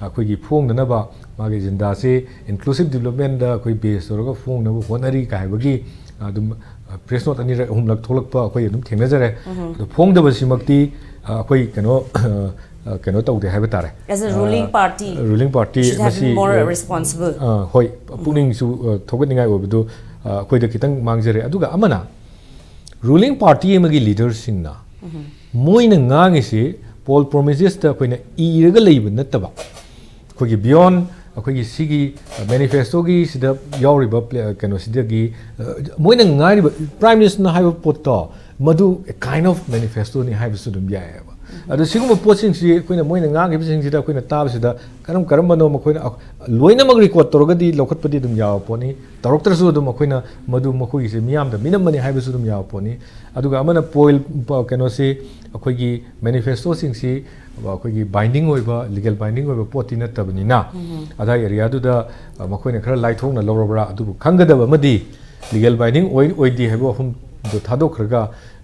ꯑꯩꯈꯣꯏꯒꯤ ꯐꯣꯡꯗꯅꯕ ꯃꯥꯒꯤ ꯑꯦꯖꯦꯟꯗꯥꯁꯦ inclusive developmentꯗ ꯑꯩꯈꯣꯏ base ꯇꯧꯔꯒ ꯐꯣꯡꯅꯕ ꯍꯣꯠꯅꯔꯤ ꯀꯥꯏ ꯍꯥꯏꯕꯒꯤ ꯑꯗꯨꯝ press note ꯑꯅꯤꯔꯛ ꯑꯍꯨꯝꯂꯛ ꯊꯣꯛꯂꯛꯄ ꯑꯩꯈꯣꯏ ꯑꯗꯨꯝ ꯊꯦꯡꯅꯖꯔꯦ꯫ ꯑꯗꯨ ꯐꯣꯡꯗꯕꯁꯤꯃꯛꯇꯤ ꯑ, ꯑꯩꯈꯣꯏ ꯀꯩꯅꯣ, ꯑ, ꯀꯩꯅꯣ ꯇꯧꯗꯦ ꯍꯥꯏꯕ ꯇꯥꯔꯦ꯫ As a ruling party, ruling party should have ꯃꯁꯤ, been more ꯑ, responsible. ꯑ, ꯍꯣꯏ, ꯄꯨꯛꯅꯤꯡꯁꯨ, ꯑ, ꯊꯧꯒꯠꯅꯤꯡꯉꯥꯏ ꯑꯣꯏꯕꯗꯨ, ꯑ, ꯑꯩꯈꯣꯏꯗ ꯈꯤꯇꯪ ꯃꯥꯡꯖꯔꯦ꯫ ꯑꯗꯨꯒ ꯑꯃꯅ, ruling party ꯑꯃꯒꯤ leaderꯁꯤꯡꯅ ꯃꯣꯏꯅ ꯉꯥꯡꯉꯤꯁꯤ poll promisesꯇ ꯑꯩꯈꯣꯏꯅ ꯏꯔꯒ ꯂꯩꯕ ꯅꯠꯇꯕ, ꯑꯩꯈꯣꯏꯒꯤ beyond ꯑꯩꯈꯣꯏꯒꯤ ꯁꯤꯒꯤ manifestoꯒꯤ ꯁꯤꯗ ꯌꯥꯎꯔꯤꯕ ꯄ꯭ꯂꯦ-, ꯀꯩꯅꯣꯁꯤꯗꯒꯤ, ꯑ, ꯃꯣꯏꯅ ꯉꯥꯏꯔꯤꯕ Prime Ministerꯅ ꯍꯥꯏꯕ ꯄꯣꯠꯇꯣ ꯃꯗꯨ a kind of manifestoꯅꯤ ꯍꯥꯏꯕꯁꯨ ꯑꯗꯨꯝ ꯌꯥꯏꯑꯕ꯫ ꯑꯗꯣ ꯁꯤꯒꯨꯝꯕ ꯄꯣꯠꯁꯤꯡꯁꯤ ꯑꯩꯈꯣꯏꯅ ꯃꯣꯏꯅ ꯉꯥꯡꯈꯤꯕꯁꯤꯡꯁꯤꯗ ꯑꯩꯈꯣꯏꯅ ꯇꯥꯕꯁꯤꯗ ꯀꯔꯝ ꯀꯔꯝꯕꯅꯣ ꯃꯈꯣꯏꯅ ꯑ-, ꯂꯣꯏꯅꯃꯛ record ꯇꯧꯔꯒꯗꯤ ꯂꯧꯈꯠꯄꯗꯤ ꯑꯗꯨꯝ ꯌꯥꯕ ꯄꯣꯠꯅꯤ, ꯇꯧꯔꯛꯇ꯭ꯔꯁꯨ ꯑꯗꯨꯝ ꯑꯩꯈꯣꯏꯅ ꯃꯗꯨ ꯃꯈꯣꯏꯒꯤꯁꯦ ꯃꯤꯌꯥꯝꯗ ꯃꯤꯅꯝꯕꯅꯤ ꯍꯥꯏꯕꯁꯨ ꯑꯗꯨꯝ ꯌꯥꯕ ꯄꯣꯠꯅꯤ꯫ ꯑꯗꯨꯒ ꯑꯃꯅ poll ꯄ-, ꯀꯩꯅꯣꯁꯤ ꯑꯩꯈꯣꯏꯒꯤ manifestoꯁꯤꯡꯁꯤ ꯑꯩꯈꯣꯏꯒꯤ binding ꯑꯣꯏꯕ, legal binding ꯑꯣꯏꯕ ꯄꯣꯠꯇꯤ ꯅꯠꯇꯕꯅꯤꯅ, ꯑꯗꯥꯏ areaꯗꯨꯗ, ꯑ, ꯃꯈꯣꯏꯅ ꯈꯔ ꯂꯥꯏꯊꯣꯛꯅ ꯂꯧꯔꯕ꯭ꯔꯥ? ꯑꯗꯨꯕꯨ ꯈꯪꯒꯗꯕ ꯑꯃꯗꯤ legal binding ꯑꯣꯏ-, ꯑꯣꯏꯗꯦ ꯍꯥꯏꯕ ꯋꯥꯐꯝꯗꯣ ꯊꯥꯗꯣꯛꯈ꯭ꯔꯒ,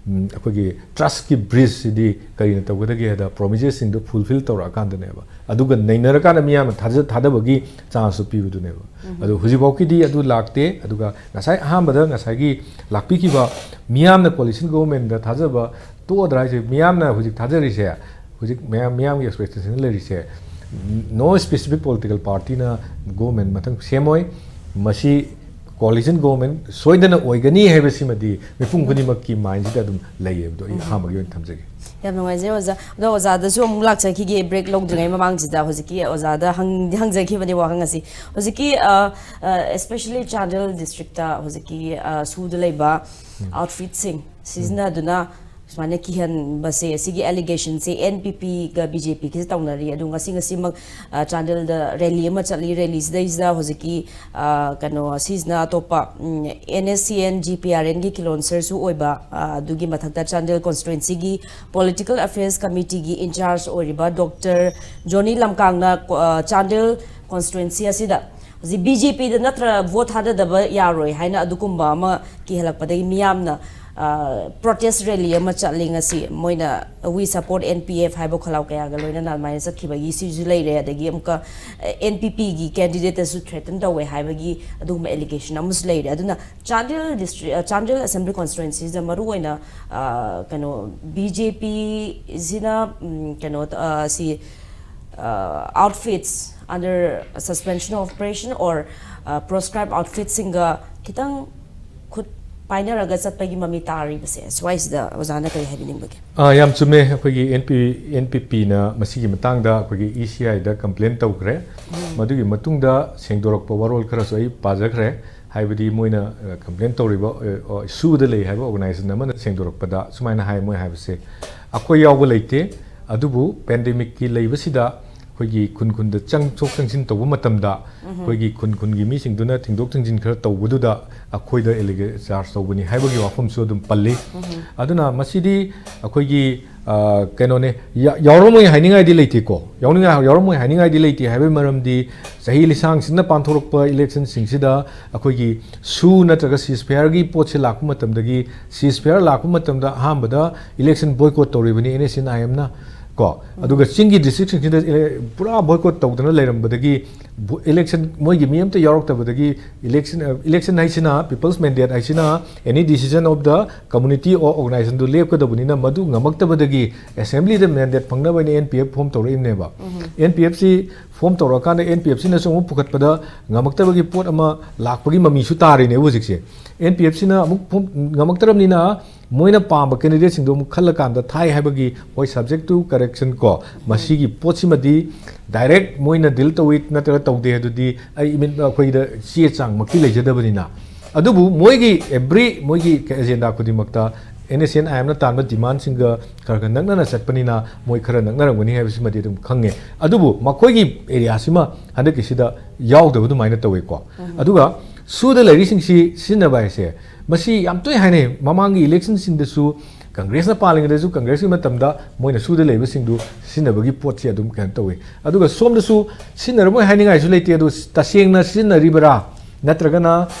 ꯎꯝ, ꯑꯩꯈꯣꯏꯒꯤ trustꯀꯤ breachꯁꯤꯗꯤ ꯀꯔꯤꯅ ꯇꯧꯒꯗꯒꯦ ꯍꯥꯏꯗ promisesꯁꯤꯡꯗꯣ fulfil ꯇꯧꯔꯛꯑꯀꯥꯟꯗꯅꯦꯕ꯫ ꯑꯗꯨꯒ ꯅꯩꯅꯔꯀꯥꯟꯗ ꯃꯤꯌꯥꯝꯅ ꯊꯥꯖ-, ꯊꯥꯗꯕꯒꯤ chanceꯁꯨ ꯄꯤꯕꯗꯨꯅꯦꯕ꯫ ꯑꯗꯨ ꯍꯧꯖꯤꯛꯐꯥꯎꯀꯤꯗꯤ ꯑꯗꯨ ꯂꯥꯛꯇꯦ꯫ ꯑꯗꯨꯒ ꯉꯁꯥꯏ ꯑꯍꯥꯟꯕꯗ ꯉꯁꯥꯏꯒꯤ ꯂꯥꯛꯄꯤꯈꯤꯕ ꯃꯤꯌꯥꯝꯅ coalition governmentꯗ ꯊꯥꯖꯕ ꯇꯣꯛꯑꯗ꯭ꯔꯥ ꯍꯥꯏꯁꯦ? ꯃꯤꯌꯥꯝꯅ ꯍꯧꯖꯤꯛ ꯊꯥꯖꯔꯤꯁꯦ, ꯍꯧꯖꯤꯛ ꯃꯌꯥꯝ, ꯃꯤꯌꯥꯝꯒꯤ expectation ꯂꯩꯔꯤꯁꯦ, no specific political partyꯅ government ꯃꯊꯪ ꯁꯦꯝꯃꯣꯏ, ꯃꯁꯤ Coalition government ꯁꯣꯏꯗꯅ ꯑꯣꯏꯒꯅꯤ ꯍꯥꯏꯕꯁꯤꯃꯗꯤ ꯃꯤꯄꯨꯝ ꯈꯨꯗꯤꯡꯃꯛꯀꯤ mindꯁꯤꯗ ꯑꯗꯨꯝ ꯂꯩꯌꯦꯕꯗꯣ ꯑꯩ ꯑꯍꯥꯟꯕꯒꯤ ꯑꯣꯏꯅ ꯊꯝꯖꯒꯦ꯫ ꯌꯥꯝ ꯅꯨꯡꯉꯥꯏꯖꯩ ꯑꯣꯖꯥ꯫ ꯑꯗꯣ ꯑꯣꯖꯥꯗꯁꯨ ꯑꯃꯨꯛ ꯂꯥꯛꯆꯈꯤꯒꯦ, break ꯂꯧꯗ꯭ꯔꯤꯉꯩ ꯃꯃꯥꯡꯁꯤꯗ꯫ ꯍꯧꯖꯤꯛꯀꯤ ꯑꯣꯖꯥꯗ ꯍꯪꯗꯤ ꯍꯪꯖꯈꯤꯕꯅꯦ ꯋꯥꯍꯪ ꯑꯁꯤ꯫ ꯍꯧꯖꯤꯛꯀꯤ ꯑ, ꯑ, especially ꯆꯥꯟꯗꯦꯜ districtꯇ ꯍꯧꯖꯤꯛꯀꯤ ꯑ, ꯁꯨꯗ ꯂꯩꯕ outfitꯁꯤꯡ ꯁꯤꯖꯤꯟꯅꯗꯨꯅ ꯁꯨꯃꯥꯏꯅ ꯀꯤꯍꯟꯕꯁꯦ, ꯑꯁꯤꯒꯤ allegationꯁꯦ NPPꯒ BJPꯒꯤꯁꯦ ꯇꯧꯅꯔꯤ꯫ ꯑꯗꯣ ꯉꯁꯤ ꯉꯁꯤꯃꯛ ꯑ, ꯆꯥꯟꯗꯦꯜꯗ rally ꯑꯃ ꯆꯠꯂꯤ꯫ Rallyꯁꯤꯗꯩꯁꯤꯗ ꯍꯧꯖꯤꯛꯀꯤ ꯑ, ꯀꯩꯅꯣ, ꯁꯤꯁꯤꯅ ꯑꯇꯣꯞꯄ ꯎꯝ, NSCN GPRNꯒꯤ kilonserꯁꯨ ꯑꯣꯏꯕ, ꯑ, ꯑꯗꯨꯒꯤ ꯃꯊꯛꯇ Chandel constituencyꯒꯤ political affairs committeeꯒꯤ in charge ꯑꯣꯏꯔꯤꯕ Doctor Johnny ꯂꯝꯀꯥꯡꯅ ꯀꯣ-, ꯑ, ꯆꯥꯟꯗꯦꯜ constituency ꯑꯁꯤꯗ ꯍꯧꯖꯤꯛ BJPꯗ ꯅꯠꯇ꯭ꯔ vote ꯊꯥꯗꯗꯕ ꯌꯥꯔꯣꯏ ꯍꯥꯏꯅ ꯑꯗꯨꯒꯨꯝꯕ ꯑꯃ ꯀꯤꯍꯜꯂꯛꯄꯗꯒꯤ ꯃꯤꯌꯥꯝꯅ ꯑ, protest rally ꯑꯃ ꯆꯠꯂꯤ ꯉꯁꯤ꯫ ꯃꯣꯏꯅ "We support NPF" ꯍꯥꯏꯕ ꯈꯣꯜꯂꯥꯎ ꯀꯌꯥꯒ ꯂꯣꯏꯅꯅ ꯑꯗꯨꯃꯥꯏꯅ ꯆꯠꯈꯤꯕꯒꯤ ꯁꯤꯁꯨ ꯂꯩꯔꯦ꯫ ꯑꯗꯒꯤ ꯑꯃꯨꯛꯀ, ꯑ, NPPꯒꯤ candidateꯇꯁꯨ threaten ꯇꯧꯋꯦ ꯍꯥꯏꯕꯒꯤ ꯑꯗꯨꯒꯨꯝꯕ allegation ꯑꯃꯁꯨ ꯂꯩꯔꯦ꯫ ꯑꯗꯨꯅ ꯆꯥꯟꯗꯦꯜ district, ꯑ, ꯆꯥꯟꯗꯦꯜ assembly constituencyꯁꯤꯗ ꯃꯔꯨꯑꯣꯏꯅ, ꯑ, ꯀꯩꯅꯣ, BJPꯁꯤꯅ, ꯎꯝ, ꯀꯩꯅꯣ, ꯑ, ꯁꯤ, ꯑ, outfits under suspension of operation or, ꯑ, proscribed outfitꯁꯤꯡꯒ ꯈꯤꯇꯪ ꯈꯨꯠ ꯄꯥꯏꯅꯔꯒ ꯆꯠꯄꯒꯤ ꯃꯃꯤ ꯇꯥꯔꯤꯕꯁꯦ, ꯁ꯭ꯋꯥꯏꯁꯤꯗ ꯑꯣꯖꯥꯅ ꯀꯔꯤ ꯍꯥꯏꯕꯤꯅꯤꯡꯕꯒꯦ? ꯑꯥ, ꯌꯥꯝ ꯆꯨꯝꯃꯦ꯫ ꯑꯩꯈꯣꯏꯒꯤ NP, NPPꯅ ꯃꯁꯤꯒꯤ ꯃꯇꯥꯡꯗ ꯑꯩꯈꯣꯏꯒꯤ ECIꯗ complain ꯇꯧꯈ꯭ꯔꯦ꯫ ꯃꯗꯨꯒꯤ ꯃꯇꯨꯡꯗ ꯁꯦꯡꯗꯣꯔꯛꯄ ꯋꯥꯔꯣꯜ ꯈꯔꯁꯨ ꯑꯩ ꯄꯥꯖꯈ꯭ꯔꯦ꯫ ꯍꯥꯏꯕꯗꯤ ꯃꯣꯏꯅ, ꯑ, complain ꯇꯧꯔꯤꯕ, ꯑ, ꯑ, ꯁꯨꯗ ꯂꯩ ꯍꯥꯏꯕ organization ꯑꯃꯅ ꯁꯦꯡꯗꯣꯔꯛꯄꯗ ꯁꯨꯃꯥꯏꯅ ꯍꯥꯏ, ꯃꯣꯏ ꯍꯥꯏꯕꯁꯦ, "ꯑꯩꯈꯣꯏ ꯌꯥꯎꯕ ꯂꯩꯇꯦ, ꯑꯗꯨꯕꯨ pandemicꯀꯤ ꯂꯩꯕꯁꯤꯗ ꯑꯩꯈꯣꯏꯒꯤ ꯈꯨꯟ ꯈꯨꯟꯗ ꯆꯪꯊꯣꯛ ꯆꯪꯁꯤꯟ ꯇꯧꯕ ꯃꯇꯝꯗ ꯑꯩꯈꯣꯏꯒꯤ ꯈꯨꯟ ꯈꯨꯟꯒꯤ ꯃꯤꯁꯤꯡꯗꯨꯅ ꯊꯤꯡꯗꯣꯛ ꯊꯤꯡꯖꯤꯟ ꯈꯔ ꯇꯧꯕꯗꯨꯗ ꯑꯩꯈꯣꯏꯗ allegation charge ꯇꯧꯕꯅꯤ" ꯍꯥꯏꯕꯒꯤ ꯋꯥꯐꯝꯁꯨ ꯑꯗꯨꯝ ꯄꯜꯂꯤ꯫ ꯑꯗꯨꯅ ꯃꯁꯤꯗꯤ ꯑꯩꯈꯣꯏꯒꯤ, ꯑ, ꯀꯩꯅꯣꯅꯦ, ꯌꯥ-, ꯌꯥꯎꯔꯝꯃꯣꯏ ꯍꯥꯏꯅꯤꯡꯉꯥꯏꯗꯤ ꯂꯩꯇꯦꯀꯣ, ꯌꯥꯎꯅꯤꯡꯉꯥꯏ, ꯌꯥꯎꯔꯝꯃꯣꯏ ꯍꯥꯏꯅꯤꯡꯉꯥꯏꯗꯤ ꯂꯩꯇꯦ꯫ ꯍꯥꯏꯕꯒꯤ ꯃꯔꯝꯗꯤ ꯆꯍꯤ ꯂꯤꯁꯥꯡꯁꯤꯟꯅ ꯄꯥꯡꯊꯣꯔꯛꯄ electionꯁꯤꯡꯁꯤꯗ ꯑꯩꯈꯣꯏꯒꯤ ꯁꯨ ꯅꯠꯇ꯭ꯔꯒ ceasefireꯒꯤ ꯄꯣꯠꯁꯦ ꯂꯥꯛꯄ ꯃꯇꯝꯗꯒꯤ, ceasefire ꯂꯥꯛꯄ ꯃꯇꯝꯗ ꯑꯍꯥꯟꯕꯗ election boycott ꯇꯧꯔꯤꯕꯅꯤ NSCN-IMꯅ ꯀꯣ꯫ ꯑꯗꯨꯒ ꯆꯤꯡꯒꯤ districtꯁꯤꯡꯁꯤꯗ ele-, ꯄꯨꯔꯥ boycott ꯇꯧꯗꯅ ꯂꯩꯔꯝꯕꯗꯒꯤ ꯕꯣ-, election ꯃꯣꯏꯒꯤ ꯃꯤ ꯑꯝꯇ ꯌꯥꯎꯔꯛꯇꯕꯗꯒꯤ election, ꯑ, election ꯍꯥꯏꯁꯤꯅ, people's mandate ꯍꯥꯏꯁꯤꯅ any decision of the community or organizationꯗꯨ ꯂꯦꯞꯀꯗꯕꯅꯤꯅ, ꯃꯗꯨ ꯉꯝꯃꯛꯇꯕꯗꯒꯤ assemblyꯗ mandate ꯐꯪꯅꯕ ꯍꯥꯏꯅ NPF form ꯇꯧꯔꯛꯏꯕꯅꯦꯕ꯫ ꯑꯦꯟ ꯄꯤ ꯑꯦꯐ ꯁꯤ ꯐꯣꯝ ꯇꯧꯔꯛꯑꯀꯥꯟꯗ ꯑꯦꯟ ꯄꯤ ꯑꯦꯐ ꯁꯤꯅꯁꯨ ꯑꯃꯨꯛ ꯄꯨꯈꯠꯄꯗ ꯉꯝꯃꯛꯇꯕꯒꯤ ꯄꯣꯠ ꯑꯃ ꯂꯥꯛꯄꯒꯤ ꯃꯃꯤꯁꯨ ꯇꯥꯔꯤꯅꯦꯕ ꯍꯧꯖꯤꯛꯁꯦ꯫ ꯑꯦꯟ ꯄꯤ ꯑꯦꯐ ꯁꯤꯅ ꯑꯃꯨꯛ ꯐꯣꯝ ꯉꯝꯃꯛꯇ꯭ꯔꯕꯅꯤꯅ ꯃꯣꯏꯅ ꯄꯥꯝꯕ ꯀꯦꯟꯗꯤꯗꯦꯠꯁꯤꯡꯗꯣ ꯑꯃꯨꯛ ꯈꯜꯂꯀꯥꯟꯗ ꯊꯥꯏ ꯍꯥꯏꯕꯒꯤ ꯃꯣꯏ subject to correction ꯀꯣ, ꯃꯁꯤꯒꯤ ꯄꯣꯠꯁꯤꯃꯗꯤ direct ꯃꯣꯏꯅ ꯗꯤꯜ ꯇꯧꯏ ꯅꯠꯇ꯭ꯔꯒ ꯇꯧꯗꯦ ꯑꯗꯨꯗꯤ ꯑꯩ ꯏꯃꯤꯠ ꯑꯩꯈꯣꯏꯗ ꯆꯦ ꯆꯥꯡꯃꯛꯇꯤ ꯂꯩꯖꯗꯕꯅꯤꯅ꯫ ꯑꯗꯨꯕꯨ ꯃꯣꯏꯒꯤ every ꯃꯣꯏꯒꯤ ꯑꯦꯖꯦꯟꯗꯥ ꯈꯨꯗꯤꯡꯃꯛꯇ ꯑꯦꯟ ꯑꯦꯁ ꯑꯦꯟ ꯑꯥꯏ ꯑꯦꯝꯅ ꯇꯥꯟꯕ ꯗꯤꯃꯥꯟꯁꯤꯡꯒ ꯈꯔ ꯈꯔ ꯅꯛꯅꯅ ꯆꯠꯄꯅꯤꯅ ꯃꯣꯏ ꯈꯔ ꯅꯛꯅꯔꯝꯒꯅꯤ ꯍꯥꯏꯕꯁꯤꯃꯗꯤ ꯑꯗꯨꯝ ꯈꯪꯉꯦ꯫ ꯑꯗꯨꯕꯨ ꯃꯈꯣꯏꯒꯤ ꯑꯦꯔꯤꯌꯥꯁꯤꯃ ꯍꯟꯗꯛꯀꯤꯁꯤꯗ ꯌꯥꯎꯗꯕ ꯑꯗꯨꯃꯥꯏꯅ ꯇꯧꯋꯤꯀꯣ꯫ ꯑꯗꯨꯒ ꯁꯨꯗ ꯂꯩꯔꯤꯁꯤꯡꯁꯤ ꯁꯤꯖꯤꯟꯅꯕ ꯍꯥꯏꯁꯦ ꯃꯁꯤ ꯌꯥꯝ ꯇꯣꯏꯅ ꯍꯥꯏꯅꯩ꯫ ꯃꯃꯥꯡꯒꯤ ꯏꯂꯦꯛꯁꯟꯁꯤꯡꯗꯁꯨ ꯀꯪꯒ꯭ꯔꯦꯁꯅ ꯄꯥꯜꯂꯤꯉꯩꯗꯁꯨ ꯀꯪꯒ꯭ꯔꯦꯁꯀꯤ ꯃꯇꯝꯗ ꯃꯣꯏꯅ ꯁꯨꯗ ꯂꯩꯕꯁꯤꯡꯗꯨ ꯁꯤꯖꯤꯟꯅꯕꯒꯤ ꯄꯣꯠꯁꯤ ꯑꯗꯨꯝ ꯀꯩꯅꯣ ꯇꯧꯋꯤ꯫ ꯑꯗꯨꯒ ꯁꯣꯝꯗꯁꯨ ꯁꯤꯖꯤꯟꯅꯔꯝꯃꯣꯏ ꯍꯥꯏꯅꯤꯡꯉꯥꯏꯁꯨ ꯂꯩꯇꯦ꯫ ꯑꯗꯨ ꯇꯁꯦꯡꯅ ꯁꯤꯖꯤꯟꯅꯔꯤꯕ꯭ꯔꯥ ꯅꯠꯇ꯭ꯔꯒꯅ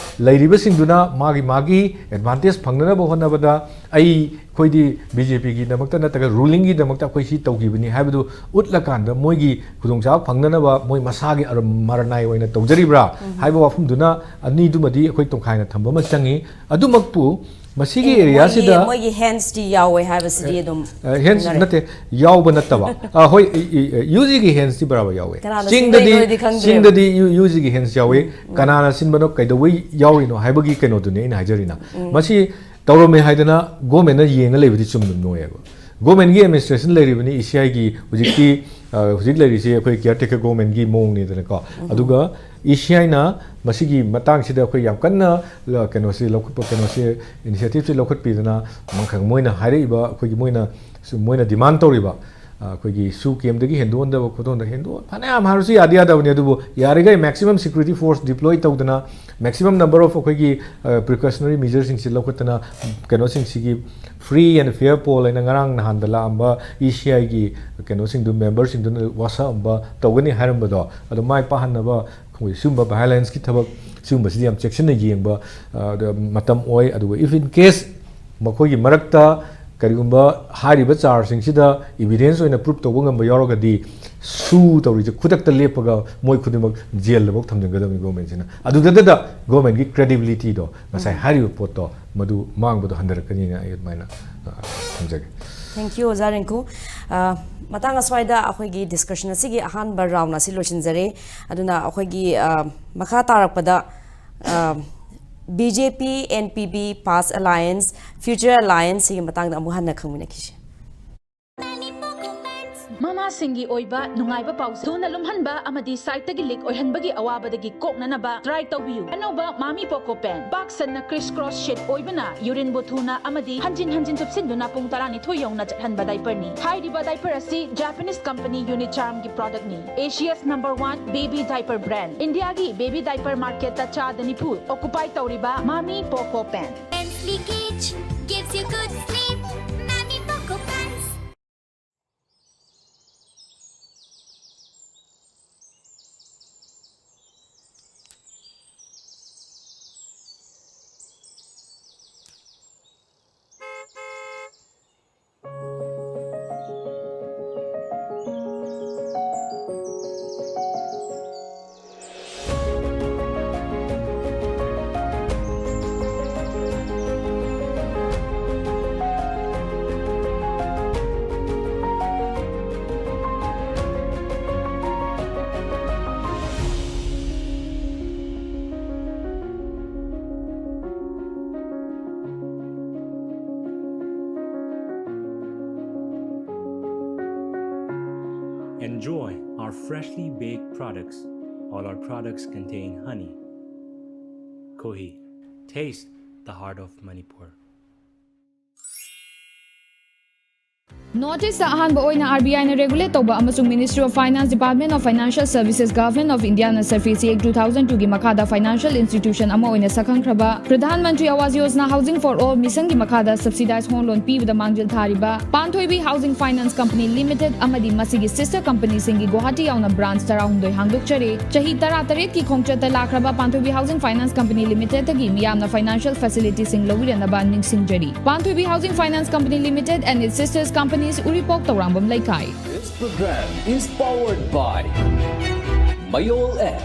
ꯂꯩꯔꯤꯕꯁꯤꯡꯗꯨꯅ ꯃꯥꯒꯤ ꯃꯥꯒꯤ advantage ꯐꯪꯅꯅꯕ ꯍꯣꯠꯅꯕꯗ ꯑꯩ ꯑꯩꯈꯣꯏꯗꯤ ꯕꯤ ꯖꯦ ꯄꯤꯒꯤꯗꯃꯛꯇ ꯅꯠꯇ꯭ꯔꯒ ꯔꯨꯂꯤꯡꯒꯤꯗꯃꯛꯇ ꯑꯩꯈꯣꯏ ꯁꯤ ꯇꯧꯈꯤꯕꯅꯤ ꯍꯥꯏꯕꯗꯨ ꯎꯠꯂꯀꯥꯟꯗ ꯃꯣꯏꯒꯤ ꯈꯨꯗꯣꯡꯆꯥꯕ ꯐꯪꯅꯅꯕ ꯃꯣꯏ ꯃꯁꯥꯒꯤ ꯑꯔ-, ꯃꯔꯅꯥꯏ ꯑꯣꯏꯅ ꯇꯧꯖꯔꯤꯕ꯭ꯔꯥ ꯍꯥꯏꯕ ꯋꯥꯐꯝꯗꯨꯅ ꯑꯅꯤꯗꯨꯃꯗꯤ ꯑꯩꯈꯣꯏ ꯇꯣꯈꯥꯏꯅ ꯊꯝꯕ ꯑꯃ ꯆꯪꯉꯤ꯫ ꯑꯗꯨꯃꯛꯄꯨ ꯃꯁꯤꯒꯤ ꯑꯦ, ꯑꯦꯔꯤꯌꯥꯁꯤꯗ ꯃꯣꯏꯒꯤ, ꯃꯣꯏꯒꯤ ꯍꯦꯟꯁꯇꯤ ꯌꯥꯎꯋꯦ ꯍꯥꯏꯕꯁꯤꯗꯤ ꯑꯗꯨꯝ ꯑ, ꯍꯦꯟꯁ ꯈꯪꯅꯔꯦ꯫ ꯅꯠꯇꯦ, ꯌꯥꯎꯕ ꯅꯠꯇꯕ꯫ ꯑ, ꯍꯣꯏ, ꯏ-, ꯏ-, ꯌꯨ ꯖꯤꯒꯤ ꯍꯦꯟꯁꯇꯤ ꯕꯔꯥꯕꯔ ꯌꯥꯎꯋꯦ꯫ ꯀꯅꯥꯅ ꯆꯤꯡꯗꯗꯤ, ꯁꯤꯟꯕꯩꯅꯣꯗꯤ ꯈꯪꯗ꯭ꯔꯦꯕ꯫ ꯆꯤꯡꯗꯗꯤ ꯌꯨ-, ꯌꯨ ꯖꯤꯒꯤ ꯍꯦꯟꯁ ꯌꯥꯎꯋꯤ꯫ ꯎꯝ, ꯎꯝ꯫ ꯀꯅꯥꯅ ꯁꯤꯟꯕꯅꯣ, ꯀꯩꯗꯧꯕꯩ ꯌꯥꯎꯔꯤꯅꯣ ꯍꯥꯏꯕꯒꯤ ꯀꯩꯅꯣꯗꯨꯅꯤ ꯑꯩꯅ ꯍꯥꯏꯖꯔꯤꯅ꯫ ꯎꯝ꯫ ꯃꯁꯤ ꯇꯧꯔꯝꯃꯦ ꯍꯥꯏꯗꯅ ꯒꯣꯔꯃꯦꯟꯅ ꯌꯦꯡꯉ ꯂꯩꯕꯗꯤ ꯆꯨꯝꯗꯕ ꯅꯣꯏꯌꯦꯕ꯫ ꯒꯣꯔꯃꯦꯟꯒꯤ ꯑꯦꯗꯃꯤꯅꯤꯁꯇ꯭ꯔꯦꯁꯟ ꯂꯩꯔꯤꯕꯅꯤ ꯏ ꯁꯤ ꯑꯥꯏꯒꯤ ꯍꯧꯖꯤꯛꯇꯤ, ꯑ, ꯍꯧꯖꯤꯛ ꯂꯩꯔꯤꯁꯦ ꯑꯩꯈꯣꯏ ꯀꯤꯌꯔ ꯇꯦꯀꯔ ꯒꯣꯔꯃꯦꯟꯒꯤ ꯃꯑꯣꯡꯅꯤꯗꯅꯀꯣ꯫ ꯎꯝ꯫ ꯑꯗꯨꯒ ꯏ ꯁꯤ ꯑꯥꯏꯅ ꯃꯁꯤꯒꯤ ꯃꯇꯥꯡꯁꯤꯗ ꯑꯩꯈꯣꯏ ꯌꯥꯝ ꯀꯟꯅ, ꯑ, ꯀꯩꯅꯣꯁꯤ ꯂꯧꯈꯠꯄ, ꯀꯩꯅꯣꯁꯤ ꯏꯅꯤꯁꯤꯌꯦꯇꯤꯞꯁꯤ ꯂꯧꯈꯠꯄꯤꯗꯅ ꯃꯈ-, ꯃꯣꯏꯅ ꯍꯥꯏꯔꯛꯏꯕ ꯑꯩꯈꯣꯏꯒꯤ ꯃꯣꯏꯅ ꯁꯨ-, ꯃꯣꯏꯅ ꯗꯤꯃꯥꯟ ꯇꯧꯔꯤꯕ, ꯑ, ꯑꯩꯈꯣꯏꯒꯤ ꯁꯨ ꯀꯦꯝꯗꯒꯤ ꯍꯦꯟꯗꯣꯛꯍꯟꯗꯕ ꯈꯣꯠꯇꯣꯛꯍꯟꯗꯕ, ꯍꯦꯟꯗꯣꯛ-, ꯐꯅꯌꯥꯝ ꯍꯥꯏꯔꯁꯨ ꯌꯥꯗꯤ ꯌꯥꯗꯕꯅꯤ꯫ ꯑꯗꯨꯕꯨ ꯌꯥꯔꯤꯈꯩ ꯃꯦꯛꯁꯤꯃꯝ ꯁꯦꯀ꯭ꯌꯨꯔꯤꯇꯤ ꯐꯣꯔꯁ ꯗꯤꯄ꯭ꯂꯣꯏ ꯇꯧꯗꯅ maximum number of ꯑꯩꯈꯣꯏꯒꯤ, ꯑ, precautionary measureꯁꯤꯡꯁꯤ ꯂꯧꯈꯠꯇꯅ ꯀꯩꯅꯣꯁꯤꯡꯁꯤꯒꯤ free and fair poll ꯍꯥꯏꯅ ꯉꯔꯥꯡ ꯅꯍꯥꯟꯗ ꯂꯥꯛꯑꯝꯕ ꯏ ꯁꯤ ꯑꯥꯏꯒꯤ ꯀꯩꯅꯣꯁꯤꯡꯗꯨ, ꯃꯦꯝꯕꯔꯁꯤꯡꯗꯨꯅ ꯋꯥꯁꯛꯑꯝꯕ ꯇꯧꯒꯅꯤ ꯍꯥꯏꯔꯝꯕꯗꯣ ꯑꯗꯨ ꯃꯥꯏ ꯄꯥꯛꯍꯟꯅꯕ ꯑꯩꯈꯣꯏ ꯁꯤꯒꯨꯝꯕ violence ꯀꯤ ꯊꯕꯛ ꯁꯤꯒꯨꯝꯕꯁꯤꯗꯤ ꯌꯥꯝ ꯆꯦꯛꯁꯤꯟꯅ ꯌꯦꯡꯕ, ꯑ, ꯃꯇꯝ ꯑꯣꯏ꯫ ꯑꯗꯨꯒ if in case ꯃꯈꯣꯏꯒꯤ ꯃꯔꯛꯇ ꯀꯔꯤꯒꯨꯝꯕ ꯍꯥꯏꯔꯤꯕ ꯆꯥꯔꯖꯁꯤꯡꯁꯤꯗ evidence ꯑꯣꯏꯅ prove ꯇꯧꯕ ꯉꯝꯕ ꯌꯥꯎꯔꯒꯗꯤ ꯁꯨ ꯇꯧꯔꯤꯁꯦ ꯈꯨꯗꯛꯇ ꯂꯦꯞꯄꯒ ꯃꯣꯏ ꯈꯨꯗꯤꯡꯃꯛ ꯖꯦꯜꯗꯐꯥꯎ ꯊꯝꯖꯤꯟꯒꯗꯕꯅꯤ ꯒꯣꯔꯃꯦꯟꯁꯤꯅ꯫ ꯑꯗꯨꯗꯇꯗ ꯒꯣꯔꯃꯦꯟꯒꯤ credibility ꯗꯣ ꯉꯁꯥꯏ ꯎꯝ꯫ ꯍꯥꯏꯔꯤꯕ ꯄꯣꯠꯇꯣ ꯃꯗꯨ ꯃꯥꯡꯕꯗꯣ ꯍꯟꯊꯔꯛꯀꯅꯤꯅ ꯑꯩ ꯑꯗꯨꯃꯥꯏꯅ, ꯑ, ꯊꯝꯖꯒꯦ꯫ Thank you, ꯑꯣꯖꯥ ꯔꯤꯡꯀꯨ꯫ ꯑ, ꯃꯇꯥꯡ ꯑꯁ꯭ꯋꯥꯏꯗ ꯑꯩꯈꯣꯏꯒꯤ discussion ꯑꯁꯤꯒꯤ ꯑꯍꯥꯟꯕ round ꯑꯁꯤ ꯂꯣꯏꯁꯤꯟꯖꯔꯦ꯫ ꯑꯗꯨꯅ ꯑꯩꯈꯣꯏꯒꯤ, ꯑ, ꯃꯈꯥ ꯇꯥꯔꯛꯄꯗ, ꯑ, B J P N P P Past Alliance, Future Alliance ꯁꯤꯒꯤ ꯃꯇꯥꯡꯗ ꯑꯃꯨꯛ ꯍꯟꯅ ꯈꯪꯃꯤꯟꯅꯈꯤꯁꯤ꯫ ꯃꯃꯥꯁꯤꯡꯒꯤ ꯑꯣꯏꯕ ꯅꯨꯡꯉꯥꯏꯕ ꯄꯥꯎ ꯊꯨꯅ ꯂꯨꯝꯍꯟꯕ ꯑꯃꯗꯤ side ꯇꯒꯤ leak ꯑꯣꯏꯍꯟꯕꯒꯤ ꯑꯋꯥꯕꯗꯒꯤ ꯀꯣꯛꯅꯅꯕ try ꯇꯧꯕꯤꯌꯨ꯫ ꯑꯅꯧꯕ ꯃꯥꯃꯤ ꯄꯣꯀꯣ ꯄꯦꯟ ꯄꯥꯛ ꯁꯟꯅ criss cross sheet ꯑꯣꯏꯕꯅ urine ꯕꯨ ꯊꯨꯅ ꯑꯃꯗꯤ ꯍꯟꯖꯤꯟ ꯍꯟꯖꯤꯟ ꯆꯨꯞꯁꯤꯟꯗꯨꯅ ꯄꯨꯡ ꯇꯔꯥꯅꯤꯊꯣꯏ ꯌꯧꯅ ꯆꯠꯍꯟꯕ diaper ꯅꯤ꯫ ꯍꯥꯏꯔꯤꯕ diaper ꯑꯁꯤ Japanese company Unicharm ꯒꯤ product ꯅꯤ꯫ Asia's number one baby diaper brand, India ꯒꯤ baby diaper market ꯇ ꯆꯥꯗ ꯅꯤꯐꯨ occupy ꯇꯧꯔꯤꯕ ꯃꯥꯃꯤ ꯄꯣꯀꯣ ꯄꯦꯟ꯫ Pants leakage gives you good sleep. Mammy Poco Pants. Enjoy our freshly baked products. All our products contain honey. Kohi. Taste the heart of Manipur. North East ꯇ ꯑꯍꯥꯟꯕ ꯑꯣꯏꯅ R B I ꯅ regulate ꯇꯧꯕ ꯑꯃꯁꯨꯡ Ministry of Finance, Department of Financial Services, Government of India ꯅ SAFI Act two thousand two ꯒꯤ ꯃꯈꯥꯗ financial institution ꯑꯃ ꯑꯣꯏꯅ ꯁꯛꯈꯪꯈ꯭ꯔꯕ Pradhan Mantri Awas Yojana Housing for All mission ꯒꯤ ꯃꯈꯥꯗ subsidized home loan ꯄꯤꯕꯗ ꯃꯥꯡꯖꯤꯜ ꯊꯥꯔꯤꯕ Panthoibi Housing Finance Company Limited ꯑꯃꯗꯤ ꯃꯁꯤꯒꯤ sister company ꯁꯤꯡꯒꯤ ꯒꯨꯋꯥꯍꯥꯇꯤ ꯌꯥꯎꯅ branch ꯇꯔꯥꯍꯨꯝꯗꯣꯏ ꯍꯥꯡꯗꯣꯛꯆꯔꯦ꯫ ꯆꯍꯤ ꯇꯔꯥꯇꯔꯦꯠꯀꯤ ꯈꯣꯡꯆꯠꯇ ꯂꯥꯛꯈ꯭ꯔꯕ Panthoibi Housing Finance Company Limited ꯇꯒꯤ ꯃꯤꯌꯥꯝꯅ financial facility ꯁꯤꯡ ꯂꯧꯕꯤꯔꯅꯕ ꯅꯤꯡꯁꯤꯡꯖꯔꯤ꯫ Panthoibi Housing Finance Company Limited and its sisters companies, Uripok, Taurangam Leikai. This program is powered by Mayol app.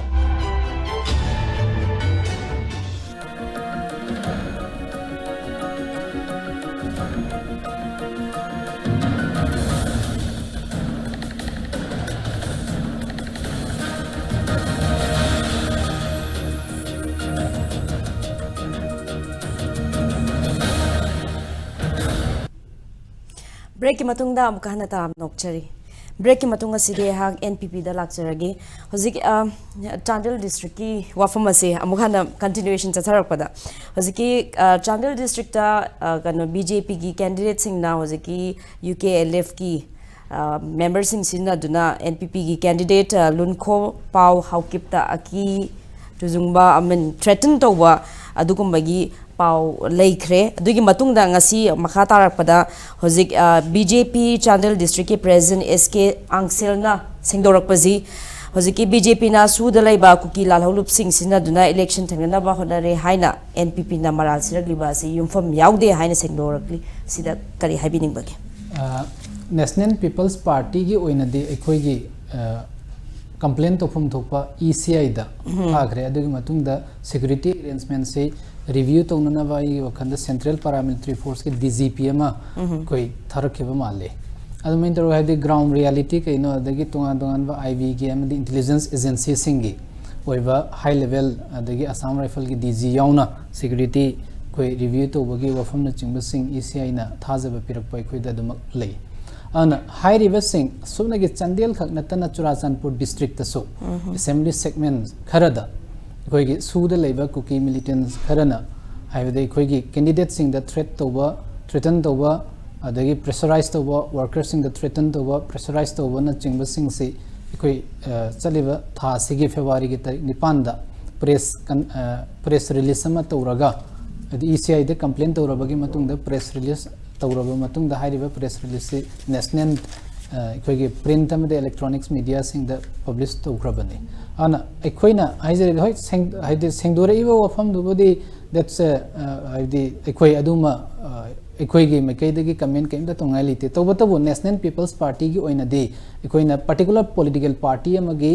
ꯕ꯭ꯔꯦꯛꯀꯤ ꯃꯇꯨꯡꯗ ꯑꯃꯨꯛꯀ ꯍꯟꯅ ꯇꯔꯥꯝꯅ ꯑꯣꯛꯆꯔꯤ꯫ ꯕ꯭ꯔꯦꯛꯀꯤ ꯃꯇꯨꯡ ꯑꯁꯤꯗꯤ ꯑꯩꯍꯥꯛ ꯑꯦꯟ ꯄꯤ ꯄꯤꯗ ꯂꯥꯛꯆꯔꯒꯦ꯫ ꯍꯧꯖꯤꯛ ꯑ, ꯆꯥꯟꯗꯦꯜ ꯗꯤꯁꯇ꯭ꯔꯤꯛꯀꯤ ꯋꯥꯐꯝ ꯑꯁꯦ ꯑꯃꯨꯛ ꯍꯟꯅ ꯀꯟꯇꯤꯅ꯭ꯌꯨꯑꯦꯁꯟ ꯆꯠꯊꯔꯛꯄꯗ, ꯍꯧꯖꯤꯛꯀꯤ ꯑ, ꯆꯥꯟꯗꯦꯜ ꯗꯤꯁꯇ꯭ꯔꯤꯛꯇ ꯑ, ꯀꯩꯅꯣ, ꯕꯤ ꯖꯦ ꯄꯤꯒꯤ ꯀꯦꯟꯗꯤꯗꯦꯠꯁꯤꯡꯅ ꯍꯧꯖꯤꯛꯀꯤ ꯌꯨ ꯀꯦ ꯑꯦꯜ ꯑꯦꯐꯀꯤ ꯃꯦꯝꯕꯔꯁꯤꯡ ꯁꯤꯖꯤꯟꯅꯗꯨꯅ ꯑꯦꯟ ꯄꯤ ꯄꯤꯒꯤ ꯀꯦꯟꯗꯤꯗꯦꯠ ꯂꯨꯟꯈꯣ ꯄꯥꯎ ꯍꯥꯎꯀꯤꯞꯇ ꯑꯀꯤ ꯇꯨꯖꯨꯡꯕ ꯑꯃ ꯊ꯭ꯔꯦꯇꯟ ꯇꯧꯕ ꯑꯗꯨꯒꯨꯝꯕꯒꯤ ꯄꯥꯎ ꯂꯩꯈ꯭ꯔꯦ꯫ ꯑꯗꯨꯒꯤ ꯃꯇꯨꯡꯗ ꯉꯁꯤ ꯃꯈꯥ ꯇꯥꯔꯛꯄꯗ ꯍꯧꯖꯤꯛ ꯕꯤ ꯖꯦ ꯄꯤ ꯆꯥꯟꯗꯦꯜ ꯗꯤꯁꯇ꯭ꯔꯤꯛꯀꯤ ꯄ꯭ꯔꯦꯁꯤꯗꯦꯟꯠ ꯑꯦꯁ ꯀꯦ ꯑꯪꯁꯦꯜꯅ ꯁꯦꯡꯗꯣꯔꯛꯄꯁꯤ, ꯍꯧꯖꯤꯛꯀꯤ ꯕꯤ ꯖꯦ ꯄꯤꯅ ꯁꯨꯗ ꯂꯩꯕ ꯀꯨꯀꯤ ꯂꯥꯜꯍꯧꯂꯨꯞꯁꯤꯡ ꯁꯤꯖꯤꯟꯅꯗꯨꯅ ꯏꯂꯦꯛꯁꯟ ꯊꯦꯡꯅꯅꯕ ꯍꯣꯠꯅꯔꯦ ꯍꯥꯏꯅ ꯑꯦꯟ ꯄꯤ ꯄꯤꯅ ꯃꯔꯥꯜ ꯁꯤꯔꯛꯂꯤꯕ ꯑꯁꯤ ꯌꯨꯝꯐꯝ ꯌꯥꯎꯗꯦ ꯍꯥꯏꯅ ꯁꯦꯡꯗꯣꯔꯛꯂꯤ꯫ ꯁꯤꯗ ꯀꯔꯤ ꯍꯥꯏꯕꯤꯅꯤꯡꯕꯒꯦ? ꯑ, ꯅꯦꯁꯅꯦꯜ ꯄꯤꯄꯜꯁ ꯄꯥꯔꯇꯤꯒꯤ ꯑꯣꯏꯅꯗꯤ ꯑꯩꯈꯣꯏꯒꯤ, ꯑ, ꯀꯝꯄ꯭ꯂꯦꯟ ꯇꯧꯐꯝ ꯊꯣꯛꯄ ꯏ ꯁꯤ ꯑꯥꯏꯗ ꯊꯥꯈ꯭ꯔꯦ꯫ ꯑꯗꯨꯒꯤ ꯃꯇꯨꯡꯗ ꯁꯦꯀ꯭ꯌꯨꯔꯤꯇꯤ ꯑꯦꯔꯦꯟꯖꯃꯦꯟꯁꯤ ꯔꯤꯚ꯭ꯌꯨ ꯇꯧꯅꯅꯕ ꯑꯩꯒꯤ ꯋꯥꯈꯜꯗ ꯁꯦꯟꯇ꯭ꯔꯦꯜ ꯄꯥꯔꯥꯃꯤꯂꯤꯇꯔꯤ ꯐꯣꯔꯁꯀꯤ ꯗꯤ ꯖꯤ ꯄꯤ ꯑꯃ ꯑꯩꯈꯣꯏ ꯊꯥꯔꯛꯈꯤꯕ ꯃꯥꯜꯂꯤ꯫ ꯑꯗꯨꯃꯥꯏꯅ ꯇꯧꯔꯒ, ꯍꯥꯏꯗꯤ, ꯒ꯭ꯔꯥꯎꯟ ꯔꯤꯌꯥꯂꯤꯇꯤ ꯀꯩꯅꯣ, ꯑꯗꯒꯤ ꯇꯣꯉꯥꯟ ꯇꯣꯉꯥꯟꯕ ꯑꯥꯏ ꯕꯤꯒꯤ ꯑꯃꯗꯤ ꯏꯟꯇꯦꯂꯤꯖꯦꯟꯁ ꯑꯦꯖꯦꯟꯁꯤꯁꯤꯡꯒꯤ ꯑꯣꯏꯕ ꯍꯥꯏ ꯂꯦꯚꯦꯜ, ꯑꯗꯒꯤ ꯑꯁꯥꯝ ꯔꯥꯏꯐꯜꯒꯤ ꯗꯤ ꯖꯤ ꯌꯥꯎꯅ ꯁꯦꯀ꯭ꯌꯨꯔꯤꯇꯤ ꯑꯩꯈꯣꯏ ꯔꯤꯚ꯭ꯌꯨ ꯇꯧꯕꯒꯤ ꯋꯥꯐꯝꯅꯆꯤꯡꯕꯁꯤꯡ ꯏ ꯁꯤ ꯑꯥꯏꯅ ꯊꯥꯖꯕ ꯄꯤꯔꯛꯄ ꯑꯩꯈꯣꯏꯗ ꯑꯗꯨꯃꯛ ꯂꯩ꯫ ꯑꯗꯨꯅ ꯍꯥꯏꯔꯤꯕꯁꯤꯡ ꯁꯨꯞꯅꯒꯤ ꯆꯥꯟꯗꯦꯜ ꯈꯛ ꯅꯠꯇꯅ ꯆꯨꯔꯥꯆꯥꯟꯄꯨꯔ ꯗꯤꯁꯇ꯭ꯔꯤꯛꯇꯁꯨ ꯑꯦꯁꯦꯝꯕ꯭ꯂꯤ ꯁꯦꯒꯃꯦꯟ ꯈꯔꯗ ꯑꯩꯈꯣꯏꯒꯤ ꯁꯨꯗ ꯂꯩꯕ ꯀꯨꯀꯤ ꯃꯤꯂꯤꯇꯦꯟꯠ ꯈꯔꯅ, ꯍꯥꯏꯕꯗꯤ ꯑꯩꯈꯣꯏꯒꯤ ꯀꯦꯟꯗꯤꯗꯦꯠꯁꯤꯡꯗ ꯊ꯭ꯔꯦꯠ ꯇꯧꯕ, ꯊ꯭ꯔꯦꯇꯟ ꯇꯧꯕ, ꯑꯗꯒꯤ ꯄ꯭ꯔꯦꯁꯔꯥꯏꯁ ꯇꯧꯕ, ꯋꯥꯔꯀꯔꯁꯤꯡꯗ ꯊ꯭ꯔꯦꯇꯟ ꯇꯧꯕ, ꯄ꯭ꯔꯦꯁꯔꯥꯏꯁ ꯇꯧꯕꯅꯆꯤꯡꯕꯁꯤꯡꯁꯤ ꯑꯩꯈꯣꯏ, ꯑ, ꯆꯠꯂꯤꯕ ꯊꯥ ꯑꯁꯤꯒꯤ ꯐꯦꯕ꯭ꯔꯨꯋꯥꯔꯤꯒꯤ ꯇꯥꯔꯤꯛ ꯅꯤꯄꯥꯟꯗ ꯄ꯭ꯔꯦꯁ ꯀꯟ-, ꯑ, ꯄ꯭ꯔꯦꯁ ꯔꯤꯂꯤꯁ ꯑꯃ ꯇꯧꯔꯒ, ꯍꯥꯏꯗꯤ ꯏ ꯁꯤ ꯑꯥꯏꯗ ꯀꯝꯄ꯭ꯂꯦꯟ ꯇꯧꯔꯕꯒꯤ ꯃꯇꯨꯡꯗ ꯄ꯭ꯔꯦꯁ ꯔꯤꯂꯤꯁ ꯇꯧꯔꯕ ꯃꯇꯨꯡꯗ ꯍꯥꯏꯔꯤꯕ ꯄ꯭ꯔꯦꯁ ꯔꯤꯂꯤꯁꯁꯤ ꯅꯦꯁꯅꯦꯜ, ꯑ, ꯑꯩꯈꯣꯏꯒꯤ ꯄ꯭ꯔꯤꯟꯠ ꯑꯃꯗꯤ ꯏꯂꯦꯛꯇ꯭ꯔꯣꯅꯤꯛꯁ ꯃꯤꯗꯤꯌꯥꯁꯤꯡꯗ ꯄꯕ꯭ꯂꯤꯁ ꯇꯧꯈ꯭ꯔꯕꯅꯤ꯫ ꯑꯗꯨꯅ ꯑꯩꯈꯣꯏꯅ ꯍꯥꯏꯖꯔꯤꯕ, ꯍꯣꯏ, ꯁꯦꯡ-, ꯍꯥꯏꯗꯤ ꯁꯦꯡꯗꯣꯔꯛꯏꯕ ꯋꯥꯐꯝꯗꯨꯕꯨꯗꯤ that's a, ꯑ, ꯍꯥꯏꯕꯗꯤ ꯑꯩꯈꯣꯏ ꯑꯗꯨꯃ, ꯑ, ꯑꯩꯈꯣꯏꯒꯤ ꯃꯥꯏꯀꯩꯗꯒꯤ ꯀꯃꯦꯟ ꯀꯩꯝꯇ ꯇꯧꯅꯤꯡꯉꯥꯏ ꯂꯩꯇꯦ꯫ ꯇꯧꯕꯇꯕꯨ ꯅꯦꯁꯅꯦꯜ ꯄꯤꯄꯜꯁ ꯄꯥꯔꯇꯤꯒꯤ ꯑꯣꯏꯅꯗꯤ ꯑꯩꯈꯣꯏꯅ ꯄꯥꯔꯇꯤꯀꯨꯂꯔ ꯄꯣꯂꯤꯇꯤꯀꯦꯜ ꯄꯥꯔꯇꯤ ꯑꯃꯒꯤ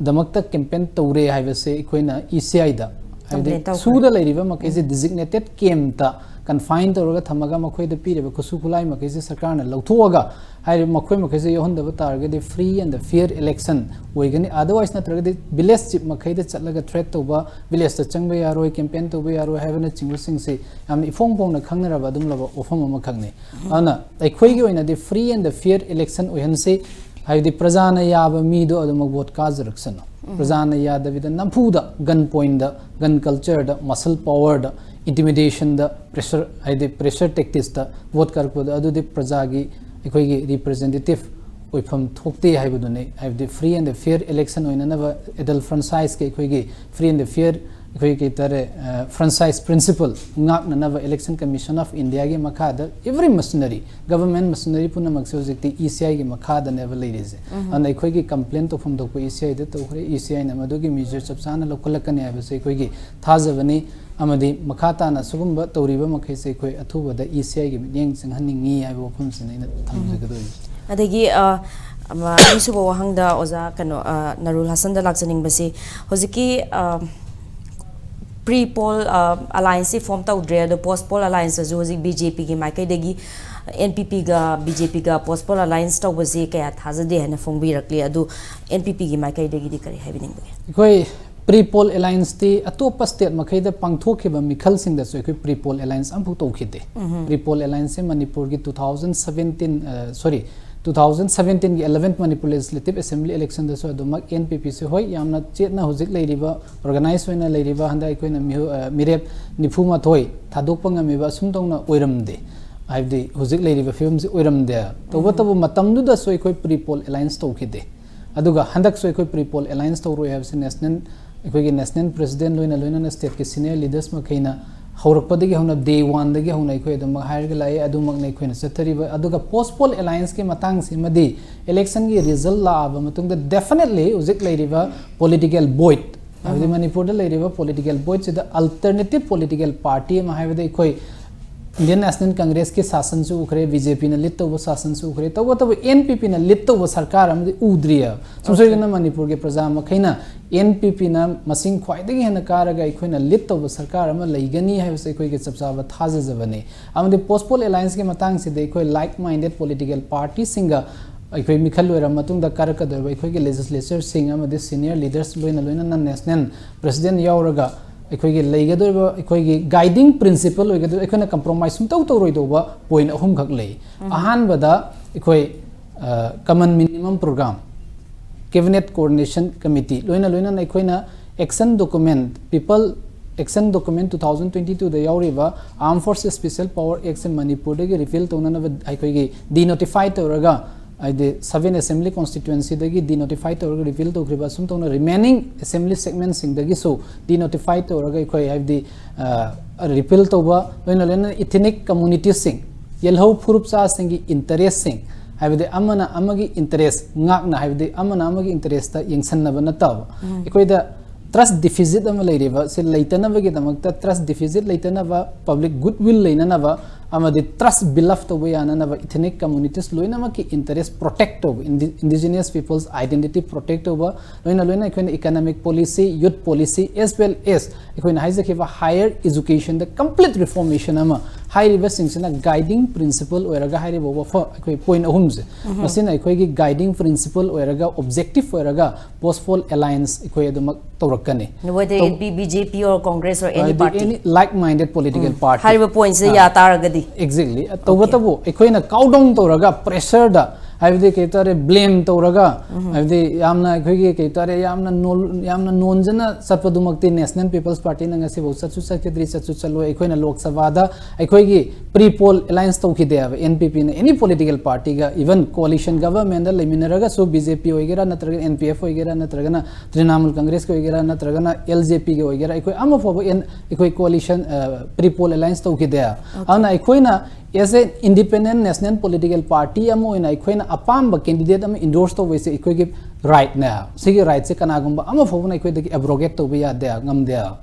ꯗꯃꯛꯇ ꯀꯦꯝꯄꯦꯟ ꯇꯧꯔꯦ ꯍꯥꯏꯕꯁꯦ ꯑꯩꯈꯣꯏꯅ ꯏ ꯁꯤ ꯑꯥꯏꯗ, ꯍꯥꯏꯕꯗꯤ ꯀꯝꯄ꯭ꯂꯦꯟ ꯇꯧꯈ꯭ꯔꯦ꯫ ꯁꯨꯗ ꯂꯩꯔꯤꯕ ꯃꯈꯩꯁꯦ ꯗꯤꯖꯤꯒꯅꯦꯇꯦꯠ ꯀꯦꯝꯇ ꯀꯟꯐꯥꯏꯟ ꯇꯧꯔꯒ ꯊꯝꯃꯒ ꯃꯈꯣꯏꯗ ꯄꯤꯔꯤꯕ ꯈꯨꯠꯁꯨ ꯈꯨꯠꯂꯥꯏ ꯃꯈꯩꯁꯦ ꯁꯔꯀꯥꯔꯅ ꯂꯧꯊꯣꯛꯑꯒ ꯍꯥꯏꯔꯤꯕ ꯃꯈꯣꯏ ꯃꯈꯩꯁꯦ ꯌꯥꯎꯍꯟꯗꯕ ꯇꯥꯔꯒꯗꯤ free and fair election ꯑꯣꯏꯒꯅꯤ꯫ Otherwise ꯅꯠꯇ꯭ꯔꯒꯗꯤ village chief ꯃꯈꯩꯗ ꯆꯠꯂꯒ threat ꯇꯧꯕ, village ꯇ ꯆꯪꯕ ꯌꯥꯔꯣꯏ, campaign ꯇꯧꯕ ꯌꯥꯔꯣꯏ ꯍꯥꯏꯕꯅꯆꯤꯡꯕꯁꯤꯡꯁꯤ ꯌꯥꯝꯅ ꯏꯐꯣꯡ ꯐꯣꯡꯅ ꯈꯪꯅꯔꯕ ꯑꯗꯨꯒꯨꯝꯂꯕ ꯋꯥꯐꯝ ꯑꯃꯈꯛꯅꯤ꯫ ꯑꯗꯨꯅ ꯑꯩꯈꯣꯏꯒꯤ ꯑꯣꯏꯅꯗꯤ free and fair election ꯑꯣꯏꯍꯟꯁꯤ, ꯍꯥꯏꯕꯗꯤ ꯄ꯭ꯔꯖꯥꯅ ꯌꯥꯕ ꯃꯤꯗꯣ ꯑꯗꯨꯃꯛ ꯚꯣꯠ ꯀꯥꯖꯔꯛꯁꯅꯨ꯫ ꯄ꯭ꯔꯖꯥꯅ ꯌꯥꯗꯕꯤꯗ ꯅꯝꯐꯨꯗ gun point ꯗ, gun culture ꯗ, muscle power ꯗ, intimidation ꯗ, pressure, ꯍꯥꯏꯗꯤ pressure tactics ꯇ ꯚꯣꯠ ꯀꯥꯔꯛꯄꯗꯣ ꯑꯗꯨꯗꯤ ꯄ꯭ꯔꯖꯥꯒꯤ ꯑꯩꯈꯣꯏꯒꯤ representative ꯑꯣꯏꯐꯝ ꯊꯣꯛꯇꯦ ꯍꯥꯏꯕꯗꯨꯅꯤ꯫ ꯍꯥꯏꯕꯗꯤ free and fair election ꯑꯣꯏꯅꯅꯕ adult franchise ꯀꯤ ꯑꯩꯈꯣꯏꯒꯤ free and fair ꯑꯩꯈꯣꯏ ꯀꯩ ꯍꯥꯏꯇꯥꯔꯦ, franchise principle ꯉꯥꯛꯅꯅꯕ Election Commission of India ꯒꯤ ꯃꯈꯥꯗ every machinery, government machinery ꯄꯨꯝꯅꯃꯛꯁꯦ ꯍꯧꯖꯤꯛꯇꯤ E C I ꯒꯤ ꯃꯈꯥꯗꯅꯦꯕ ꯂꯩꯔꯤꯁꯦ꯫ ꯑꯗꯨꯅ ꯑꯩꯈꯣꯏꯒꯤ complain ꯇꯧꯐꯝ ꯊꯣꯛꯄ E C I ꯗ ꯇꯧꯈ꯭ꯔꯦ, E C I ꯅ ꯃꯗꯨꯒꯤ measure ꯆꯞ ꯆꯥꯅ ꯂꯧꯈꯠꯂꯛꯀꯅꯤ ꯍꯥꯏꯕꯁꯦ ꯑꯩꯈꯣꯏꯒꯤ ꯊꯥꯖꯕꯅꯤ꯫ ꯑꯃꯗꯤ ꯃꯈꯥ ꯇꯥꯅ ꯁꯤꯒꯨꯝꯕ ꯇꯧꯔꯤꯕ ꯃꯈꯩꯁꯦ ꯑꯩꯈꯣꯏ ꯑꯊꯨꯕꯗ E C I ꯒꯤ ꯃꯤꯠꯌꯦꯡ ꯆꯪꯍꯟꯅꯤꯡꯉꯤ ꯍꯥꯏꯕ ꯋꯥꯐꯝꯁꯤꯅ ꯑꯩꯅ ꯊꯝꯖꯒꯗꯣꯏꯅꯤ꯫ ꯑꯗꯒꯤ ꯑ, ꯑꯃ, ꯑꯅꯤꯁꯨꯕ ꯋꯥꯍꯪꯗ ꯑꯣꯖꯥ ꯀꯩꯅꯣ, ꯑ, ꯅꯔꯨꯜ ꯍꯁꯟꯗ ꯂꯥꯛꯆꯅꯤꯡꯕꯁꯤ, ꯍꯧꯖꯤꯛꯀꯤ, ꯑ, pre poll, ꯑ, alliance ꯁꯤ form ꯇꯧꯗ꯭ꯔꯦ, ꯑꯗꯣ post poll alliance ꯇꯁꯨ ꯍꯧꯖꯤꯛ B J P ꯒꯤ ꯃꯥꯏꯀꯩꯗꯒꯤ N P P ꯒ B J P ꯒ post poll alliance ꯇꯧꯕꯁꯤ ꯀꯌꯥ ꯊꯥꯖꯗꯦ ꯍꯥꯏꯅ ꯐꯣꯡꯕꯤꯔꯛꯂꯤ꯫ ꯑꯗꯨ N P P ꯒꯤ ꯃꯥꯏꯀꯩꯗꯒꯤꯗꯤ ꯀꯔꯤ ꯍꯥꯏꯕꯤꯅꯤꯡꯕꯒꯦ? ꯑꯩꯈꯣꯏ pre poll alliance ꯇꯤ ꯑꯇꯣꯞꯄ state ꯃꯈꯩꯗ ꯄꯥꯡꯊꯣꯛꯈꯤꯕ ꯃꯤꯈꯜꯁꯤꯡꯗꯁꯨ ꯑꯩꯈꯣꯏ pre poll alliance ꯑꯃꯐꯥꯎ ꯇꯧꯈꯤꯗꯦ꯫ Pre poll alliance ꯁꯦ ꯃꯅꯤꯄꯨꯔꯒꯤ two thousand seventeen, ꯑ, sorry, two thousand seventeen ꯒꯤ eleventh Manipur Legislative Assembly election ꯗꯁꯨ ꯑꯗꯨꯃꯛ N P P ꯁꯦ, ꯍꯣꯏ, ꯌꯥꯝꯅ ꯆꯦꯠꯅ ꯍꯧꯖꯤꯛ ꯂꯩꯔꯤꯕ, organize ꯑꯣꯏꯅ ꯂꯩꯔꯤꯕ, ꯍꯟꯗꯛ ꯑꯩꯈꯣꯏꯅ ꯃꯤꯍꯨ-, ꯑ, ꯃꯤꯔꯦꯞ ꯅꯤꯐꯨ ꯃꯥꯊꯣꯏ ꯊꯥꯗꯣꯛꯄ ꯉꯝꯃꯤꯕ, ꯑꯁꯨꯝ ꯇꯧꯅ ꯑꯣꯏꯔꯝꯗꯦ꯫ ꯍꯥꯏꯕꯗꯤ ꯍꯧꯖꯤꯛ ꯂꯩꯔꯤꯕ ꯐꯤꯕꯝꯁꯤ ꯑꯣꯏꯔꯝꯗꯦ꯫ ꯇꯧꯕꯇꯕꯨ ꯃꯇꯝꯗꯨꯗꯁꯨ ꯑꯩꯈꯣꯏ pre poll alliance ꯇꯧꯈꯤꯗꯦ꯫ ꯑꯗꯨꯒ ꯍꯟꯗꯛꯁꯨ ꯑꯩꯈꯣꯏ pre poll alliance ꯇꯧꯔꯣꯏ ꯍꯥꯏꯕꯁꯤ national, ꯑꯩꯈꯣꯏꯒꯤ national president ꯂꯣꯏꯅ ꯂꯣꯏꯅꯅ state ꯀꯤ senior leaders ꯃꯈꯩꯅ ꯍꯧꯔꯛꯄꯗꯒꯤ ꯍꯧꯅ, day one ꯗꯒꯤ ꯍꯧꯅ ꯑꯩꯈꯣꯏ ꯑꯗꯨꯃꯛ ꯍꯥꯏꯔꯒ ꯂꯥꯛꯑꯦ, ꯑꯗꯨꯃꯛꯅ ꯑꯩꯈꯣꯏꯅ ꯆꯠꯊꯔꯤꯕ꯫ ꯑꯗꯨꯒ post poll alliance ꯀꯤ ꯃꯇꯥꯡꯁꯤꯃꯗꯤ election ꯒꯤ result ꯂꯥꯛꯑꯕ ꯃꯇꯨꯡꯗ definitely ꯍꯧꯖꯤꯛ ꯂꯩꯔꯤꯕ political void, ꯍꯥꯏꯕꯗꯤ ꯃꯅꯤꯄꯨꯔꯗ ꯂꯩꯔꯤꯕ political void ꯁꯤꯗ alternative political party ꯑꯃ, ꯍꯥꯏꯕꯗꯤ ꯑꯩꯈꯣꯏ Indian National Congress ꯀꯤ ꯁꯥꯁꯟꯁꯨ ꯎꯈ꯭ꯔꯦ, ꯕꯤ ꯖꯦ ꯄꯤꯅ ꯂꯤꯗ ꯇꯧꯕ ꯁꯥꯁꯟꯁꯨ ꯎꯈ꯭ꯔꯦ, ꯇꯧꯕꯇꯕꯨ ꯑꯦꯟ ꯄꯤ ꯄꯤꯅ ꯂꯤꯗ ꯇꯧꯕ ꯁꯔꯀꯥꯔ ꯑꯃꯗꯤ ꯎꯗ꯭ꯔꯤꯑꯕ꯫ ꯁꯨꯝ Okay. ꯁꯣꯏꯗꯅ ꯃꯅꯤꯄꯨꯔꯒꯤ ꯄ꯭ꯔꯖꯥ ꯃꯈꯩꯅ ꯑꯦꯟ ꯄꯤ ꯄꯤꯅ ꯃꯁꯤꯡ ꯈ꯭ꯋꯥꯏꯗꯒꯤ ꯍꯦꯟꯅ ꯀꯥꯔꯒ ꯑꯩꯈꯣꯏꯅ ꯂꯤꯗ ꯇꯧꯕ ꯁꯔꯀꯥꯔ ꯑꯃ ꯂꯩꯒꯅꯤ ꯍꯥꯏꯕꯁꯦ ꯑꯩꯈꯣꯏꯒꯤ ꯆꯞ ꯆꯥꯕ ꯊꯥꯖꯖꯕꯅꯤ꯫ ꯑꯃꯗꯤ ꯄꯣꯁ ꯄꯣꯜ ꯑꯦꯂꯥꯏꯟꯁꯀꯤ ꯃꯇꯥꯡꯁꯤꯗ ꯑꯩꯈꯣꯏ like minded political party ꯁꯤꯡꯒ ꯑꯩꯈꯣꯏ ꯃꯤꯈꯜ ꯑꯣꯏꯔꯕ ꯃꯇꯨꯡꯗ ꯀꯥꯔꯛꯀꯗꯧꯔꯤꯕ ꯑꯩꯈꯣꯏꯒꯤ ꯂꯦꯖꯤꯁꯂꯦꯆꯔꯁꯤꯡ ꯑꯃꯗꯤ ꯁꯤꯅꯤꯌꯔ ꯂꯤꯗꯔꯁ ꯂꯣꯏꯅ ꯂꯣꯏꯅꯅ ꯅꯦꯁꯅꯦꯜ ꯄ꯭ꯔꯁꯤꯗꯦꯟ ꯌꯥꯎꯔꯒ ꯑꯩꯈꯣꯏꯒꯤ ꯂꯩꯒꯗꯧꯔꯤꯕ ꯑꯩꯈꯣꯏꯒꯤ ꯒꯥꯏꯗꯤꯡ ꯄ꯭ꯔꯤꯟꯁꯤꯄꯜ ꯑꯣꯏꯒꯗꯧꯔꯤꯕ ꯑꯩꯈꯣꯏꯅ ꯀꯝꯄ꯭ꯔꯣꯃꯥꯏꯁ ꯁꯨꯡꯇꯧ ꯇꯧꯔꯣꯏꯗꯧꯕ ꯄꯣꯏꯟ ꯑꯍꯨꯝꯈꯛ ꯂꯩ꯫ ꯑꯍꯥꯟꯕꯗ ꯑꯩꯈꯣꯏ common minimum programme, cabinet coordination committee ꯂꯣꯏꯅ ꯂꯣꯏꯅꯅ ꯑꯩꯈꯣꯏꯅ action document, people action document two thousand twenty two ꯗ ꯌꯥꯎꯔꯤꯕ Armed Forces Special Power Act ꯁꯦ ꯃꯅꯤꯄꯨꯔꯗꯒꯤ ꯔꯤꯄꯤꯜ ꯇꯧꯅꯅꯕ ꯑꯩꯈꯣꯏꯒꯤ ꯗꯤꯅꯣꯇꯤꯐꯥꯏ ꯇꯧꯔꯒ, ꯍꯥꯏꯗꯤ seven assembly constituency ꯗꯒꯤ ꯗꯤꯅꯣꯇꯤꯐꯥꯏ ꯇꯧꯔꯒ ꯔꯤꯄꯤꯜ ꯇꯧꯈ꯭ꯔꯤꯕ, ꯑꯁꯨꯝ ꯇꯧꯅ ꯔꯤꯃꯦꯅꯤꯡ ꯑꯦꯁꯦꯝꯕ꯭ꯂꯤ ꯁꯦꯒꯃꯦꯟꯁꯤꯡꯗꯒꯤꯁꯨ ꯗꯤꯅꯣꯇꯤꯐꯥꯏ ꯇꯧꯔꯒ ꯑꯩꯈꯣꯏ ꯍꯥꯏꯕꯗꯤ ꯔꯤꯄꯤꯜ ꯇꯧꯕ, ꯂꯣꯏꯅ ꯂꯣꯏꯅꯅ ꯏꯊꯤꯅꯤꯛ ꯀꯝꯃꯨꯅꯤꯇꯤꯁꯤꯡ, ꯌꯦꯜꯍꯧ ꯐꯨꯔꯨꯞ ꯆꯥꯁꯤꯡꯒꯤ ꯏꯟꯇꯔꯦꯁꯁꯤꯡ, ꯍꯥꯏꯕꯗꯤ ꯑꯃꯅ ꯑꯃꯒꯤ ꯏꯟꯇꯔꯦꯁ ꯉꯥꯛꯅ, ꯍꯥꯏꯕꯗꯤ ꯑꯃꯅ ꯑꯃꯒꯤ ꯏꯟꯇꯔꯦꯁꯇ ꯌꯦꯡꯁꯤꯟꯅꯕ ꯅꯠꯇꯕ, ꯑꯩꯈꯣꯏꯗ ꯇ꯭ꯔꯁ ꯗꯤꯐꯤꯁꯤꯠ ꯑꯃ ꯂꯩꯔꯤꯕ ꯁꯤ ꯂꯩꯇꯅꯕꯒꯤꯗꯃꯛꯇ, ꯇ꯭ꯔꯁ ꯗꯤꯐꯤꯁꯤꯠ ꯂꯩꯇꯅꯕ, ꯄꯕ꯭ꯂꯤꯛ ꯒꯨꯗ ꯋꯤꯜ ꯂꯩꯅꯅꯕ ꯑꯃꯗꯤ ꯇ꯭ꯔꯁ ꯕꯤꯜ ꯑꯞ ꯇꯧꯕ ꯌꯥꯅꯅꯕ ꯏꯊꯤꯅꯤꯛ ꯀꯝꯃꯨꯅꯤꯇꯤꯁ ꯂꯣꯏꯅꯃꯛꯀꯤ ꯏꯟꯇꯔꯦꯁ ꯄ꯭ꯔꯣꯇꯦꯛ ꯇꯧꯕ, ꯏꯟꯗꯤ-, indigenous people's identity ꯄ꯭ꯔꯣꯇꯦꯛ ꯇꯧꯕ, ꯂꯣꯏꯅ ꯂꯣꯏꯅ ꯑꯩꯈꯣꯏꯅ economic policy, youth policy, as well as ꯑꯩꯈꯣꯏꯅ ꯍꯥꯏꯖꯈꯤꯕ higher education ꯗ complete reformation ꯑꯃ, ꯍꯥꯏꯔꯤꯕꯁꯤꯡꯁꯤꯅ ꯒꯥꯏꯗꯤꯡ ꯄ꯭ꯔꯤꯟꯁꯤꯄꯜ ꯑꯣꯏꯔꯒ, ꯍꯥꯏꯔꯤꯕ ꯋꯥꯐꯝ ꯑꯩꯈꯣꯏ ꯄꯣꯏꯟ ꯑꯍꯨꯝꯁꯦ, ꯃꯁꯤꯅ ꯑꯩꯈꯣꯏꯒꯤ ꯒꯥꯏꯗꯤꯡ ꯄ꯭ꯔꯤꯟꯁꯤꯄꯜ ꯑꯣꯏꯔꯒ, ꯑꯣꯕꯖꯦꯛꯇꯤꯚ ꯑꯣꯏꯔꯒ ꯄꯣꯁ ꯄꯣꯜ ꯑꯦꯂꯥꯏꯟꯁ ꯑꯩꯈꯣꯏ ꯑꯗꯨꯃꯛ ꯇꯧꯔꯛꯀꯅꯤ꯫ Whether it be B J P or Congress or any party. Any like minded political party. ꯍꯥꯏꯔꯤꯕ ꯄꯣꯏꯟꯁꯦ ꯌꯥ ꯇꯥꯔꯒꯗꯤ꯫ Exactly. ꯇꯧꯕꯇꯕꯨ ꯑꯩꯈꯣꯏꯅ ꯀꯥꯎ ꯗꯥꯎꯟ ꯇꯧꯔꯒ ꯄ꯭ꯔꯦꯁꯔꯗ, ꯍꯥꯏꯕꯗꯤ ꯀꯩ ꯍꯥꯏꯇꯥꯔꯦ, ꯕ꯭ꯂꯦꯝ ꯇꯧꯔꯒ, ꯍꯥꯏꯕꯗꯤ ꯌꯥꯝꯅ ꯑꯩꯈꯣꯏꯒꯤ ꯀꯩ ꯍꯥꯏꯇꯥꯔꯦ, ꯌꯥꯝꯅ ꯅꯣꯜ-, ꯌꯥꯝꯅ ꯅꯣꯟꯖꯅ ꯆꯠꯄꯗꯨꯃꯛꯇꯤ ꯅꯦꯁꯅꯦꯜ ꯄꯤꯄꯜꯁ ꯄꯥꯔꯇꯤꯅ ꯉꯁꯤꯐꯥꯎ ꯆꯠꯁꯨ ꯆꯠꯈꯤꯗ꯭ꯔꯤ, ꯆꯠꯁꯨ ꯆꯠꯂꯣꯏ꯫ ꯑꯩꯈꯣꯏꯅ ꯂꯣꯛ ꯁꯚꯥꯗ ꯑꯩꯈꯣꯏꯒꯤ ꯄ꯭ꯔꯤ ꯄꯣꯜ ꯑꯦꯂꯥꯏꯟꯁ ꯇꯧꯈꯤꯗꯦꯕ ꯑꯦꯟ ꯄꯤ ꯄꯤꯅ ꯑꯦꯅꯤ ꯄꯣꯂꯤꯇꯤꯀꯦꯜ ꯄꯥꯔꯇꯤꯒ, ꯏꯚꯟ ꯀꯣꯑꯣꯂꯤꯁꯟ ꯒꯚꯔꯟꯃꯦꯟꯗ ꯂꯩꯃꯤꯟꯅꯔꯒꯁꯨ ꯕꯤ ꯖꯦ ꯄꯤ ꯑꯣꯏꯒꯦꯔꯥ, ꯅꯠꯇ꯭ꯔꯒ ꯑꯦꯟ ꯄꯤ ꯑꯦꯐ ꯑꯣꯏꯒꯦꯔꯥ, ꯅꯠꯇ꯭ꯔꯒꯅ ꯇ꯭ꯔꯤꯅꯥꯃꯨꯜ ꯀꯪꯒ꯭ꯔꯦꯁꯀꯤ ꯑꯣꯏꯒꯦꯔꯥ, ꯅꯠꯇ꯭ꯔꯒꯅ ꯑꯦꯜ ꯖꯦ ꯄꯤꯒꯤ ꯑꯣꯏꯒꯦꯔꯥ, ꯑꯩꯈꯣꯏ ꯑꯃ ꯐꯥꯎꯕ ꯑꯦꯟ-, ꯑꯩꯈꯣꯏ ꯀꯣꯑꯣꯂꯤꯁꯟ, ꯑ, ꯄ꯭ꯔꯤ ꯄꯣꯜ ꯑꯦꯂꯥꯏꯟꯁ ꯇꯧꯈꯤꯗꯦ꯫ ꯑꯗꯨꯅ ꯑꯩꯈꯣꯏꯅ As a independent national political party ꯑꯃ ꯑꯣꯏꯅ ꯑꯩꯈꯣꯏꯅ ꯑꯄꯥꯝꯕ candidate ꯑꯃ endorse ꯇꯧꯕꯁꯦ ꯑꯩꯈꯣꯏꯒꯤ rightꯅꯦ꯫ ꯁꯤꯒꯤ rightꯁꯦ ꯀꯅꯥꯒꯨꯝꯕ ꯑꯃ ꯐꯥꯎꯕꯅ ꯑꯩꯈꯣꯏꯗꯒꯤ abrogate ꯇꯧꯕ ꯌꯥꯗꯦ, ꯉꯝꯗꯦ꯫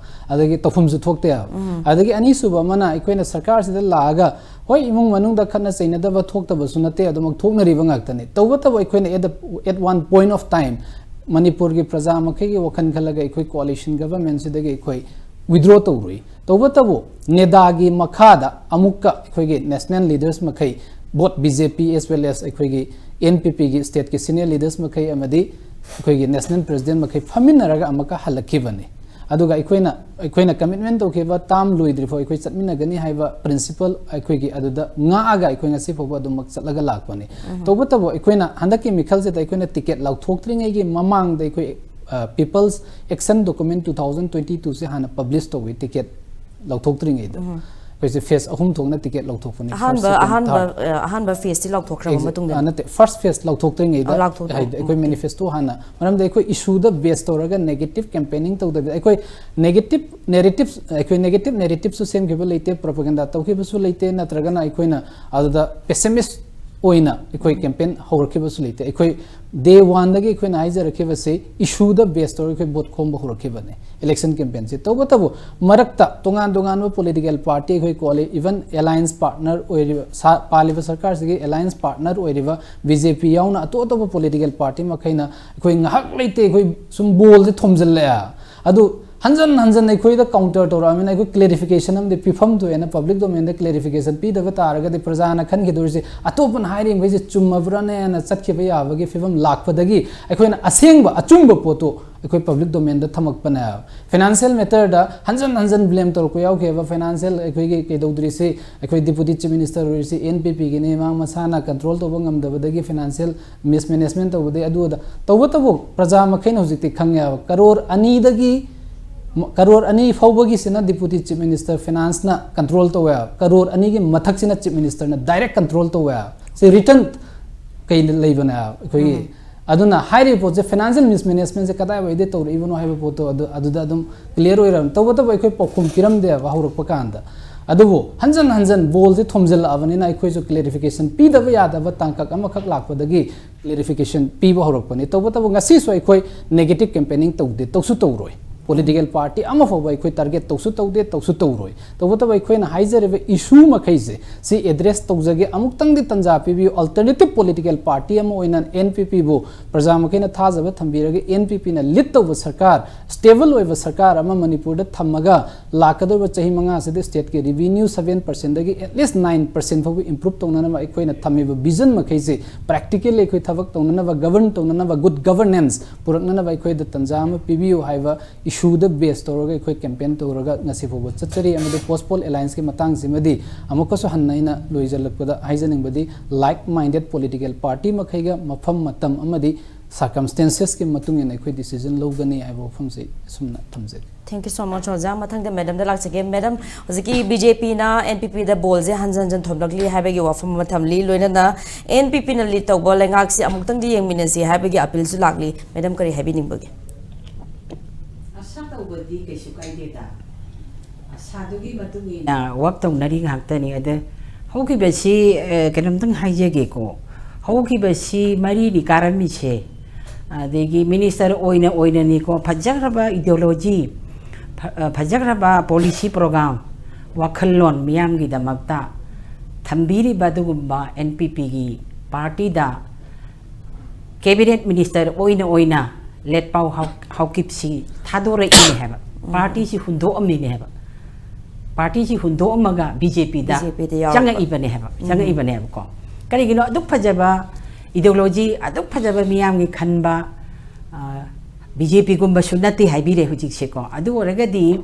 ꯑꯗꯒꯤ ꯇꯧꯐꯝꯁꯨ ꯊꯣꯛꯇꯦ꯫ ꯑꯗꯒꯤ ꯑꯅꯤꯁꯨꯕ ꯑꯃꯅ ꯑꯩꯈꯣꯏꯅ ꯁꯔꯀꯥꯔꯁꯤꯗ ꯂꯥꯛꯑꯒ, ꯍꯣꯏ, ꯏꯃꯨꯡ ꯃꯅꯨꯡꯗ ꯈꯠꯅ ꯆꯩꯅꯗꯕ ꯊꯣꯛꯇꯕꯁꯨ ꯅꯠꯇꯦ, ꯑꯗꯨꯃꯛ ꯊꯣꯛꯅꯔꯤꯕ ꯉꯥꯛꯇꯅꯤ꯫ ꯇꯧꯕꯇꯕꯨ ꯑꯩꯈꯣꯏꯅ at the, at one point of time ꯃꯅꯤꯄꯨꯔꯒꯤ ꯄ꯭ꯔꯖꯥ ꯃꯈꯩꯒꯤ ꯋꯥꯈꯜ ꯈꯜꯂꯒ ꯑꯩꯈꯣꯏ coalition governmentꯁꯤꯗꯒꯤ ꯑꯩꯈꯣꯏ withdraw ꯇꯧꯔꯨꯏ꯫ ꯇꯧꯕꯇꯕꯨ ꯅꯦꯗꯥꯒꯤ ꯃꯈꯥꯗ ꯑꯃꯨꯛꯀ ꯑꯩꯈꯣꯏꯒꯤ national leaders ꯃꯈꯩ, both B J P as well as ꯑꯩꯈꯣꯏꯒꯤ N P Pꯒꯤ stateꯀꯤ senior leaders ꯃꯈꯩ ꯑꯃꯗꯤ ꯑꯩꯈꯣꯏꯒꯤ national president ꯃꯈꯩ ꯐꯝꯃꯤꯟꯅꯔꯒ ꯑꯃꯨꯛꯀ ꯍꯜꯂꯛꯈꯤꯕꯅꯤ꯫ ꯑꯗꯨꯒ ꯑꯩꯈꯣꯏꯅ, ꯑꯩꯈꯣꯏꯅ commitment ꯇꯧꯈꯤꯕ term ꯂꯣꯏꯗ꯭ꯔꯤꯐꯥꯎ ꯑꯩꯈꯣꯏ ꯆꯠꯃꯤꯟꯅꯒꯅꯤ ꯍꯥꯏꯕ principle ꯑꯩꯈꯣꯏꯒꯤ ꯑꯗꯨꯗ ꯉꯥꯛꯑꯒ ꯑꯩꯈꯣꯏ ꯉꯁꯤ ꯐꯥꯎꯕ ꯑꯗꯨꯃꯛ ꯆꯠꯂꯒ ꯂꯥꯛꯄꯅꯤ꯫ ꯇꯧꯕꯇꯕꯨ ꯑꯩꯈꯣꯏꯅ ꯍꯟꯗꯛꯀꯤ ꯃꯤꯈꯜꯁꯤꯗ ꯑꯩꯈꯣꯏꯅ ticket ꯂꯧꯊꯣꯛꯇ꯭ꯔꯤꯉꯩꯒꯤ ꯃꯃꯥꯡꯗ ꯑꯩꯈꯣꯏ, ꯑ, People's Action Document two thousand twenty-twoꯁꯦ ꯍꯥꯟꯅ publish ꯇꯧꯏ, ticket ꯂꯧꯊꯣꯛꯇ꯭ꯔꯤꯉꯩꯗ꯫ ꯑꯩꯈꯣꯏꯁꯦ phase ꯑꯍꯨꯝ ꯊꯣꯛꯅ ticket ꯂꯧꯊꯣꯛꯄꯅꯤ꯫ First, ꯑꯍꯥꯟꯕ second, ꯑꯍꯥꯟꯕ third꯫ ꯑ, ꯑꯍꯥꯟꯕ phaseꯁꯤ ꯂꯧꯊꯣꯛꯈ꯭ꯔꯕ Exa- ꯃꯇꯨꯡꯗ ꯑ, ꯅꯠꯇꯦ, first phase ꯂꯧꯊꯣꯛꯇ꯭ꯔꯤꯉꯩꯗ, ꯑ, ꯂꯧꯊꯣꯛꯇ꯭ꯔꯤ꯫ ꯍꯥꯏꯗꯤ ꯑꯩꯈꯣꯏ Okay. Manifesto ꯍꯥꯟꯅ, ꯃꯔꯝꯗꯤ ꯑꯩꯈꯣꯏ issueꯗ base ꯇꯧꯔꯒ negative campaigning ꯇꯧꯗꯕꯤꯗ, ꯑꯩꯈꯣꯏ negative narrative, ꯑꯩꯈꯣꯏ negative narrativeꯁꯨ ꯁꯦꯝꯈꯤꯕ ꯂꯩꯇꯦ, propaganda ꯇꯧꯈꯤꯕꯁꯨ ꯂꯩꯇꯦ, ꯅꯠꯇ꯭ꯔꯒꯅ ꯑꯩꯈꯣꯏꯅ ꯑꯗꯨꯗ pessimist ꯑꯣꯏꯅ ꯑꯩꯈꯣꯏ campaign ꯍꯧꯔꯛꯈꯤꯕꯁꯨ ꯂꯩꯇꯦ꯫ ꯑꯩꯈꯣꯏ day oneꯗꯒꯤ ꯑꯩꯈꯣꯏꯅ ꯍꯥꯏꯖꯔꯛꯈꯤꯕꯁꯤ issueꯗ base ꯇꯧꯔꯒ ꯑꯩꯈꯣꯏ vote ꯈꯣꯝꯕ ꯍꯧꯔꯛꯈꯤꯕꯅꯦ election campaignꯁꯦ꯫ ꯇꯧꯕꯇꯕꯨ ꯃꯔꯛꯇ ꯇꯣꯉꯥꯟ ꯇꯣꯉꯥꯟꯕ political party, ꯑꯩꯈꯣꯏ coali-, even alliance partner ꯑꯣꯏꯔꯤꯕ, ꯁꯥ-, ꯄꯥꯜꯂꯤꯕ ꯁꯔꯀꯥꯔꯁꯤꯒꯤ alliance partner ꯑꯣꯏꯔꯤꯕ B J P ꯌꯥꯎꯅ ꯑꯇꯣꯞ ꯑꯇꯣꯞꯄ political party ꯃꯈꯩꯅ ꯑꯩꯈꯣꯏ ꯉꯥꯏꯍꯥꯛ ꯂꯩꯇꯦ, ꯑꯩꯈꯣꯏ ꯁꯨꯝ ballꯁꯦ ꯊꯣꯝꯖꯤꯜꯂꯛꯑꯦ꯫ ꯑꯗꯨ ꯍꯟꯖꯟ ꯍꯟꯖꯟ ꯑꯩꯈꯣꯏꯗ counter ꯇꯧꯔꯛꯑꯕꯅꯤꯅ ꯑꯩꯈꯣꯏ clarification ꯑꯃꯗꯤ ꯄꯤꯐꯝ ꯊꯣꯛꯑꯦꯅ public domainꯗ clarification ꯄꯤꯗꯕ ꯇꯥꯔꯒꯗꯤ ꯄ꯭ꯔꯖꯥꯅ ꯈꯟꯈꯤꯗꯣꯏꯁꯦ ꯑꯇꯣꯞꯄꯅ ꯍꯥꯏꯔꯤꯕꯈꯩꯁꯦ ꯆꯨꯝꯃꯕ꯭ꯔꯥꯅꯦꯅ ꯆꯠꯈꯤꯕ ꯌꯥꯕꯒꯤ ꯐꯤꯕꯝ ꯂꯥꯛꯄꯗꯒꯤ ꯑꯩꯈꯣꯏꯅ ꯑꯁꯦꯡꯕ ꯑꯆꯨꯝꯕ ꯄꯣꯠꯇꯨ ꯑꯩꯈꯣꯏ public domainꯗ ꯊꯝꯃꯛꯄꯅꯦ꯫ Financial matterꯗ ꯍꯟꯖꯟ ꯍꯟꯖꯟ blame ꯇꯧꯔꯛꯄ ꯌꯥꯎꯈꯤꯑꯕ꯫ Financial ꯑꯩꯈꯣꯏꯒꯤ ꯀꯩꯗꯧꯗ꯭ꯔꯤꯁꯤ ꯑꯩꯈꯣꯏ Deputy Chief Minister ꯑꯣꯏꯔꯤꯁꯤ N P Pꯒꯤꯅꯤ, ꯃꯥ ꯃꯁꯥꯅ control ꯇꯧꯕ ꯉꯝꯗꯕꯗꯒꯤ financial mismanagement ꯇꯧꯕꯗꯒꯤ ꯑꯗꯨ ꯑꯗ꯫ ꯇꯧꯕꯇꯕꯨ ꯄ꯭ꯔꯖꯥ ꯃꯈꯩꯅ ꯍꯧꯖꯤꯛꯇꯤ ꯈꯪꯉꯦꯕ, ꯀꯔꯣꯔ ꯑꯅꯤꯗꯒꯤ, ꯀꯔꯣꯔ ꯑꯅꯤ ꯐꯥꯎꯕꯒꯤꯁꯤꯅ Deputy Chief Minister financeꯅ control ꯇꯧꯋꯦ, ꯀꯔꯣꯔ ꯑꯅꯤꯒꯤ ꯃꯊꯛꯁꯤꯅ Chief Ministerꯅ direct control ꯇꯧꯋꯦ꯫ ꯁꯤ written ꯀꯩ ꯂꯩꯕꯅꯦ ꯑꯩꯈꯣꯏꯒꯤ꯫ ꯑꯗꯨꯅ ꯍꯥꯏꯔꯤꯕ ꯄꯣꯠꯁꯦ, financial mismanagementꯁꯦ ꯀꯗꯥꯏꯋꯥꯏꯗ ꯇꯧꯔꯛꯏꯕꯅꯣ ꯍꯥꯏꯕ ꯄꯣꯠꯇꯣ ꯑꯗꯨ, ꯑꯗꯨꯗ ꯑꯗꯨꯝ clear ꯑꯣꯏꯔꯕꯅꯤ꯫ ꯇꯧꯕꯇꯕꯨ ꯑꯩꯈꯣꯏ ꯄꯥꯎꯈꯨꯝ ꯄꯤꯔꯝꯗꯦꯕ ꯍꯧꯔꯛꯄ ꯀꯥꯟꯗ꯫ ꯑꯗꯨꯕꯨ ꯍꯟꯖꯟ ꯍꯟꯖꯟ ꯕꯣꯜꯁꯦ ꯊꯣꯝꯖꯤꯜꯂꯛꯑꯕꯅꯤꯅ ꯑꯩꯈꯣꯏꯁꯨ ꯀ꯭ꯂꯦꯔꯤꯐꯤꯀꯦꯁꯟ ꯄꯤꯗꯕ ꯌꯥꯗꯕ ꯇꯥꯡꯀꯛ ꯑꯃꯈꯛ ꯂꯥꯛꯄꯗꯒꯤ ꯀ꯭ꯂꯦꯔꯤꯐꯤꯀꯦꯁꯟ ꯄꯤꯕ ꯍꯧꯔꯛꯄꯅꯤ꯫ ꯇꯧꯕꯇꯕꯨ ꯉꯁꯤꯁꯨ ꯑꯩꯈꯣꯏ ꯅꯦꯒꯦꯇꯤꯚ ꯀꯦꯝꯄꯦꯅꯤꯡ ꯇꯧꯗꯦ, ꯇꯧꯁꯨ ꯇꯧꯔꯣꯏ꯫ ꯄꯣꯂꯤꯇꯤꯀꯦꯜ ꯄꯥꯔꯇꯤ ꯑꯃ ꯐꯥꯎꯕ ꯑꯩꯈꯣꯏ ꯇꯥꯔꯒꯦꯠ ꯇꯧꯁꯨ ꯇꯧꯗꯦ, ꯇꯧꯁꯨ ꯇꯧꯔꯣꯏ꯫ ꯇꯧꯕꯇꯕꯨ ꯑꯩꯈꯣꯏꯅ ꯍꯥꯏꯖꯔꯤꯕ ꯏꯁꯨ ꯃꯈꯩꯁꯦ ꯁꯤ ꯑꯦꯗ꯭ꯔꯦꯁ ꯇꯧꯖꯒꯦ꯫ ꯑꯃꯨꯛꯇꯪꯗꯤ ꯇꯟꯖꯥ ꯄꯤꯕꯤꯌꯨ꯫ ꯑꯜꯇꯔꯅꯦꯇꯤꯚ ꯄꯣꯂꯤꯇꯤꯀꯦꯜ ꯄꯥꯔꯇꯤ ꯑꯃ ꯑꯣꯏꯅ ꯑꯦꯟ ꯄꯤ ꯄꯤꯕꯨ ꯄ꯭ꯔꯖꯥ ꯃꯈꯩꯅ ꯊꯥꯖꯕ ꯊꯝꯕꯤꯔꯒ ꯑꯦꯟ ꯄꯤ ꯄꯤꯅ ꯂꯤꯗ ꯇꯧꯕ ꯁꯔꯀꯥꯔ, ꯁ꯭ꯇꯦꯕꯜ ꯑꯣꯏꯕ ꯁꯔꯀꯥꯔ ꯑꯃ ꯃꯅꯤꯄꯨꯔꯗ ꯊꯝꯃꯒ ꯂꯥꯛꯀꯗꯧꯔꯤꯕ ꯆꯍꯤ ꯃꯉꯥꯁꯤꯗ ꯁ꯭ꯇꯦꯠꯀꯤ revenue seven ꯄꯥꯔꯁꯦꯟꯗꯒꯤ at least nine percent ꯐꯥꯎꯕ ꯏꯝꯄ꯭ꯔꯨꯞ ꯇꯧꯅꯅꯕ ꯑꯩꯈꯣꯏꯅ ꯊꯝꯃꯤꯕ ꯚꯤꯖꯟ ꯃꯈꯩꯁꯦ ꯄ꯭ꯔꯦꯛꯇꯤꯀꯦꯜꯂꯤ ꯑꯩꯈꯣꯏ ꯊꯕꯛ ꯇꯧꯅꯅꯕ, ꯒꯕꯔꯟ ꯇꯧꯅꯅꯕ, ꯒꯨꯗ ꯒꯕꯔꯅꯦꯟꯁ ꯄꯨꯔꯛꯅꯅꯕ ꯑꯩꯈꯣꯏꯗ ꯇꯟꯖꯥ ꯑꯃ ꯄꯤꯕꯤꯌꯨ ꯍꯥꯏꯕ ꯏꯁꯨꯗ ꯕꯦꯁ ꯇꯧꯔꯒ ꯑꯩꯈꯣꯏ ꯀꯦꯝꯄꯦꯟ ꯇꯧꯔꯒ ꯉꯁꯤ ꯐꯥꯎꯕ ꯆꯠꯆꯔꯤ꯫ ꯑꯃꯗꯤ ꯄꯣꯁꯄꯣꯜ ꯑꯦꯂꯥꯏꯟꯁꯀꯤ ꯃꯇꯥꯡꯁꯤꯃꯗꯤ ꯑꯃꯨꯛꯀꯁꯨ ꯍꯟꯅ ꯑꯩꯅ ꯂꯣꯏꯁꯤꯜꯂꯛꯄꯗ ꯍꯥꯏꯖꯅꯤꯡꯕꯗꯤ, ꯂꯥꯏꯛ ꯃꯥꯏꯟꯗꯦꯠ ꯄꯣꯂꯤꯇꯤꯀꯦꯜ ꯄꯥꯔꯇꯤ ꯃꯈꯩꯒ ꯃꯐꯝ, ꯃꯇꯝ ꯑꯃꯗꯤ ꯁꯔꯀꯝꯁꯇꯦꯟꯁꯦꯁꯀꯤ ꯃꯇꯨꯡ ꯏꯟꯅ ꯑꯩꯈꯣꯏ ꯗꯤꯁꯤꯖꯟ ꯂꯧꯒꯅꯤ ꯍꯥꯏꯕ ꯋꯥꯐꯝꯁꯤ ꯑꯁꯨꯝꯅ ꯊꯝꯖꯒꯦ꯫ Thank you so much, ꯑꯣꯖꯥ꯫ ꯃꯊꯪꯗ ꯃꯦꯗꯝꯗ ꯂꯥꯛꯆꯒꯦ꯫ ꯃꯦꯗꯝ, ꯍꯧꯖꯤꯛꯀꯤ ꯕꯤ ꯖꯦ ꯄꯤꯅ ꯑꯦꯟ ꯄꯤ ꯄꯤꯗ ꯕꯣꯜꯁꯦ ꯍꯟꯖꯟ ꯍꯟꯖꯟ ꯊꯣꯝꯂꯛꯂꯤ ꯍꯥꯏꯕꯒꯤ ꯋꯥꯐꯝ ꯑꯃ ꯊꯝꯂꯤ, ꯂꯣꯏꯅꯅ ꯑꯦꯟ ꯄꯤ ꯄꯤꯅ ꯂꯤꯗ ꯇꯧꯕ ꯂꯩꯉꯥꯛꯁꯤ ꯑꯃꯨꯛꯇꯪꯗꯤ ꯌꯦꯡꯃꯤꯟꯅꯁꯤ ꯍꯥꯏꯕꯒꯤ ꯑꯄꯤꯜꯁꯨ ꯂꯥꯛꯂꯤ꯫ ꯃꯦꯗꯝ, ꯀꯔꯤ ꯍꯥꯏꯕꯤꯅꯤꯡꯕꯒꯦ? ꯑꯁꯥ ꯇꯧꯕꯗꯤ ꯀꯩꯁꯨ ꯀꯥꯏꯗꯦꯗ꯫ ꯑꯁꯥꯗꯨꯒꯤ ꯃꯇꯨꯡ ꯏꯟꯅ ꯋꯥꯛ ꯇꯧꯅꯔꯤ ꯉꯥꯛꯇꯅꯤ꯫ ꯑꯗ ꯍꯧꯈꯤꯕꯁꯤ, ꯑ, ꯀꯩꯅꯣꯝꯇꯪ ꯍꯥꯏꯖꯒꯦꯀꯣ꯫ ꯍꯧꯈꯤꯕꯁꯤ ꯃꯔꯤꯅꯤ ꯀꯥꯔꯝꯃꯤꯁꯦ꯫ ꯑꯗꯒꯤ ꯃꯤꯅꯤꯁꯇꯔ ꯑꯣꯏꯅ ꯑꯣꯏꯅꯅꯤꯀꯣ, ꯐꯖꯈ꯭ꯔꯕ ꯏꯗꯤꯑꯣꯂꯣꯖꯤ, ꯐ-, ꯑ, ꯐꯖꯈ꯭ꯔꯕ ꯄꯣꯂꯤꯁꯤ ꯄ꯭ꯔꯣꯒ꯭ꯔꯥꯝ, ꯋꯥꯈꯜꯂꯣꯟ ꯃꯤꯌꯥꯝꯒꯤꯗꯃꯛꯇ ꯊꯝꯕꯤꯔꯤꯕ ꯑꯗꯨꯒꯨꯝꯕ ꯑꯦꯟ ꯄꯤ ꯄꯤꯒꯤ ꯄꯥꯔꯇꯤꯗ ꯀꯦꯕꯤꯅꯦꯠ ꯃꯤꯅꯤꯁꯇꯔ ꯑꯣꯏꯅ ꯑꯣꯏꯅ ꯂꯦꯠꯄꯥꯎ ꯍꯥꯎ-, ꯍꯥꯎꯀꯤꯞꯁꯤ ꯊꯥꯗꯣꯔꯛꯏꯅꯦ ꯍꯥꯏꯕ꯫ ꯎꯝ꯫ ꯄꯥꯔꯇꯤꯁꯤ ꯍꯨꯟꯗꯣꯛꯑꯝꯃꯤꯅꯦ ꯍꯥꯏꯕ꯫ ꯄꯥꯔꯇꯤꯁꯤ ꯍꯨꯟꯗꯣꯛꯑꯝꯃꯒ ꯕꯤ ꯖꯦ ꯄꯤꯗ ꯕꯤ ꯖꯦ ꯄꯤꯗ ꯌꯥꯎꯔꯕ꯫ ꯆꯪꯉꯛꯏꯕꯅꯦ ꯍꯥꯏꯕ, ꯎꯝ꯫ ꯆꯪꯉꯛꯏꯕꯅꯦꯕꯀꯣ꯫ ꯀꯔꯤꯒꯤꯅꯣ ꯑꯗꯨꯛ ꯐꯖꯕ ꯏꯗꯤꯑꯣꯂꯣꯖꯤ, ꯑꯗꯨꯛ ꯐꯖꯕ ꯃꯤꯌꯥꯝꯒꯤ ꯈꯟꯕ, ꯑ, ꯕꯤ ꯖꯦ ꯄꯤꯒꯨꯝꯕꯁꯨ ꯅꯠꯇꯦ ꯍꯥꯏꯕꯤꯔꯦ ꯍꯧꯖꯤꯛꯁꯦꯀꯣ꯫ ꯑꯗꯨ ꯑꯣꯏꯔꯒꯗꯤ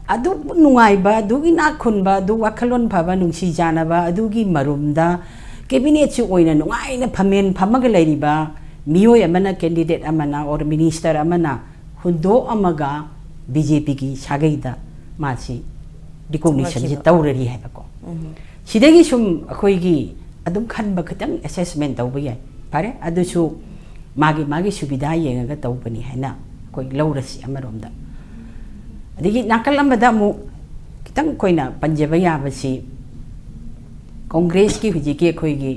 ꯑꯗꯨꯛ ꯅꯨꯡꯉꯥꯏꯕ, ꯑꯗꯨꯛ ꯏꯅꯥꯛ ꯈꯨꯟꯕ, ꯑꯗꯨꯛ ꯋꯥꯈꯜꯂꯣꯟ ꯐꯕ, ꯅꯨꯡꯁꯤ ꯆꯥꯟꯅꯕ, ꯑꯗꯨꯒꯤ ꯃꯔꯨꯝꯗ ꯀꯦꯕꯤꯅꯦꯠꯁꯤ ꯑꯣꯏꯅ ꯅꯨꯡꯉꯥꯏꯅ ꯐꯝꯃꯦꯟ ꯐꯝꯃꯒ ꯂꯩꯔꯤꯕ ꯃꯤꯑꯣꯏ ꯑꯃꯅ, ꯀꯦꯟꯗꯤꯗꯦꯠ ꯑꯃꯅ ꯑꯣꯔ ꯃꯤꯅꯤꯁꯇꯔ ꯑꯃꯅ ꯍꯨꯟꯗꯣꯛꯑꯝꯃꯒ ꯕꯤ ꯖꯦ ꯄꯤꯒꯤ ꯁꯥꯒꯩꯗ ꯃꯥꯁꯤ ꯔꯤꯀꯣꯛꯅꯤꯁꯟꯁꯤ ꯆꯪꯂꯛꯈꯤꯕ꯫ ꯇꯧꯔꯔꯤ ꯍꯥꯏꯕꯀꯣ꯫ ꯎꯝ꯫ ꯁꯤꯗꯒꯤ ꯁꯨꯝ ꯑꯩꯈꯣꯏꯒꯤ ꯑꯗꯨꯝ ꯈꯟꯕ ꯈꯤꯇꯪ ꯑꯦꯁꯦꯁꯃꯦꯟ ꯇꯧꯕ ꯌꯥꯏ꯫ ꯐꯔꯦ, ꯑꯗꯨꯁꯨ ꯃꯥꯒꯤ, ꯃꯥꯒꯤ ꯁꯨꯕꯤꯗꯥ ꯌꯦꯡꯉꯒ ꯇꯧꯕꯅꯤ ꯍꯥꯏꯅ ꯑꯩꯈꯣꯏ ꯂꯧꯔꯁꯤ ꯑꯃꯔꯣꯝꯗ꯫ ꯑꯗꯒꯤ ꯅꯥꯀꯜ ꯑꯃꯗ ꯑꯃꯨꯛ ꯈꯤꯇꯪ ꯑꯩꯈꯣꯏꯅ ꯄꯟꯖꯕ ꯌꯥꯕꯁꯤ, ꯀꯣꯡꯒ꯭ꯔꯦꯁꯀꯤ ꯍꯧꯖꯤꯛꯀꯤ ꯑꯩꯈꯣꯏꯒꯤ,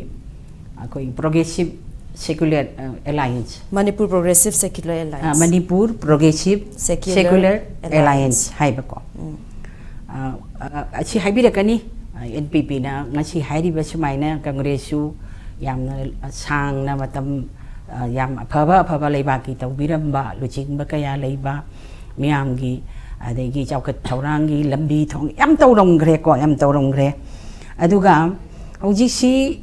ꯑꯩꯈꯣꯏꯒꯤ Progressive Secular, ꯑ, Alliance, Manipur Progressive Secular ꯑ, Alliance.ꯃꯅꯤꯄꯨꯔ Progressive Secular Secular Alliance. Alliance ꯍꯥꯏꯕꯀꯣ꯫ ꯑ, ꯑ, ꯑꯁꯤ ꯍꯥꯏꯕꯤꯔꯛꯀꯅꯤ꯫ ꯑꯦꯟ ꯄꯤ ꯄꯤꯅ ꯉꯁꯤ ꯍꯥꯏꯔꯤꯕ ꯁꯨꯃꯥꯏꯅ ꯀꯪꯒ꯭ꯔꯦꯁꯁꯨ ꯌꯥꯝꯅ ꯁꯥꯡꯅ ꯃꯇꯝ, ꯑ, ꯌꯥꯝ ꯑꯐꯕ ꯑꯐꯕ ꯂꯩꯕꯥꯛꯀꯤ ꯇꯧꯕꯤꯔꯝꯕ, ꯂꯨꯆꯤꯡꯕ ꯀꯌꯥ ꯂꯩꯕ, ꯃꯤꯌꯥꯝꯒꯤ, ꯑꯗꯒꯤ ꯆꯥꯎꯈꯠ ꯊꯧꯔꯥꯡꯒꯤ ꯂꯝꯕꯤ ꯊꯣꯡ ꯌꯥꯝ ꯇꯧꯔꯝꯈ꯭ꯔꯦꯀꯣ, ꯌꯥꯝ ꯇꯧꯔꯝꯈ꯭ꯔꯦ꯫ ꯑꯗꯨꯒ ꯍꯧꯖꯤꯛꯁꯤ,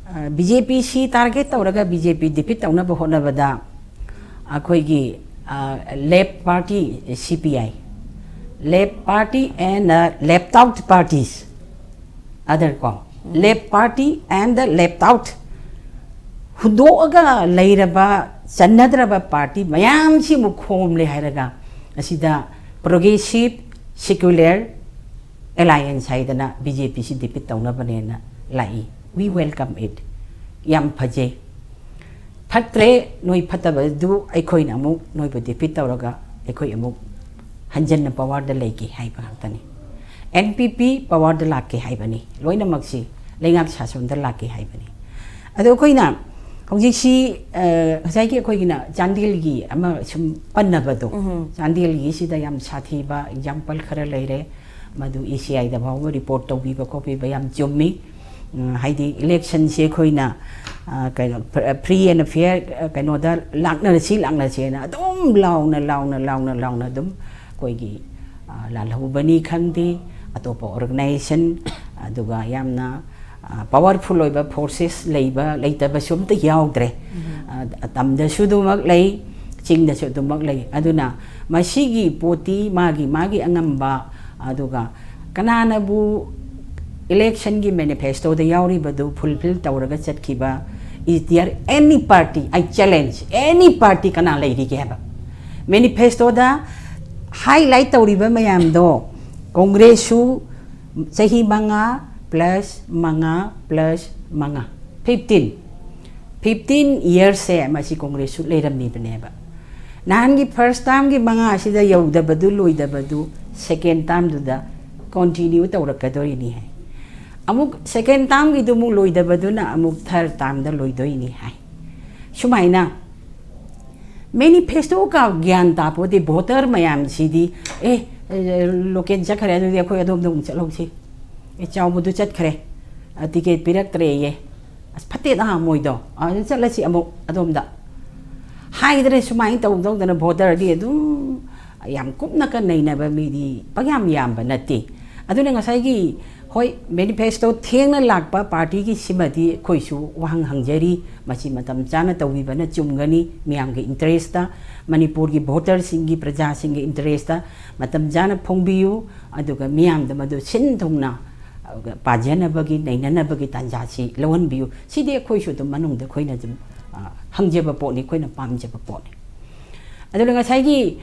ꯑ, ꯕꯤ ꯖꯦ ꯄꯤꯁꯤ target ꯇꯧꯔꯒ ꯕꯤ ꯖꯦ ꯄꯤ defeat ꯇꯧꯅꯕ ꯍꯣꯠꯅꯕꯗ ꯑꯩꯈꯣꯏꯒꯤ, ꯑ, left party C P I, left party and, ꯑ, left out parties, other ꯀꯣ, left party and the left out, ꯍꯨꯟꯗꯣꯛꯑꯒ ꯂꯩꯔꯕ, ꯆꯟꯅꯗ꯭ꯔꯕ party ꯃꯌꯥꯝꯁꯤꯕꯨ ꯈꯣꯝꯂꯦ ꯍꯥꯏꯔꯒ ꯑꯁꯤꯗ Progressive Secular Alliance ꯍꯥꯏꯗꯅ ꯕꯤ ꯖꯦ ꯄꯤꯁꯤ defeat ꯇꯧꯅꯕꯅꯦꯅ ꯂꯥꯛꯏ꯫ We welcome it. ꯌꯥꯝ ꯐꯖꯩ꯫ ꯐꯠꯇ꯭ꯔꯦ, ꯅꯣꯏ ꯐꯠꯇꯕꯗꯨ ꯑꯩꯈꯣꯏꯅ ꯑꯃꯨꯛ ꯅꯣꯏꯕꯨ defeat ꯇꯧꯔꯒ ꯑꯩꯈꯣꯏ ꯑꯃꯨꯛ ꯍꯟꯖꯟꯅ powerꯗ ꯂꯩꯒꯦ ꯍꯥꯏꯕ ꯉꯥꯛꯇꯅꯤ꯫ ꯑꯦꯟ ꯄꯤ ꯄꯤ powerꯗ ꯂꯥꯛꯀꯦ ꯍꯥꯏꯕꯅꯤ, ꯂꯣꯏꯅꯃꯛꯁꯤ ꯂꯩꯉꯥꯛ ꯁꯥꯁꯣꯟꯗ ꯂꯥꯛꯀꯦ ꯍꯥꯏꯕꯅꯤ꯫ ꯑꯗꯣ ꯑꯩꯈꯣꯏꯅ ꯍꯧꯖꯤꯛꯁꯤ, ꯑ, ꯉꯁꯥꯏꯒꯤ ꯑꯩꯈꯣꯏꯒꯤꯅ ꯆꯥꯟꯗꯦꯜꯒꯤ ꯑꯃ ꯁꯨꯝ ꯄꯟꯅꯕꯗꯣ, ꯆꯥꯟꯗꯦꯜꯒꯤꯁꯤꯗ ꯌꯥꯝ ꯁꯥꯊꯤꯕ example ꯈꯔ ꯂꯩꯔꯦ꯫ ꯃꯗꯨ ꯏ ꯁꯤ ꯑꯥꯏꯗ ꯐꯥꯎꯕ report ꯇꯧꯕꯤꯕ ꯈꯣꯠꯄꯤꯕ ꯌꯥꯝ ꯆꯨꯝꯃꯤ꯫ ꯎꯝ, ꯍꯥꯏꯗꯤ electionꯁꯦ ꯑꯩꯈꯣꯏꯅ, ꯑ, ꯀꯩꯅꯣ, free and fair, ꯑ, ꯀꯩꯅꯣꯗ ꯂꯥꯛꯅꯔꯁꯤ, ꯂꯥꯛꯅꯁꯦꯅ ꯑꯗꯨꯝ ꯂꯥꯎꯅ, ꯂꯥꯎꯅ, ꯂꯥꯎꯅ, ꯂꯥꯎꯅ ꯑꯗꯨꯝ ꯑꯩꯈꯣꯏꯒꯤ, ꯑ, ꯂꯥꯜꯍꯧꯕꯅꯤ ꯈꯪꯗꯦ, ꯑꯇꯣꯞꯄ organization, ꯑꯗꯨꯒ ꯌꯥꯝꯅ, ꯑ, powerful ꯑꯣꯏꯕ forces ꯂꯩꯕ, ꯂꯩꯇꯕꯁꯨ ꯑꯝꯇ ꯌꯥꯎꯗ꯭ꯔꯦ꯫ ꯑ, ꯇꯝꯗꯁꯨ ꯑꯗꯨꯃꯛ ꯂꯩ, ꯆꯤꯡꯗꯁꯨ ꯑꯗꯨꯃꯛ ꯂꯩ꯫ ꯑꯗꯨꯅ ꯃꯁꯤꯒꯤ ꯄꯣꯠꯇꯤ ꯃꯥꯒꯤ, ꯃꯥꯒꯤ ꯑꯉꯝꯕ, ꯑꯗꯨꯒ ꯀꯅꯥꯅꯕꯨ electionꯒꯤ manifestoꯗ ꯌꯥꯎꯔꯤꯕꯗꯨ fulfill ꯇꯧꯔꯒ ꯆꯠꯈꯤꯕ? Is there any party, I challenge any party, ꯀꯅꯥ ꯂꯩꯔꯤꯒꯦ ꯍꯥꯏꯕ? Manifestoꯗ highlight ꯇꯧꯔꯤꯕ ꯃꯌꯥꯝꯗꯣ, ꯀꯣꯡꯒ꯭ꯔꯦꯁꯁꯨ ꯆꯍꯤ ꯃꯉꯥ plus ꯃꯉꯥ plus ꯃꯉꯥ, fifteen, fifteen yearsꯁꯦ ꯃꯁꯤ ꯀꯣꯡꯒ꯭ꯔꯦꯁꯁꯨ ꯂꯩꯔꯝꯃꯤꯕꯅꯦꯕ꯫ ꯅꯍꯥꯟꯒꯤ first termꯒꯤ ꯃꯉꯥꯁꯤꯗ ꯌꯧꯗꯕꯗꯨ, ꯂꯣꯏꯗꯕꯗꯨ, second termꯗꯨꯗ ꯀꯣꯟꯇꯤꯅ꯭ꯌꯨ ꯇꯧꯔꯛꯀꯗꯣꯔꯤꯅꯤ ꯍꯥꯏ꯫ ꯑꯃꯨꯛ ꯁꯦꯀꯦꯟ ꯇꯥꯔꯝꯒꯤꯗꯨ ꯑꯃꯨꯛ ꯂꯣꯏꯗꯕꯗꯨꯅ ꯑꯃꯨꯛ ꯊꯥꯔꯠ ꯇꯥꯔꯝꯗ ꯂꯣꯏꯗꯣꯏꯅꯤ ꯍꯥꯏ꯫ ꯁꯨꯃꯥꯏꯅ ꯃꯦꯅꯤꯐꯦꯁꯇꯣꯒ ꯒ꯭ꯌꯥꯟ ꯇꯥꯄꯣꯠꯇꯦ꯫ ꯚꯣꯇꯔ ꯃꯌꯥꯝꯁꯤꯗꯤ, "ꯑꯦ, ꯂꯣꯀꯦꯜ ꯆꯠꯈ꯭ꯔꯦ, ꯑꯗꯨꯗꯤ ꯑꯩꯈꯣꯏ ꯑꯗꯣꯝꯗ ꯑꯃꯨꯛ ꯆꯠꯍꯧꯁꯤ꯫ ꯑꯦ, ꯆꯥꯎꯕꯗꯨ ꯆꯠꯈ꯭ꯔꯦ, ꯇꯤꯀꯦꯠ ꯄꯤꯔꯛꯇ꯭ꯔꯦꯌꯦ꯫ ꯑꯁ, ꯐꯠꯇꯦꯗ ꯃꯣꯏꯗꯣ, ꯑꯗꯨ ꯆꯠꯂꯁꯤ ꯑꯃꯨꯛ ꯑꯗꯣꯝꯗ" ꯍꯥꯏꯗꯅ ꯁꯨꯃꯥꯏꯅ ꯇꯧ ꯇꯧꯗꯅ ꯚꯣꯇꯔꯗꯤ ꯑꯗꯨꯝ ꯌꯥꯝ ꯀꯨꯞꯅꯒ ꯅꯩꯅꯕ ꯃꯤꯗꯤ ꯄꯪꯌꯥꯝ ꯌꯥꯝꯕ ꯅꯠꯇꯦ꯫ ꯑꯗꯨꯅ ꯉꯁꯥꯏꯒꯤ, ꯍꯣꯏ, ꯃꯦꯅꯤꯐꯦꯁꯇꯣ ꯊꯦꯡꯅ ꯂꯥꯛꯄ ꯄꯥꯔꯇꯤꯒꯤ ꯁꯤꯃꯗꯤ ꯑꯩꯈꯣꯏꯁꯨ ꯋꯥꯍꯪ ꯍꯪꯖꯔꯤ꯫ ꯃꯁꯤ ꯃꯇꯝ ꯆꯥꯅ ꯇꯧꯕꯤꯕꯅ ꯆꯨꯝꯒꯅꯤ꯫ ꯃꯤꯌꯥꯝꯒꯤ ꯏꯟꯇꯔꯦꯁꯇ, ꯃꯅꯤꯄꯨꯔꯒꯤ ꯚꯣꯇꯔꯁꯤꯡꯒꯤ, ꯄ꯭ꯔꯖꯥꯁꯤꯡꯒꯤ ꯏꯟꯇꯔꯦꯁꯇ ꯃꯇꯝ ꯆꯥꯅ ꯐꯣꯡꯕꯤꯌꯨ꯫ ꯑꯗꯨꯒ ꯃꯤꯌꯥꯝꯗ ꯃꯗꯨ ꯁꯤꯟ ꯊꯨꯡꯅ ꯄꯥꯖꯅꯕꯒꯤ, ꯅꯩꯅꯅꯕꯒꯤ ꯇꯥꯟꯖꯥꯁꯤ ꯂꯧꯍꯟꯕꯤꯌꯨ꯫ ꯁꯤꯗꯤ ꯑꯩꯈꯣꯏꯁꯨ ꯑꯗꯨꯝ ꯃꯅꯨꯡꯗ ꯑꯩꯈꯣꯏꯅ ꯑꯗꯨꯝ, ꯑ, ꯍꯪꯖꯕ ꯄꯣꯠꯅꯤ, ꯑꯩꯈꯣꯏꯅ ꯄꯥꯝꯖꯕ ꯄꯣꯠꯅꯤ꯫ ꯑꯗꯨꯅ ꯉꯁꯥꯏꯒꯤ,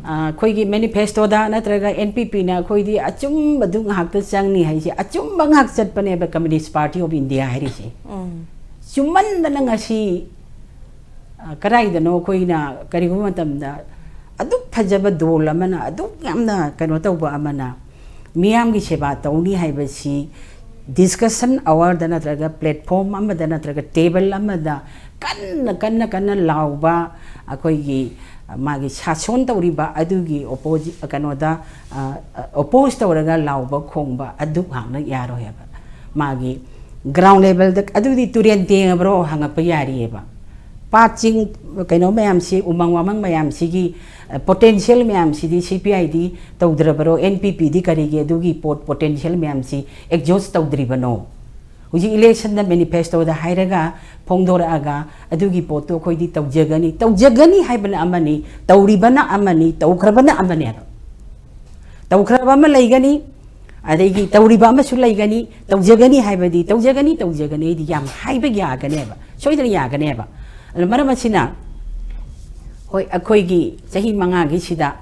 ꯑ, ꯑꯩꯈꯣꯏꯒꯤ ꯃꯦꯅꯤꯐꯦꯁꯇꯣꯗ ꯅꯠꯇ꯭ꯔꯒ ꯑꯦꯟ ꯄꯤ ꯄꯤꯅ ꯑꯩꯈꯣꯏꯗꯤ ꯑꯆꯨꯝꯕꯗꯨ ꯉꯥꯏꯍꯥꯛꯇ ꯆꯪꯅꯤ ꯍꯥꯏꯁꯦ, ꯑꯆꯨꯝꯕ ꯉꯥꯏꯍꯥꯛ ꯆꯠꯄꯅꯦꯕ Communist Party of India ꯍꯥꯏꯔꯤꯁꯦ꯫ ꯎꯝ꯫ ꯆꯨꯝꯃꯟꯗꯅ ꯉꯁꯤ, ꯑ, ꯀꯗꯥꯏꯗꯅꯣ ꯑꯩꯈꯣꯏꯅ ꯀꯔꯤꯒꯨꯝꯕ ꯃꯇꯝꯗ ꯑꯗꯨꯛ ꯐꯖꯕ ꯗꯣꯜ ꯑꯃꯅ, ꯑꯗꯨꯛ ꯌꯥꯝꯅ ꯀꯩꯅꯣ ꯇꯧꯕ ꯑꯃꯅ ꯃꯤꯌꯥꯝꯒꯤ ꯁꯦꯕꯥ ꯇꯧꯅꯤ ꯍꯥꯏꯕꯁꯤ ꯗꯤꯁꯀꯁꯟ ꯑꯋꯥꯔꯗ ꯅꯠꯇ꯭ꯔꯒ ꯄ꯭ꯂꯦꯠꯐꯣꯝ ꯑꯃꯗ ꯅꯠꯇ꯭ꯔꯒ ꯇꯦꯕꯜ ꯑꯃꯗ ꯀꯟꯅ, ꯀꯟꯅ, ꯀꯟꯅ ꯂꯥꯎꯕ, ꯑꯩꯈꯣꯏꯒꯤ ꯃꯥꯒꯤ ꯁꯥꯁꯣꯟ ꯇꯧꯔꯤꯕ ꯑꯗꯨꯒꯤ ꯑꯣꯄꯣꯖꯤ-, ꯀꯩꯅꯣꯗ, ꯑ, ꯑ, ꯑꯣꯄꯣꯖ ꯇꯧꯔꯒ ꯂꯥꯎꯕ ꯈꯣꯡꯕ ꯑꯗꯨ ꯉꯥꯛꯅ ꯌꯥꯔꯣꯏ ꯍꯥꯏꯕ꯫ ꯃꯥꯒꯤ ꯒ꯭ꯔꯥꯎꯟ ꯂꯦꯕꯜꯗ ꯑꯗꯨꯗꯤ ꯇꯨꯔꯦꯟ ꯇꯦꯡꯉꯕ꯭ꯔꯣ ꯍꯪꯉꯛꯄ ꯌꯥꯔꯤꯑꯕ꯫ ꯄꯥꯠ ꯆꯤꯡ ꯀꯩꯅꯣ ꯃꯌꯥꯝꯁꯤ, ꯎꯃꯪ ꯋꯥꯃꯪ ꯃꯌꯥꯝꯁꯤꯒꯤ, ꯑ, ꯄꯣꯇꯦꯟꯁꯤꯌꯦꯜ ꯃꯌꯥꯝꯁꯤꯗꯤ ꯁꯤ ꯄꯤ ꯑꯥꯏꯗꯤ ꯇꯧꯗ꯭ꯔꯕꯔꯣ? ꯑꯦꯟ ꯄꯤ ꯄꯤꯗꯤ ꯀꯔꯤꯒꯤ ꯑꯗꯨꯒꯤ ꯄꯣꯠ ꯄꯣꯇꯦꯟꯁꯤꯌꯦꯜ ꯃꯌꯥꯝꯁꯤ ꯑꯦꯛꯖꯣꯁ ꯇꯧꯗ꯭ꯔꯤꯕꯅꯣ? ꯍꯧꯖꯤꯛ ꯏꯂꯦꯛꯁꯟꯗ ꯃꯦꯅꯤꯐꯦꯁꯇꯣꯗ ꯍꯥꯏꯔꯒ ꯐꯣꯡꯗꯣꯔꯛꯑꯒ ꯑꯗꯨꯒꯤ ꯄꯣꯠꯇꯣ ꯑꯩꯈꯣꯏꯗꯤ ꯇꯧꯖꯒꯅꯤ, ꯇꯧꯖꯒꯅꯤ ꯍꯥꯏꯕꯅ ꯑꯃꯅꯤ, ꯇꯧꯔꯤꯕꯅ ꯑꯃꯅꯤ, ꯇꯧꯈ꯭ꯔꯕꯅ ꯑꯃꯅꯤ ꯍꯥꯏꯕ꯫ ꯇꯧꯈ꯭ꯔꯕ ꯑꯃ ꯂꯩꯒꯅꯤ, ꯑꯗꯒꯤ ꯇꯧꯔꯤꯕ ꯑꯃꯁꯨ ꯂꯩꯒꯅꯤ꯫ ꯇꯧꯖꯒꯅꯤ ꯍꯥꯏꯕꯗꯤ ꯇꯧꯖꯒꯅꯤ, ꯇꯧꯖꯒꯅꯤ ꯑꯩꯗꯤ ꯌꯥꯝ ꯍꯥꯏꯕ ꯌꯥꯒꯅꯦꯕ, ꯁꯣꯏꯗꯅ ꯌꯥꯒꯅꯦꯕ꯫ ꯑꯗꯨꯅ ꯃꯔꯝ ꯑꯁꯤꯅ, ꯍꯣꯏ, ꯑꯩꯈꯣꯏꯒꯤ ꯆꯍꯤ ꯃꯉꯥꯒꯤꯁꯤꯗ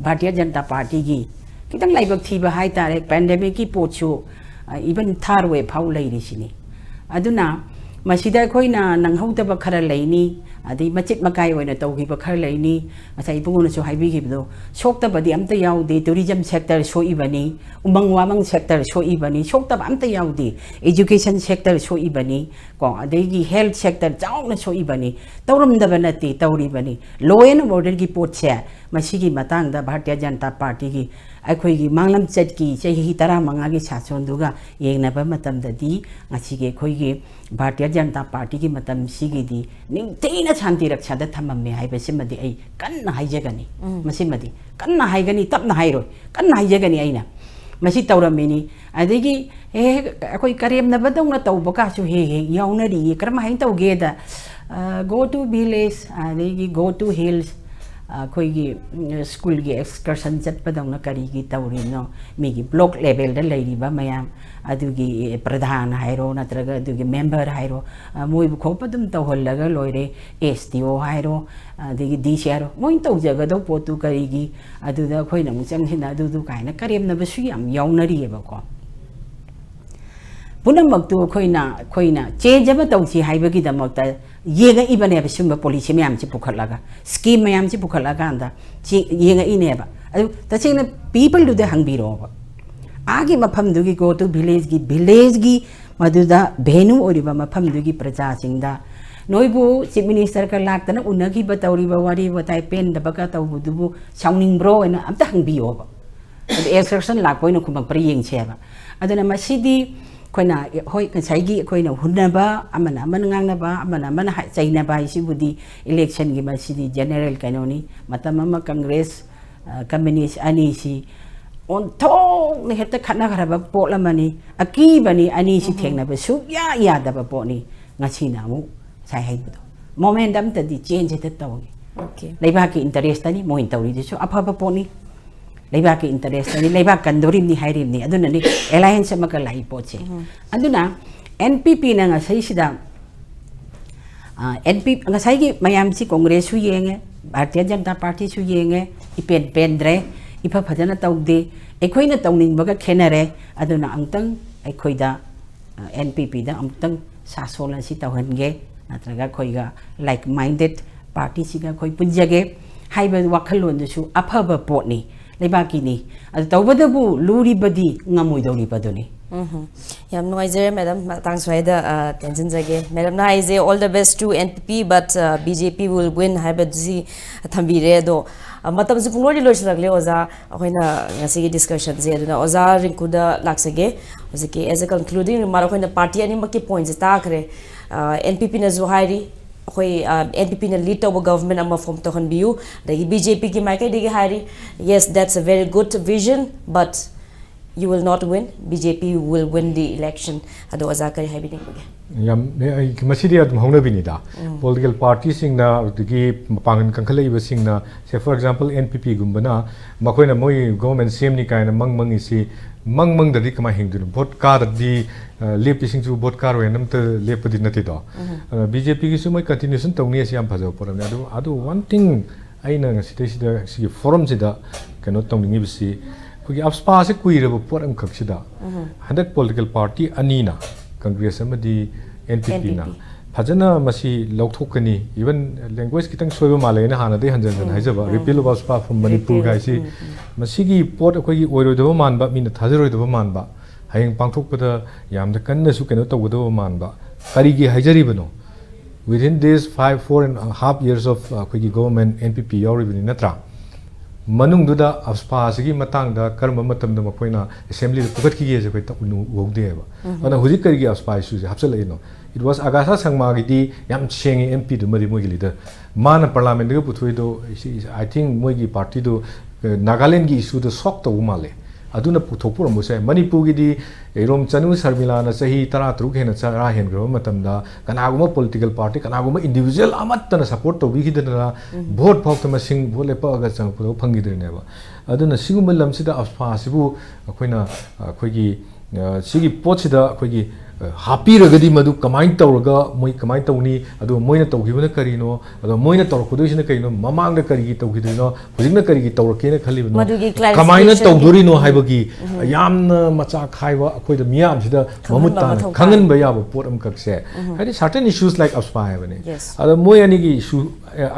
ꯚꯥꯔꯇꯤꯌ ꯖꯅꯇꯥ ꯄꯥꯔꯇꯤꯒꯤ ꯈꯤꯇꯪ ꯂꯥꯏꯕꯛ ꯊꯤꯕ ꯍꯥꯏ ꯇꯥꯔꯦ, ꯄꯦꯟꯗꯦꯃꯤꯛꯀꯤ ꯄꯣꯠꯁꯨ, ꯑ, ꯏꯚꯟ ꯊꯥꯔ ꯋꯦꯚ ꯐꯥꯎ ꯂꯩꯔꯤꯁꯤꯅꯤ꯫ ꯑꯗꯨꯅ ꯃꯁꯤꯗ ꯑꯩꯈꯣꯏꯅ ꯅꯪꯍꯧꯗꯕ ꯈꯔ ꯂꯩꯅꯤ꯫ ꯑꯗꯩ ꯃꯆꯤꯠ ꯃꯀꯥꯏ ꯑꯣꯏꯅ ꯇꯧꯈꯤꯕ ꯈꯔ ꯂꯩꯅꯤ꯫ ꯉꯁꯥꯏ ꯏꯕꯨꯡꯉꯣꯅꯁꯨ ꯍꯥꯏꯕꯤꯈꯤꯕꯗꯣ, ꯁꯣꯛꯇꯕꯗꯤ ꯑꯝꯇ ꯌꯥꯎꯗꯦ꯫ Tourism sector ꯁꯣꯛꯏꯕꯅꯤ, ꯎꯃꯪ ꯋꯥꯃꯪ sector ꯁꯣꯛꯏꯕꯅꯤ, ꯁꯣꯛꯇꯕ ꯑꯝꯇ ꯌꯥꯎꯗꯦ꯫ Education sector ꯁꯣꯛꯏꯕꯅꯤ, ꯀꯣ, ꯑꯗꯒꯤ health sector ꯆꯥꯎꯅ ꯁꯣꯛꯏꯕꯅꯤ꯫ ꯇꯧꯔꯝꯗꯕ ꯅꯠꯇꯦ, ꯇꯧꯔꯤꯕꯅꯤ꯫ Law and orderꯒꯤ ꯄꯣꯠꯁꯦ, ꯃꯁꯤꯒꯤ ꯃꯇꯥꯡꯗ ꯚꯥꯔꯇꯤꯌ ꯖꯅꯇꯥ ꯄꯥꯔꯇꯤꯒꯤ, ꯑꯩꯈꯣꯏꯒꯤ ꯃꯥꯡꯂꯝꯆꯠꯀꯤ ꯆꯍꯤ ꯇꯔꯥꯃꯉꯥꯒꯤ ꯁꯥꯁꯣꯟꯗꯨꯒ ꯌꯦꯡꯅꯕ ꯃꯇꯝꯗꯗꯤ, ꯉꯁꯤꯒꯤ ꯑꯩꯈꯣꯏꯒꯤ ꯚꯥꯔꯇꯤꯌ ꯖꯅꯇꯥ ꯄꯥꯔꯇꯤꯒꯤ ꯃꯇꯝꯁꯤꯒꯤꯗꯤ ꯅꯤꯡꯊꯤꯅ ꯁꯥꯟꯇꯤ ꯔꯛꯁꯥꯗ ꯊꯝꯃꯝꯃꯦ ꯍꯥꯏꯕꯁꯤꯃꯗꯤ ꯑꯩ ꯀꯟꯅ ꯍꯥꯏꯖꯒꯅꯤ꯫ ꯎꯝ꯫ ꯃꯁꯤꯃꯗꯤ ꯀꯟꯅ ꯍꯥꯏꯒꯅꯤ, ꯇꯞꯅ ꯍꯥꯏꯔꯣꯏ, ꯀꯟꯅ ꯍꯥꯏꯖꯒꯅꯤ ꯑꯩꯅ꯫ ꯃꯁꯤ ꯇꯧꯔꯝꯃꯤꯅꯤ꯫ ꯑꯗꯒꯤ ꯍꯦꯛ ꯍꯦꯛ ꯑꯩꯈꯣꯏ ꯀꯔꯦꯝꯅꯕꯗꯧꯅ ꯇꯧꯕ ꯀꯥꯁꯨ ꯍꯦꯛ ꯍꯦꯛ ꯌꯥꯎꯅꯔꯤꯌꯦ꯫ ꯀꯔꯝꯍꯥꯏꯅ ꯇꯧꯒꯦꯗ, ꯑ, Go to village, ꯑꯗꯒꯤ Go to hills, ꯑꯩꯈꯣꯏꯒꯤ, ꯎꯝ, ꯁ꯭ꯀꯨꯜꯒꯤ excursion ꯆꯠꯄꯗꯧꯅ ꯀꯔꯤꯒꯤ ꯇꯧꯔꯤꯅꯣ? ꯃꯤꯒꯤ block levelꯗ ꯂꯩꯔꯤꯕ ꯃꯌꯥꯝ, ꯑꯗꯨꯒꯤ ꯄ꯭ꯔꯙꯥꯟ ꯍꯥꯏꯔꯣ, ꯅꯠꯇ꯭ꯔꯒ ꯑꯗꯨꯒꯤ member ꯍꯥꯏꯔꯣ, ꯑ, ꯃꯣꯏꯕꯨ ꯈꯣꯞꯄ ꯑꯗꯨꯝ ꯇꯧꯍꯜꯂꯒ ꯂꯣꯏꯔꯦ꯫ S D O ꯍꯥꯏꯔꯣ, ꯑꯗꯒꯤ D C ꯍꯥꯏꯔꯣ, ꯃꯣꯏꯅ ꯇꯧꯖꯒꯗꯧꯕ ꯄꯣꯠꯇꯨ ꯀꯔꯤꯒꯤ ꯑꯗꯨꯗ ꯑꯩꯈꯣꯏꯅ ꯑꯃꯨꯛ ꯆꯪꯁꯤꯟꯅ ꯑꯗꯨꯗꯨ ꯀꯥꯏꯅ ꯀꯔꯦꯝꯅꯕꯁꯨ ꯌꯥꯝ ꯌꯥꯎꯅꯔꯤꯑꯕꯀꯣ꯫ ꯄꯨꯝꯅꯃꯛꯇꯨ ꯑꯩꯈꯣꯏꯅ, ꯑꯩꯈꯣꯏꯅ change ꯑꯃ ꯇꯧꯁꯤ ꯍꯥꯏꯕꯒꯤꯗꯃꯛꯇ ꯌꯦꯡꯉꯛꯏꯕꯅꯦꯕ꯫ ꯁꯤꯒꯨꯝꯕ policy ꯃꯌꯥꯝꯁꯤ ꯄꯨꯈꯠꯂꯒ, scheme ꯃꯌꯥꯝꯁꯤ ꯄꯨꯈꯠꯂꯀꯥꯟꯗ ꯁꯤ ꯌꯦꯡꯉꯛꯏꯅꯦꯕ꯫ ꯑꯗꯨ ꯇꯁꯦꯡꯅ peopleꯗꯨꯗ ꯍꯪꯕꯤꯔꯛꯑꯣꯕ, ꯑꯥꯒꯤ ꯃꯐꯝꯗꯨꯒꯤ Go to villageꯀꯤ, villageꯀꯤ ꯃꯗꯨꯗ venue ꯑꯣꯏꯔꯤꯕ ꯃꯐꯝꯗꯨꯒꯤ ꯄ꯭ꯔꯖꯥꯁꯤꯡꯗ, "ꯅꯣꯏꯕꯨ Chief Ministerꯒ ꯂꯥꯛꯇꯅ ꯎꯅꯈꯤꯕ, ꯇꯧꯔꯤꯕ ꯋꯥꯔꯤ ꯋꯥꯇꯥꯏ ꯄꯦꯟꯗꯕꯒ ꯇꯧꯕꯗꯨꯕꯨ ꯁꯥꯎꯅꯤꯡꯕ꯭ꯔꯣ?" ꯍꯥꯏꯅ ꯑꯝꯇ ꯍꯪꯕꯤꯌꯣꯕ꯫ ꯑꯗꯨ excursion ꯂꯥꯛꯄ ꯑꯣꯏꯅ ꯈꯨꯝꯃꯛꯄ꯭ꯔꯥ ꯌꯦꯡꯁꯦꯕ꯫ ꯑꯗꯨꯅ ꯃꯁꯤꯗꯤ ꯑꯩꯈꯣꯏꯅ, ꯍꯣꯏ, ꯉꯁꯥꯏꯒꯤ ꯑꯩꯈꯣꯏꯅ ꯍꯨꯟꯅꯕ, ꯑꯃꯅ ꯑꯃꯅ ꯉꯥꯡꯅꯕ, ꯑꯃꯅ ꯑꯃꯅ ꯍꯥꯏ-, ꯆꯩꯅꯕ ꯍꯥꯏꯁꯤꯕꯨꯗꯤ electionꯒꯤ ꯃꯁꯤꯗꯤ general ꯀꯩꯅꯣꯅꯤ꯫ ꯃꯇꯝ ꯑꯃ Congress, ꯑ, communist ꯑꯅꯤꯁꯤ ꯑꯣꯟꯊꯣꯛꯅ ꯍꯦꯛꯇ ꯈꯠꯅꯈ꯭ꯔꯕ ꯄꯣꯠ ꯑꯃꯅꯤ꯫ ꯑꯀꯤꯕꯅꯤ, ꯑꯅꯤꯁꯤ ꯎꯝ꯫ ꯊꯦꯡꯅꯕ ꯁꯨꯛꯌꯥ ꯌꯥꯗꯕ ꯄꯣꯠꯅꯤ꯫ ꯉꯁꯤꯅ ꯑꯃꯨꯛ ꯉꯁꯥꯏ ꯍꯥꯏꯕꯗꯣ, moment ꯑꯝꯇꯗꯤ change ꯍꯦꯛꯇ ꯇꯧꯏ꯫ Okay꯫ ꯂꯩꯕꯥꯛꯀꯤ interestꯇꯅꯤ ꯃꯣꯏꯅ ꯇꯧꯔꯤꯗꯨꯁꯨ, ꯑꯐꯕ ꯄꯣꯠꯅꯤ꯫ ꯂꯩꯕꯥꯛꯀꯤ interestꯇꯅꯤ, ꯂꯩꯕꯥꯛ ꯀꯟꯗꯣꯔꯤꯕꯅꯤ ꯍꯥꯏꯔꯤꯕꯅꯤ꯫ ꯑꯗꯨꯅꯅꯤ alliance ꯑꯃꯒ ꯂꯥꯛꯏ ꯄꯣꯠꯁꯦ꯫ ꯎꯝ꯫ ꯑꯗꯨꯅ N P Pꯅ ꯉꯁꯤꯁꯤꯗ, ꯑ, N P, ꯉꯁꯥꯏꯒꯤ ꯃꯌꯥꯝꯁꯤ Congressꯁꯨ ꯌꯦꯡꯉꯦ, ꯚꯥꯔꯇꯤꯌ ꯖꯅꯇꯥ ꯄꯥꯔꯇꯤꯁꯨ ꯌꯦꯡꯉꯦ, ꯏꯄꯦꯟ ꯄꯦꯟꯗ꯭ꯔꯦ, ꯏꯐ ꯐꯖꯅ ꯇꯧꯗꯦ, ꯑꯩꯈꯣꯏꯅ ꯇꯧꯅꯤꯡꯕꯒ ꯈꯦꯠꯅꯔꯦ꯫ ꯑꯗꯨꯅ ꯑꯃꯨꯛꯇꯪ ꯑꯩꯈꯣꯏꯗ, ꯑ, N P Pꯗ ꯑꯃꯨꯛꯇꯪ ꯁꯥꯁꯣꯟ ꯑꯁꯤ ꯇꯧꯍꯟꯒꯦ꯫ ꯅꯠꯇ꯭ꯔꯒ ꯑꯩꯈꯣꯏꯒ like minded party ꯁꯤꯒ ꯑꯩꯈꯣꯏ ꯄꯨꯟꯖꯒꯦ ꯍꯥꯏꯕ ꯋꯥꯈꯜꯂꯣꯟꯗꯨꯁꯨ ꯑꯐꯕ ꯄꯣꯠꯅꯤ, ꯂꯩꯕꯥꯛꯀꯤꯅꯤ꯫ ꯑꯗꯨ ꯇꯧꯕꯇꯕꯨ ꯂꯨꯔꯤꯕꯗꯤ ꯉꯝꯃꯣꯏꯗꯧꯔꯤꯕꯗꯨꯅꯤ꯫ ꯎꯝ꯫ ꯌꯥꯝ ꯅꯨꯡꯉꯥꯏꯖꯔꯦ ꯃꯦꯗꯥꯝ, ꯃꯇꯥꯡ ꯁ꯭ꯋꯥꯏꯗ ꯑ, ꯇꯦꯟꯁꯤꯟꯖꯒꯦ꯫ ꯃꯦꯗꯥꯝꯅ ꯍꯥꯏꯁꯦ "All the best to N P P, but B J P will win" ꯍꯥꯏꯕꯗꯨꯁꯤ ꯊꯝꯕꯤꯔꯦ꯫ ꯑꯗꯣ ꯑ, ꯃꯇꯝꯁꯨ ꯄꯨꯡꯂꯣꯏꯗꯤ ꯂꯣꯏꯁꯤꯜꯂꯛꯂꯦ ꯑꯣꯖꯥ, ꯑꯩꯈꯣꯏꯅ ꯉꯁꯤꯒꯤ discussion ꯁꯦ꯫ ꯑꯗꯨꯅ ꯑꯣꯖꯥ ꯔꯤꯡꯀꯨꯗ ꯂꯥꯛꯆꯒꯦ꯫ ꯍꯧꯖꯤꯛꯀꯤ as a concluding remark ꯑꯩꯈꯣꯏꯅ party ꯑꯅꯤꯃꯛꯀꯤ point ꯁꯦ ꯇꯥꯈ꯭ꯔꯦ꯫ N P P ꯅꯁꯨ ꯍꯥꯏꯔꯤ, ꯑꯩꯈꯣꯏ N P P ꯅ lead ꯇꯧꯕ government ꯑꯃ form ꯇꯧꯍꯟꯕꯤꯌꯨ꯫ ꯑꯗꯒꯤ B J P ꯒꯤ ꯃꯥꯏꯀꯩꯗꯒꯤ ꯍꯥꯏꯔꯤ, "Yes, that's a very good vision, but you will not win, B J P will win the election." ꯑꯗꯣ ꯑꯣꯖꯥ ꯀꯔꯤ ꯍꯥꯏꯕꯤꯅꯤꯡꯕꯒꯦ? ꯌꯥꯝ ꯑꯩ ꯃꯁꯤꯗꯤ ꯑꯗꯨꯝ ꯍꯧꯅꯕꯤꯅꯤꯗ꯫ Political party ꯁꯤꯡꯅ, ꯑꯗꯒꯤ ꯃꯄꯥꯡꯒꯜ ꯀꯟꯈꯠꯂꯛꯏꯕꯁꯤꯡꯅ, say for example N P P ꯒꯨꯝꯕꯅ ꯃꯈꯣꯏꯅ ꯃꯣꯏ government ꯁꯦꯝꯅꯤ ꯀꯥꯏꯅ ꯃꯪ ꯃꯪꯉꯤꯁꯤ, ꯃꯪ ꯃꯪꯗ꯭ꯔꯗꯤ ꯀꯃꯥꯏꯅ ꯍꯤꯡꯗꯣꯏꯅꯣ? Vote ꯀꯥꯗ꯭ꯔꯗꯤ ꯑ, ꯂꯦꯞꯄꯤꯁꯤꯡꯁꯨ vote ꯀꯥꯔꯣꯏꯅ ꯑꯝꯇ ꯂꯦꯞꯄꯗꯤ ꯅꯠꯇꯦꯗꯣ꯫ ꯑꯗꯨꯅ B J P ꯒꯤꯁꯨ ꯃꯣꯏ continuation ꯇꯧꯅꯤ, ꯑꯁꯤ ꯌꯥꯝ ꯐꯖꯕ ꯄꯣꯠ ꯑꯃꯅꯤ꯫ ꯑꯗꯨ ꯑꯗꯨ one thing ꯑꯩꯅ ꯉꯁꯤꯗꯩꯁꯤꯗ ꯁꯤꯒꯤ forum ꯁꯤꯗ ꯀꯩꯅꯣ ꯇꯧꯅꯤꯡꯉꯤꯕꯁꯤ, ꯑꯩꯈꯣꯏꯒꯤ AFSPA ꯁꯤ ꯀꯨꯏꯔꯕ ꯄꯣꯠ ꯑꯃꯈꯛꯁꯤꯗ ꯍꯟꯗꯛ political party ꯑꯅꯤꯅ, Congress ꯑꯃꯗꯤ N P P ꯅ, N P P꯫ ꯐꯖꯅ ꯃꯁꯤ ꯂꯧꯊꯣꯛꯀꯅꯤ꯫ Even language ꯈꯤꯇꯪ ꯁꯣꯏꯕ ꯃꯥꯜꯂꯦ, ꯑꯩꯅ ꯍꯥꯟꯅꯗꯩ ꯍꯟꯖꯟ ꯍꯟꯖꯟ ꯍꯥꯏꯖꯕ, repeal of AFSPA from Manipur Repeal, ꯍꯥꯏꯁꯤ꯫ ꯎꯝ, ꯎꯝ꯫ ꯃꯁꯤꯒꯤ ꯄꯣꯠ ꯑꯩꯈꯣꯏꯒꯤ ꯑꯣꯏꯔꯣꯏꯗꯕ ꯃꯥꯟꯕ, ꯃꯤꯅ ꯊꯥꯖꯔꯣꯏꯗꯕ ꯃꯥꯟꯕ, ꯍꯌꯦꯡ ꯄꯥꯡꯊꯣꯛꯄꯗ ꯌꯥꯝꯅ ꯀꯟꯅꯁꯨ ꯀꯩꯅꯣ ꯇꯧꯒꯗꯕ ꯃꯥꯟꯕ꯫ ꯀꯔꯤꯒꯤ ꯍꯥꯏꯖꯔꯤꯕꯅꯣ? Within this five, four and a half years of, uh, ꯑꯩꯈꯣꯏꯒꯤ government N P P ꯌꯥꯎꯔꯤꯕꯅꯤ ꯅꯠꯇ꯭ꯔꯥ? ꯃꯅꯨꯡꯗꯨꯗ AFSPA ꯑꯁꯤꯒꯤ ꯃꯇꯥꯡꯗ ꯀꯔꯝꯕ ꯃꯇꯝꯗ ꯃꯈꯣꯏꯅ assembly ꯗ ꯄꯨꯈꯠꯈꯤꯒꯦꯁꯦ ꯑꯩꯈꯣꯏ ꯇ-, ꯎꯍꯧꯗꯦꯕ꯫ ꯑꯗꯨꯅ ꯍꯧꯖꯤꯛ ꯀꯔꯤꯒꯤ AFSPA issue say ꯍꯥꯞꯆꯤꯜꯂꯛꯏꯅꯣ? It was Agatha Sangma ꯒꯤꯗꯤ ꯌꯥꯝ ꯁꯦꯡꯉꯦ, M P ꯗꯨꯃꯗꯤ ꯃꯣꯏꯒꯤ leader꯫ ꯃꯥꯅ parliament ꯇꯒ ꯄꯨꯊꯣꯛꯏꯗꯣ, I think ꯃꯣꯏꯒꯤ party ꯗꯨ, ꯑ, ꯅꯥꯒꯥꯂꯦꯟꯒꯤ issue ꯗ shock ꯇꯧꯕ ꯃꯥꯜꯂꯦ꯫ ꯑꯗꯨꯅ ꯄꯨꯊꯣꯛꯄ ꯑꯣꯏꯔꯝꯕꯁꯨ ꯌꯥꯏ꯫ ꯃꯅꯤꯄꯨꯔꯒꯤꯗꯤ ꯏꯔꯣꯝ ꯆꯅꯨ ꯁꯔꯃꯤꯂꯥꯅ ꯆꯍꯤ ꯇꯔꯥ ꯇꯔꯨꯛ ꯍꯦꯟꯅ ꯆꯔꯥ ꯍꯦꯟꯈ꯭ꯔꯕ ꯃꯇꯝꯗ ꯀꯅꯥꯒꯨꯝꯕ political party, ꯀꯅꯥꯒꯨꯝꯕ individual ꯑꯃꯠꯇꯅ support ꯇꯧꯕꯤꯈꯤꯗꯅ vote ꯐꯥꯎꯗ ꯃꯁꯤꯡ vote ꯂꯦꯞꯄꯛꯑꯒ ꯆꯪꯉꯛꯄꯗ ꯐꯪꯈꯤꯗ꯭ꯔꯤꯅꯦꯕ꯫ ꯑꯗꯨꯅ ꯁꯤꯒꯨꯝꯕ ꯂꯝꯁꯤꯗ AFSPA ꯑꯁꯤꯕꯨ ꯑꯩꯈꯣꯏꯅ, ꯑ, ꯑꯩꯈꯣꯏꯒꯤ, ꯑ, ꯁꯤꯒꯤ ꯄꯣꯠꯁꯤꯗ ꯑꯩꯈꯣꯏꯒꯤ ꯍꯥꯞꯄꯤꯔꯒꯗꯤ ꯃꯗꯨ ꯀꯃꯥꯏꯅ ꯇꯧꯔꯒ ꯃꯣꯏ ꯀꯃꯥꯏꯅ ꯇꯧꯅꯤ, ꯑꯗꯨꯒ ꯃꯣꯏꯅ ꯇꯧꯈꯤꯕꯅ ꯀꯔꯤꯅꯣ, ꯑꯗꯨꯒ ꯃꯣꯏꯅ ꯇꯧꯔꯛꯀꯗꯣꯏꯁꯤꯅ ꯀꯔꯤꯅꯣ, ꯃꯃꯥꯡꯗ ꯀꯔꯤꯒꯤ ꯇꯧꯈꯤꯗꯣꯏꯅꯣ, ꯍꯧꯖꯤꯛꯅ ꯀꯔꯤꯒꯤ ꯇꯧꯔꯛꯀꯦꯅ ꯈꯜꯂꯤꯕꯅꯣ, ꯃꯗꯨꯒꯤ clarification ꯀꯃꯥꯏꯅ ꯇꯧꯗꯣꯔꯤꯅꯣ ꯍꯥꯏꯕꯒꯤ ꯌꯥꯝꯅ ꯃꯆꯥꯛ ꯈꯥꯏꯕ ꯑꯩꯈꯣꯏꯗ ꯃꯤꯌꯥꯝꯁꯤꯗ ꯃꯃꯨꯠ ꯇꯥꯅ ꯈꯪꯍꯟꯕ ꯌꯥꯕ ꯄꯣꯠ ꯑꯃꯈꯛꯁꯦ, ꯍꯥꯏꯗꯤ certain issues like AFSPA ꯍꯥꯏꯕꯅꯤ꯫ ꯑꯗꯣ ꯃꯣꯏ ꯑꯅꯤꯒꯤ issue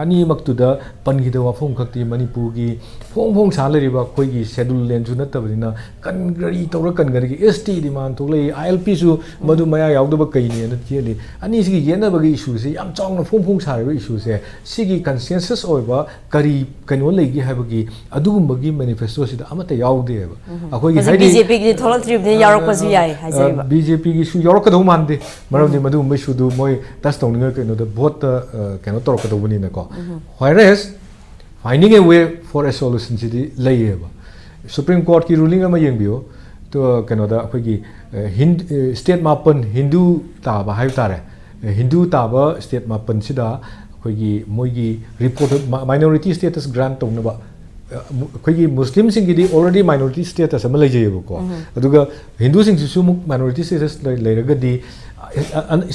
ꯑꯅꯤꯃꯛꯇꯨꯗ ꯄꯟꯈꯤꯗꯕ ꯋꯥꯐꯝ ꯈꯛꯇꯤ ꯃꯅꯤꯄꯨꯔꯒꯤ ꯐꯣꯡ ꯐꯣꯡ ꯁꯥ ꯂꯩꯔꯤꯕ ꯑꯩꯈꯣꯏꯒꯤ schedule landꯁꯨ ꯅꯠꯇꯕꯅꯤꯅ ꯀꯟꯒꯔꯤ ꯇꯧꯔ ꯀꯟꯒꯔꯤꯒꯤ S T demand ꯊꯣꯛꯂꯛꯏ, I L Pꯁꯨ ꯃꯗꯨ ꯃꯌꯥ ꯌꯥꯎꯗꯕ ꯀꯩꯅꯦꯅ ꯆꯦꯜꯂꯤ꯫ ꯑꯅꯤꯁꯤꯒꯤ ꯌꯦꯠꯅꯕꯒꯤ issueꯁꯦ ꯌꯥꯝ ꯆꯥꯎꯅ ꯐꯣꯡ ꯐꯣꯡ ꯁꯥꯔꯤꯕ issueꯁꯦ ꯁꯤꯒꯤ consensus ꯑꯣꯏꯕ ꯀꯔꯤ ꯀꯩꯅꯣ ꯂꯩꯒꯦ ꯍꯥꯏꯕꯒꯤ ꯑꯗꯨꯒꯨꯝꯕꯒꯤ manifestoꯁꯤꯗ ꯑꯃꯠꯇ ꯌꯥꯎꯗꯦꯕ꯫ ꯑꯩꯈꯣꯏꯒꯤ ꯍꯧꯖꯤꯛ BJPꯒꯤꯗꯤ ꯊꯣꯛꯂꯛꯇ꯭ꯔꯤꯕꯅꯤꯅ ꯌꯥꯎꯔꯛꯄꯁꯨ ꯌꯥꯏ ꯍꯥꯏꯖꯔꯤꯕ꯫ BJPꯒꯤꯁꯨ ꯌꯥꯎꯔꯛꯀꯗꯧ ꯃꯥꯟꯗꯦ, ꯃꯔꯝꯗꯤ ꯃꯗꯨꯒꯨꯝꯕ issueꯗꯨ ꯃꯣꯏ touch ꯇꯧꯅꯤꯡꯉ ꯀꯩꯅꯣꯗ voteꯇ ꯀꯩꯅꯣ ꯇꯧꯔꯛꯀꯗꯧꯕꯅꯤꯅꯀꯣ꯫ Whereas finding a way for a solutionꯁꯤꯗꯤ ꯂꯩꯌꯦꯕ꯫ Supreme Courtꯀꯤ ruling ꯑꯃ ꯌꯦꯡꯕꯤꯌꯨ꯫ ꯀꯩꯅꯣꯗ ꯑꯩꯈꯣꯏꯒꯤ state ꯃꯥꯄꯟ ꯍꯤꯟꯗꯨ ꯇꯥꯕ ꯍꯥꯏꯕ ꯇꯥꯔꯦ꯫ ꯍꯤꯟꯗꯨ ꯇꯥꯕ state ꯃꯥꯄꯟꯁꯤꯗ ꯑꯩꯈꯣꯏꯒꯤ ꯃꯣꯏꯒꯤ report minority status grant ꯇꯧꯅꯕ ꯑꯩꯈꯣꯏꯒꯤ ꯃꯨꯁꯂꯤꯝꯁꯤꯡꯒꯤꯗꯤ already minority status ꯑꯃ ꯂꯩꯖꯩꯌꯦꯕꯀꯣ꯫ ꯑꯗꯨꯒ ꯍꯤꯟꯗꯨꯁꯤꯡꯁꯤꯁꯨ ꯑꯃꯨꯛ minority status ꯂꯩꯔꯒꯗꯤ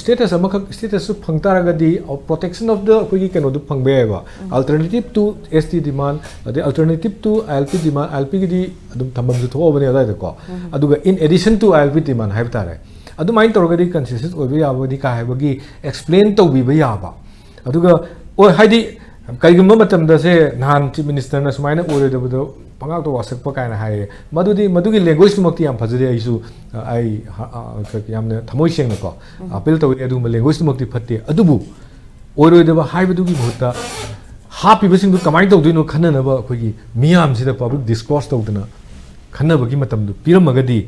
status ꯑꯃꯈꯛ status ꯐꯪ ꯇꯥꯔꯒꯗꯤ protection of the ꯑꯩꯈꯣꯏꯒꯤ ꯀꯩꯅꯣꯗꯨ ꯐꯪꯕ ꯌꯥꯏꯑꯕ꯫ Alternative to S T demand ꯑꯗꯩ alternative to I L P demand, I L Pꯒꯤꯗꯤ ꯑꯗꯨꯝ ꯊꯝꯐꯝꯁꯨ ꯊꯣꯛꯑꯕꯅꯦ ꯑꯗꯨꯋꯥꯏꯗꯀꯣ꯫ ꯑꯗꯨꯒ in addition to I L P demand ꯍꯥꯏꯕ ꯇꯥꯔꯦ, ꯑꯗꯨꯃꯥꯏꯅ ꯇꯧꯔꯒꯗꯤ consensus ꯑꯣꯏꯕ ꯌꯥꯕꯗꯤ ꯀꯥ ꯍꯥꯏꯕꯒꯤ explain ꯇꯧꯕꯤꯕ ꯌꯥꯕ꯫ ꯑꯗꯨꯒ ꯍꯣꯏ, ꯍꯥꯏꯗꯤ ꯀꯩꯒꯨꯝꯕ ꯃꯇꯝꯗ ꯁꯦ ꯅꯍꯥꯟ Chief Ministerꯅ ꯁꯨꯃꯥꯏꯅ ꯑꯣꯏꯔꯣꯏꯗꯕꯗꯣ ꯄꯉꯥꯛꯇ ꯋꯥꯁꯛꯄ ꯀꯥꯏꯅ ꯍꯥꯏꯌꯦ꯫ ꯃꯗꯨꯗꯤ ꯃꯗꯨꯒꯤ languageꯇꯨꯃꯛꯇꯤ ꯌꯥꯝ ꯐꯖꯗꯦ꯫ ꯑꯩꯁꯨ ꯑꯩ ꯌꯥꯝꯅ ꯊꯃꯣꯏ ꯁꯦꯡꯅꯀꯣ appeal ꯇꯧꯏ꯫ ꯑꯗꯨꯒꯨꯝꯕ languageꯇꯨꯃꯛꯇꯤ ꯐꯠꯇꯦ꯫ ꯑꯗꯨꯕꯨ ꯑꯣꯏꯔꯣꯏꯗꯕ ꯍꯥꯏꯕꯗꯨꯒꯤ ꯃꯍꯨꯠꯇ ꯍꯥꯞꯄꯤꯕꯁꯤꯡꯗꯨ ꯀꯃꯥꯏꯅ ꯇꯧꯗꯣꯏꯅꯣ ꯈꯟꯅꯅꯕ ꯑꯩꯈꯣꯏꯒꯤ ꯃꯤꯌꯥꯝꯁꯤꯗ public discourse ꯇꯧꯗꯅ ꯈꯟꯅꯕꯒꯤ ꯃꯇꯝꯗꯨ ꯄꯤꯔꯝꯃꯒꯗꯤ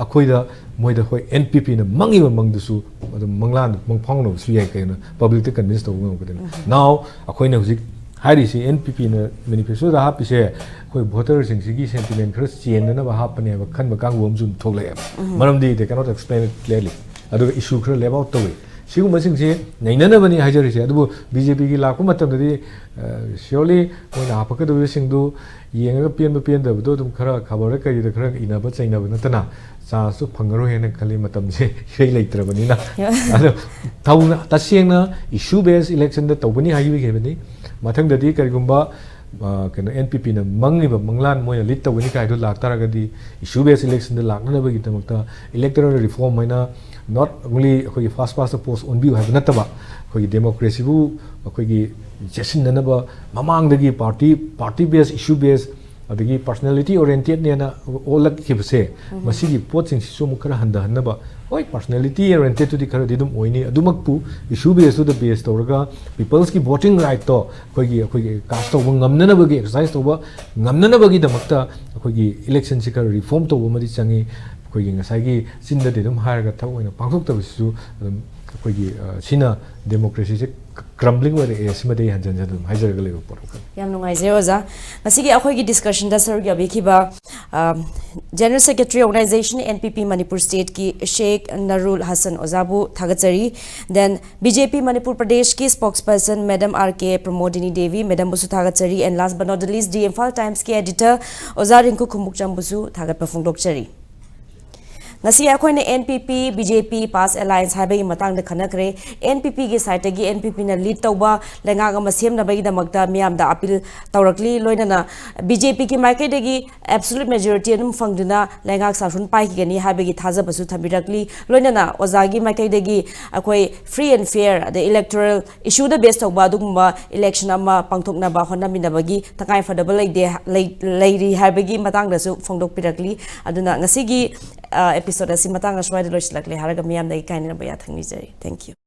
ꯑꯩꯈꯣꯏꯗ ꯃꯣꯏꯗ ꯍꯣꯏ NPPꯅ ꯃꯪꯉꯤꯕ ꯃꯪꯗꯨꯁꯨ ꯑꯗꯨꯝ ꯃꯪꯂꯥꯟꯗꯨ ꯃꯪ ꯐꯥꯎꯅꯕꯁꯨ ꯌꯥꯏ, ꯀꯩꯅꯣ publicꯇ convince ꯇꯧꯕ ꯉꯝꯒꯗꯣꯏꯅꯤ꯫ Now ꯑꯩꯈꯣꯏꯅ ꯍꯧꯖꯤꯛ ꯍꯥꯏꯔꯤꯁꯤ NPPꯅ manifestoꯗ ꯍꯥꯞꯄꯤꯁꯦ ꯑꯩꯈꯣꯏ voterꯁꯤꯡꯁꯤꯒꯤ sentiment ꯈꯔ ꯆꯦꯟꯅꯅꯕ ꯍꯥꯞꯄꯅꯦꯕ ꯈꯟꯕ ꯀꯥꯡꯕꯨ ꯑꯃꯁꯨ ꯑꯗꯨꯝ ꯊꯣꯛꯂꯛꯑꯦꯕ꯫ ꯃꯔꯝꯗꯤ they cannot explain it clearly꯫ ꯑꯗꯨꯒ issue ꯈꯔ leave out ꯇꯧꯏ꯫ ꯁꯤꯒꯨꯝꯕꯁꯤꯡꯁꯤ ꯅꯩꯅꯅꯕꯅꯤ ꯍꯥꯏꯖꯔꯤꯁꯦ꯫ ꯑꯗꯨꯕꯨ ꯕꯤ ꯖꯦ ꯄꯤꯒꯤ ꯂꯥꯛꯄ ꯃꯇꯝꯗꯗꯤ ꯁꯤꯌꯣꯔꯂꯤ ꯃꯣꯏꯅ ꯍꯥꯞꯄꯛꯀꯗꯧꯔꯤꯕꯁꯤꯡꯗꯨ ꯌꯦꯡꯉꯒ ꯄꯦꯟꯕ ꯄꯦꯟꯗꯕꯗꯣ ꯑꯗꯨꯝ ꯈꯔ ꯈꯕꯔꯗ ꯀꯔꯤꯗ ꯈꯔ ꯏꯅꯕ ꯆꯩꯅꯕ ꯅꯠꯇꯅ ꯆꯥꯟꯁꯇꯨ ꯐꯪꯉꯔꯣꯏ ꯍꯥꯏꯅ ꯈꯜꯂꯤ, ꯃꯇꯝꯁꯦ ꯏꯔꯩ ꯂꯩꯇ꯭ꯔꯕꯅꯤꯅ꯫ ꯑꯗꯣ ꯊꯧꯅ ꯇꯁꯦꯡꯅ ꯏꯁꯨ ꯕꯦꯁ ꯏꯂꯦꯛꯁꯟꯗ ꯇꯧꯒꯅꯤ ꯍꯥꯏꯈꯤꯕꯅꯤ꯫ ꯃꯊꯪꯗꯗꯤ ꯀꯔꯤꯒꯨꯝꯕ ꯀꯩꯅꯣ ꯑꯦꯟ ꯄꯤ ꯄꯤꯅ ꯃꯪꯉꯤꯕ ꯃꯪꯂꯥꯟ ꯃꯣꯏꯅ ꯂꯤꯗ ꯇꯧꯒꯅꯤ ꯀꯥꯏꯗꯣ ꯂꯥꯛꯇꯥꯔꯒꯗꯤ ꯏꯁꯨ ꯕꯦꯁ ꯏꯂꯦꯛꯁꯟꯗ ꯂꯥꯛꯅꯅꯕꯒꯤꯗꯃꯛꯇ ꯏꯂꯦꯛꯇꯣꯔꯦꯜ ꯔꯤꯐꯣꯔꯝ ꯍꯥꯏꯅ not only ꯑꯩꯈꯣꯏꯒꯤ ꯐꯥꯁ ꯄꯥꯁꯇ ꯄꯣꯁ ꯑꯣꯟꯕꯤꯌꯨ ꯍꯥꯏꯕ ꯅꯠꯇꯕ ꯑꯩꯈꯣꯏꯒꯤ ꯗꯦꯃꯣꯀ꯭ꯔꯦꯁꯤꯕꯨ ꯑꯩꯈꯣꯏꯒꯤ ꯆꯦꯠꯁꯤꯟꯅꯅꯕ ꯃꯃꯥꯡꯗꯒꯤ ꯄꯥꯔꯇꯤ ꯄꯥꯔꯇꯤ ꯕꯦꯁ ꯏꯁꯨ ꯕꯦꯁ ꯑꯗꯒꯤ ꯄꯥꯔꯁꯅꯦꯂꯤꯇꯤ ꯑꯣꯔꯤꯌꯦꯟꯇꯦꯠꯅꯦꯅ ꯑꯣꯜꯂꯛꯈꯤꯕꯁꯦ ꯃꯁꯤꯒꯤ ꯄꯣꯠꯁꯤꯡꯁꯤꯁꯨ ꯑꯃꯨꯛ ꯈꯔ ꯍꯟꯊꯍꯟꯅꯕ꯫ ꯍꯣꯏ, ꯄꯥꯔꯁꯅꯦꯂꯤꯇꯤ ꯑꯣꯔꯤꯌꯦꯟꯇꯦꯠꯇꯨꯗꯤ ꯈꯔꯗꯤ ꯑꯗꯨꯝ ꯑꯣꯏꯅꯤ, ꯑꯗꯨꯃꯛꯄꯨ ꯏꯁꯨ ꯕꯦꯁꯇꯨꯗ ꯕꯦꯁ ꯇꯧꯔꯒ ꯄꯤꯄꯜꯁꯀꯤ ꯚꯣꯇꯤꯡ ꯔꯥꯏꯠꯇꯣ ꯑꯩꯈꯣꯏꯒꯤ ꯑꯩꯈꯣꯏꯒꯤ ꯀꯥꯁ ꯇꯧꯕ ꯉꯝꯅꯅꯕꯒꯤ ꯑꯦꯛꯁꯔꯁꯥꯏꯁ ꯇꯧꯕ ꯉꯝꯅꯅꯕꯒꯤꯗꯃꯛꯇ ꯑꯩꯈꯣꯏꯒꯤ ꯏꯂꯦꯛꯁꯟꯁꯤ ꯈꯔ ꯔꯤꯐꯣꯔꯝ ꯇꯧꯕ ꯑꯃꯗꯤ ꯆꯪꯉꯤ꯫ ꯑꯩꯈꯣꯏꯒꯤ ꯉꯁꯥꯏꯒꯤ ꯆꯤꯟꯗꯗꯤ ꯑꯗꯨꯝ ꯍꯥꯏꯔꯒ ꯊꯕꯛ ꯑꯣꯏꯅ ꯄꯥꯡꯊꯣꯛꯇꯕꯁꯤꯁꯨ ꯑꯗꯨꯝ ꯑꯩꯈꯣꯏꯒꯤ ꯁꯤꯅ ꯗꯦꯃꯣꯀ꯭ꯔꯦꯁꯤꯁꯦ ꯀ꯭ꯔꯝꯕ꯭ꯂꯤꯡ ꯑꯣꯏꯔꯛꯑꯦ꯫ ꯁꯤꯃꯗꯤ ꯑꯩ ꯍꯟꯖꯟ ꯍꯟꯖꯟ ꯑꯗꯨꯝ ꯍꯥꯏꯖꯔꯒ ꯂꯩꯕ ꯄꯣꯠ ꯑꯃꯈꯛꯅꯤ꯫ ꯌꯥꯝ ꯅꯨꯡꯉꯥꯏꯖꯩ ꯑꯣꯖꯥ꯫ ꯉꯁꯤꯒꯤ ꯑꯩꯈꯣꯏꯒꯤ ꯗꯤꯁꯀꯁꯟꯗ ꯁꯔꯨꯛ ꯌꯥꯕꯤꯈꯤꯕ general secretary organization N P P Manipur ꯁ꯭ꯇꯦꯠꯀꯤ ꯁꯦꯈ ꯅꯔꯨꯜ ꯍꯁꯟ ꯑꯣꯖꯥꯕꯨ ꯊꯥꯒꯠꯆꯔꯤ꯫ Then B J P Manipur ꯄ꯭ꯔꯗꯦꯁꯀꯤ spokesperson madam R K Pramodini Devi ꯃꯦꯗꯝꯕꯨꯁꯨ ꯊꯥꯒꯠꯆꯔꯤ꯫ And last but not the least the Imphal ꯇꯥꯏꯝꯁꯀꯤ ꯑꯦꯗꯤꯇꯔ ꯑꯣꯖꯥ ꯔꯤꯡꯀꯨ ꯈꯨꯃꯨꯛꯆꯝꯕꯨꯁꯨ ꯊꯥꯒꯠꯄ ꯐꯣꯡꯗꯣꯛꯆꯔꯤ꯫ ꯉꯁꯤ ꯑꯩꯈꯣꯏꯅ N P P B J P ꯄꯥꯁ ꯑꯦꯂꯥꯏꯟꯁ ꯍꯥꯏꯕꯒꯤ ꯃꯇꯥꯡꯗ ꯈꯟꯅꯈ꯭ꯔꯦ꯫ ꯑꯦꯟ ꯄꯤ ꯄꯤꯒꯤ ꯁꯥꯏꯠꯇꯒꯤ ꯑꯦꯟ ꯄꯤ ꯄꯤꯅ ꯂꯤꯗ ꯇꯧꯕ ꯂꯩꯉꯥꯛ ꯑꯃ ꯁꯦꯝꯅꯕꯒꯤꯗꯃꯛꯇ ꯃꯤꯌꯥꯝꯗ ꯑꯄꯤꯜ ꯇꯧꯔꯛꯂꯤ꯫ ꯂꯣꯏꯅꯅ ꯕꯤ ꯖꯦ ꯄꯤꯒꯤ ꯃꯥꯏꯀꯩꯗꯒꯤ ꯑꯦꯕꯁꯣꯂꯨꯠ ꯃꯦꯖꯣꯔꯤꯇꯤ ꯑꯗꯨꯝ ꯐꯪꯗꯨꯅ ꯂꯩꯉꯥꯛ ꯁꯥꯁꯣꯟ ꯄꯥꯏꯈꯤꯒꯅꯤ ꯍꯥꯏꯕꯒꯤ ꯊꯥꯖꯕꯁꯨ ꯊꯝꯕꯤꯔꯛꯂꯤ꯫ ꯂꯣꯏꯅꯅ ꯑꯣꯖꯥꯒꯤ ꯃꯥꯏꯀꯩꯗꯒꯤ ꯑꯩꯈꯣꯏ ꯐ꯭ꯔꯤ ꯑꯦꯟ ꯐꯤꯌꯔ ꯑꯗꯩ ꯏꯂꯦꯛꯇꯣꯔꯦꯜ ꯏꯁꯨꯗ ꯕꯦꯁ ꯇꯧꯕ ꯑꯗꯨꯒꯨꯝꯕ ꯏꯂꯦꯛꯁꯟ ꯑꯃ ꯄꯥꯡꯊꯣꯛꯅꯕ ꯍꯣꯠꯅꯃꯤꯟꯅꯕꯒꯤ ꯇꯉꯥꯏ ꯐꯗꯕ ꯂꯩꯇꯦ, ꯂꯩ-, ꯂꯩꯔꯤ ꯍꯥꯏꯕꯒꯤ ꯃꯇꯥꯡꯗꯁꯨ ꯐꯣꯡꯗꯣꯛꯄꯤꯔꯛꯂꯤ꯫ ꯑꯗꯨꯅ ꯉꯁꯤꯒꯤ, ꯑ, ꯑꯦꯄꯤꯁꯣꯗ ꯑꯁꯤ ꯃꯇꯥꯡ ꯑꯁ꯭ꯋꯥꯏꯗ ꯂꯣꯏꯁꯤꯜꯂꯛꯂꯦ ꯍꯥꯏꯔꯒ ꯃꯤꯌꯥꯝꯗꯒꯤ ꯀꯥꯏꯅꯅꯕ ꯌꯥꯊꯪ ꯅꯤꯖꯔꯤ꯫ Thank you꯫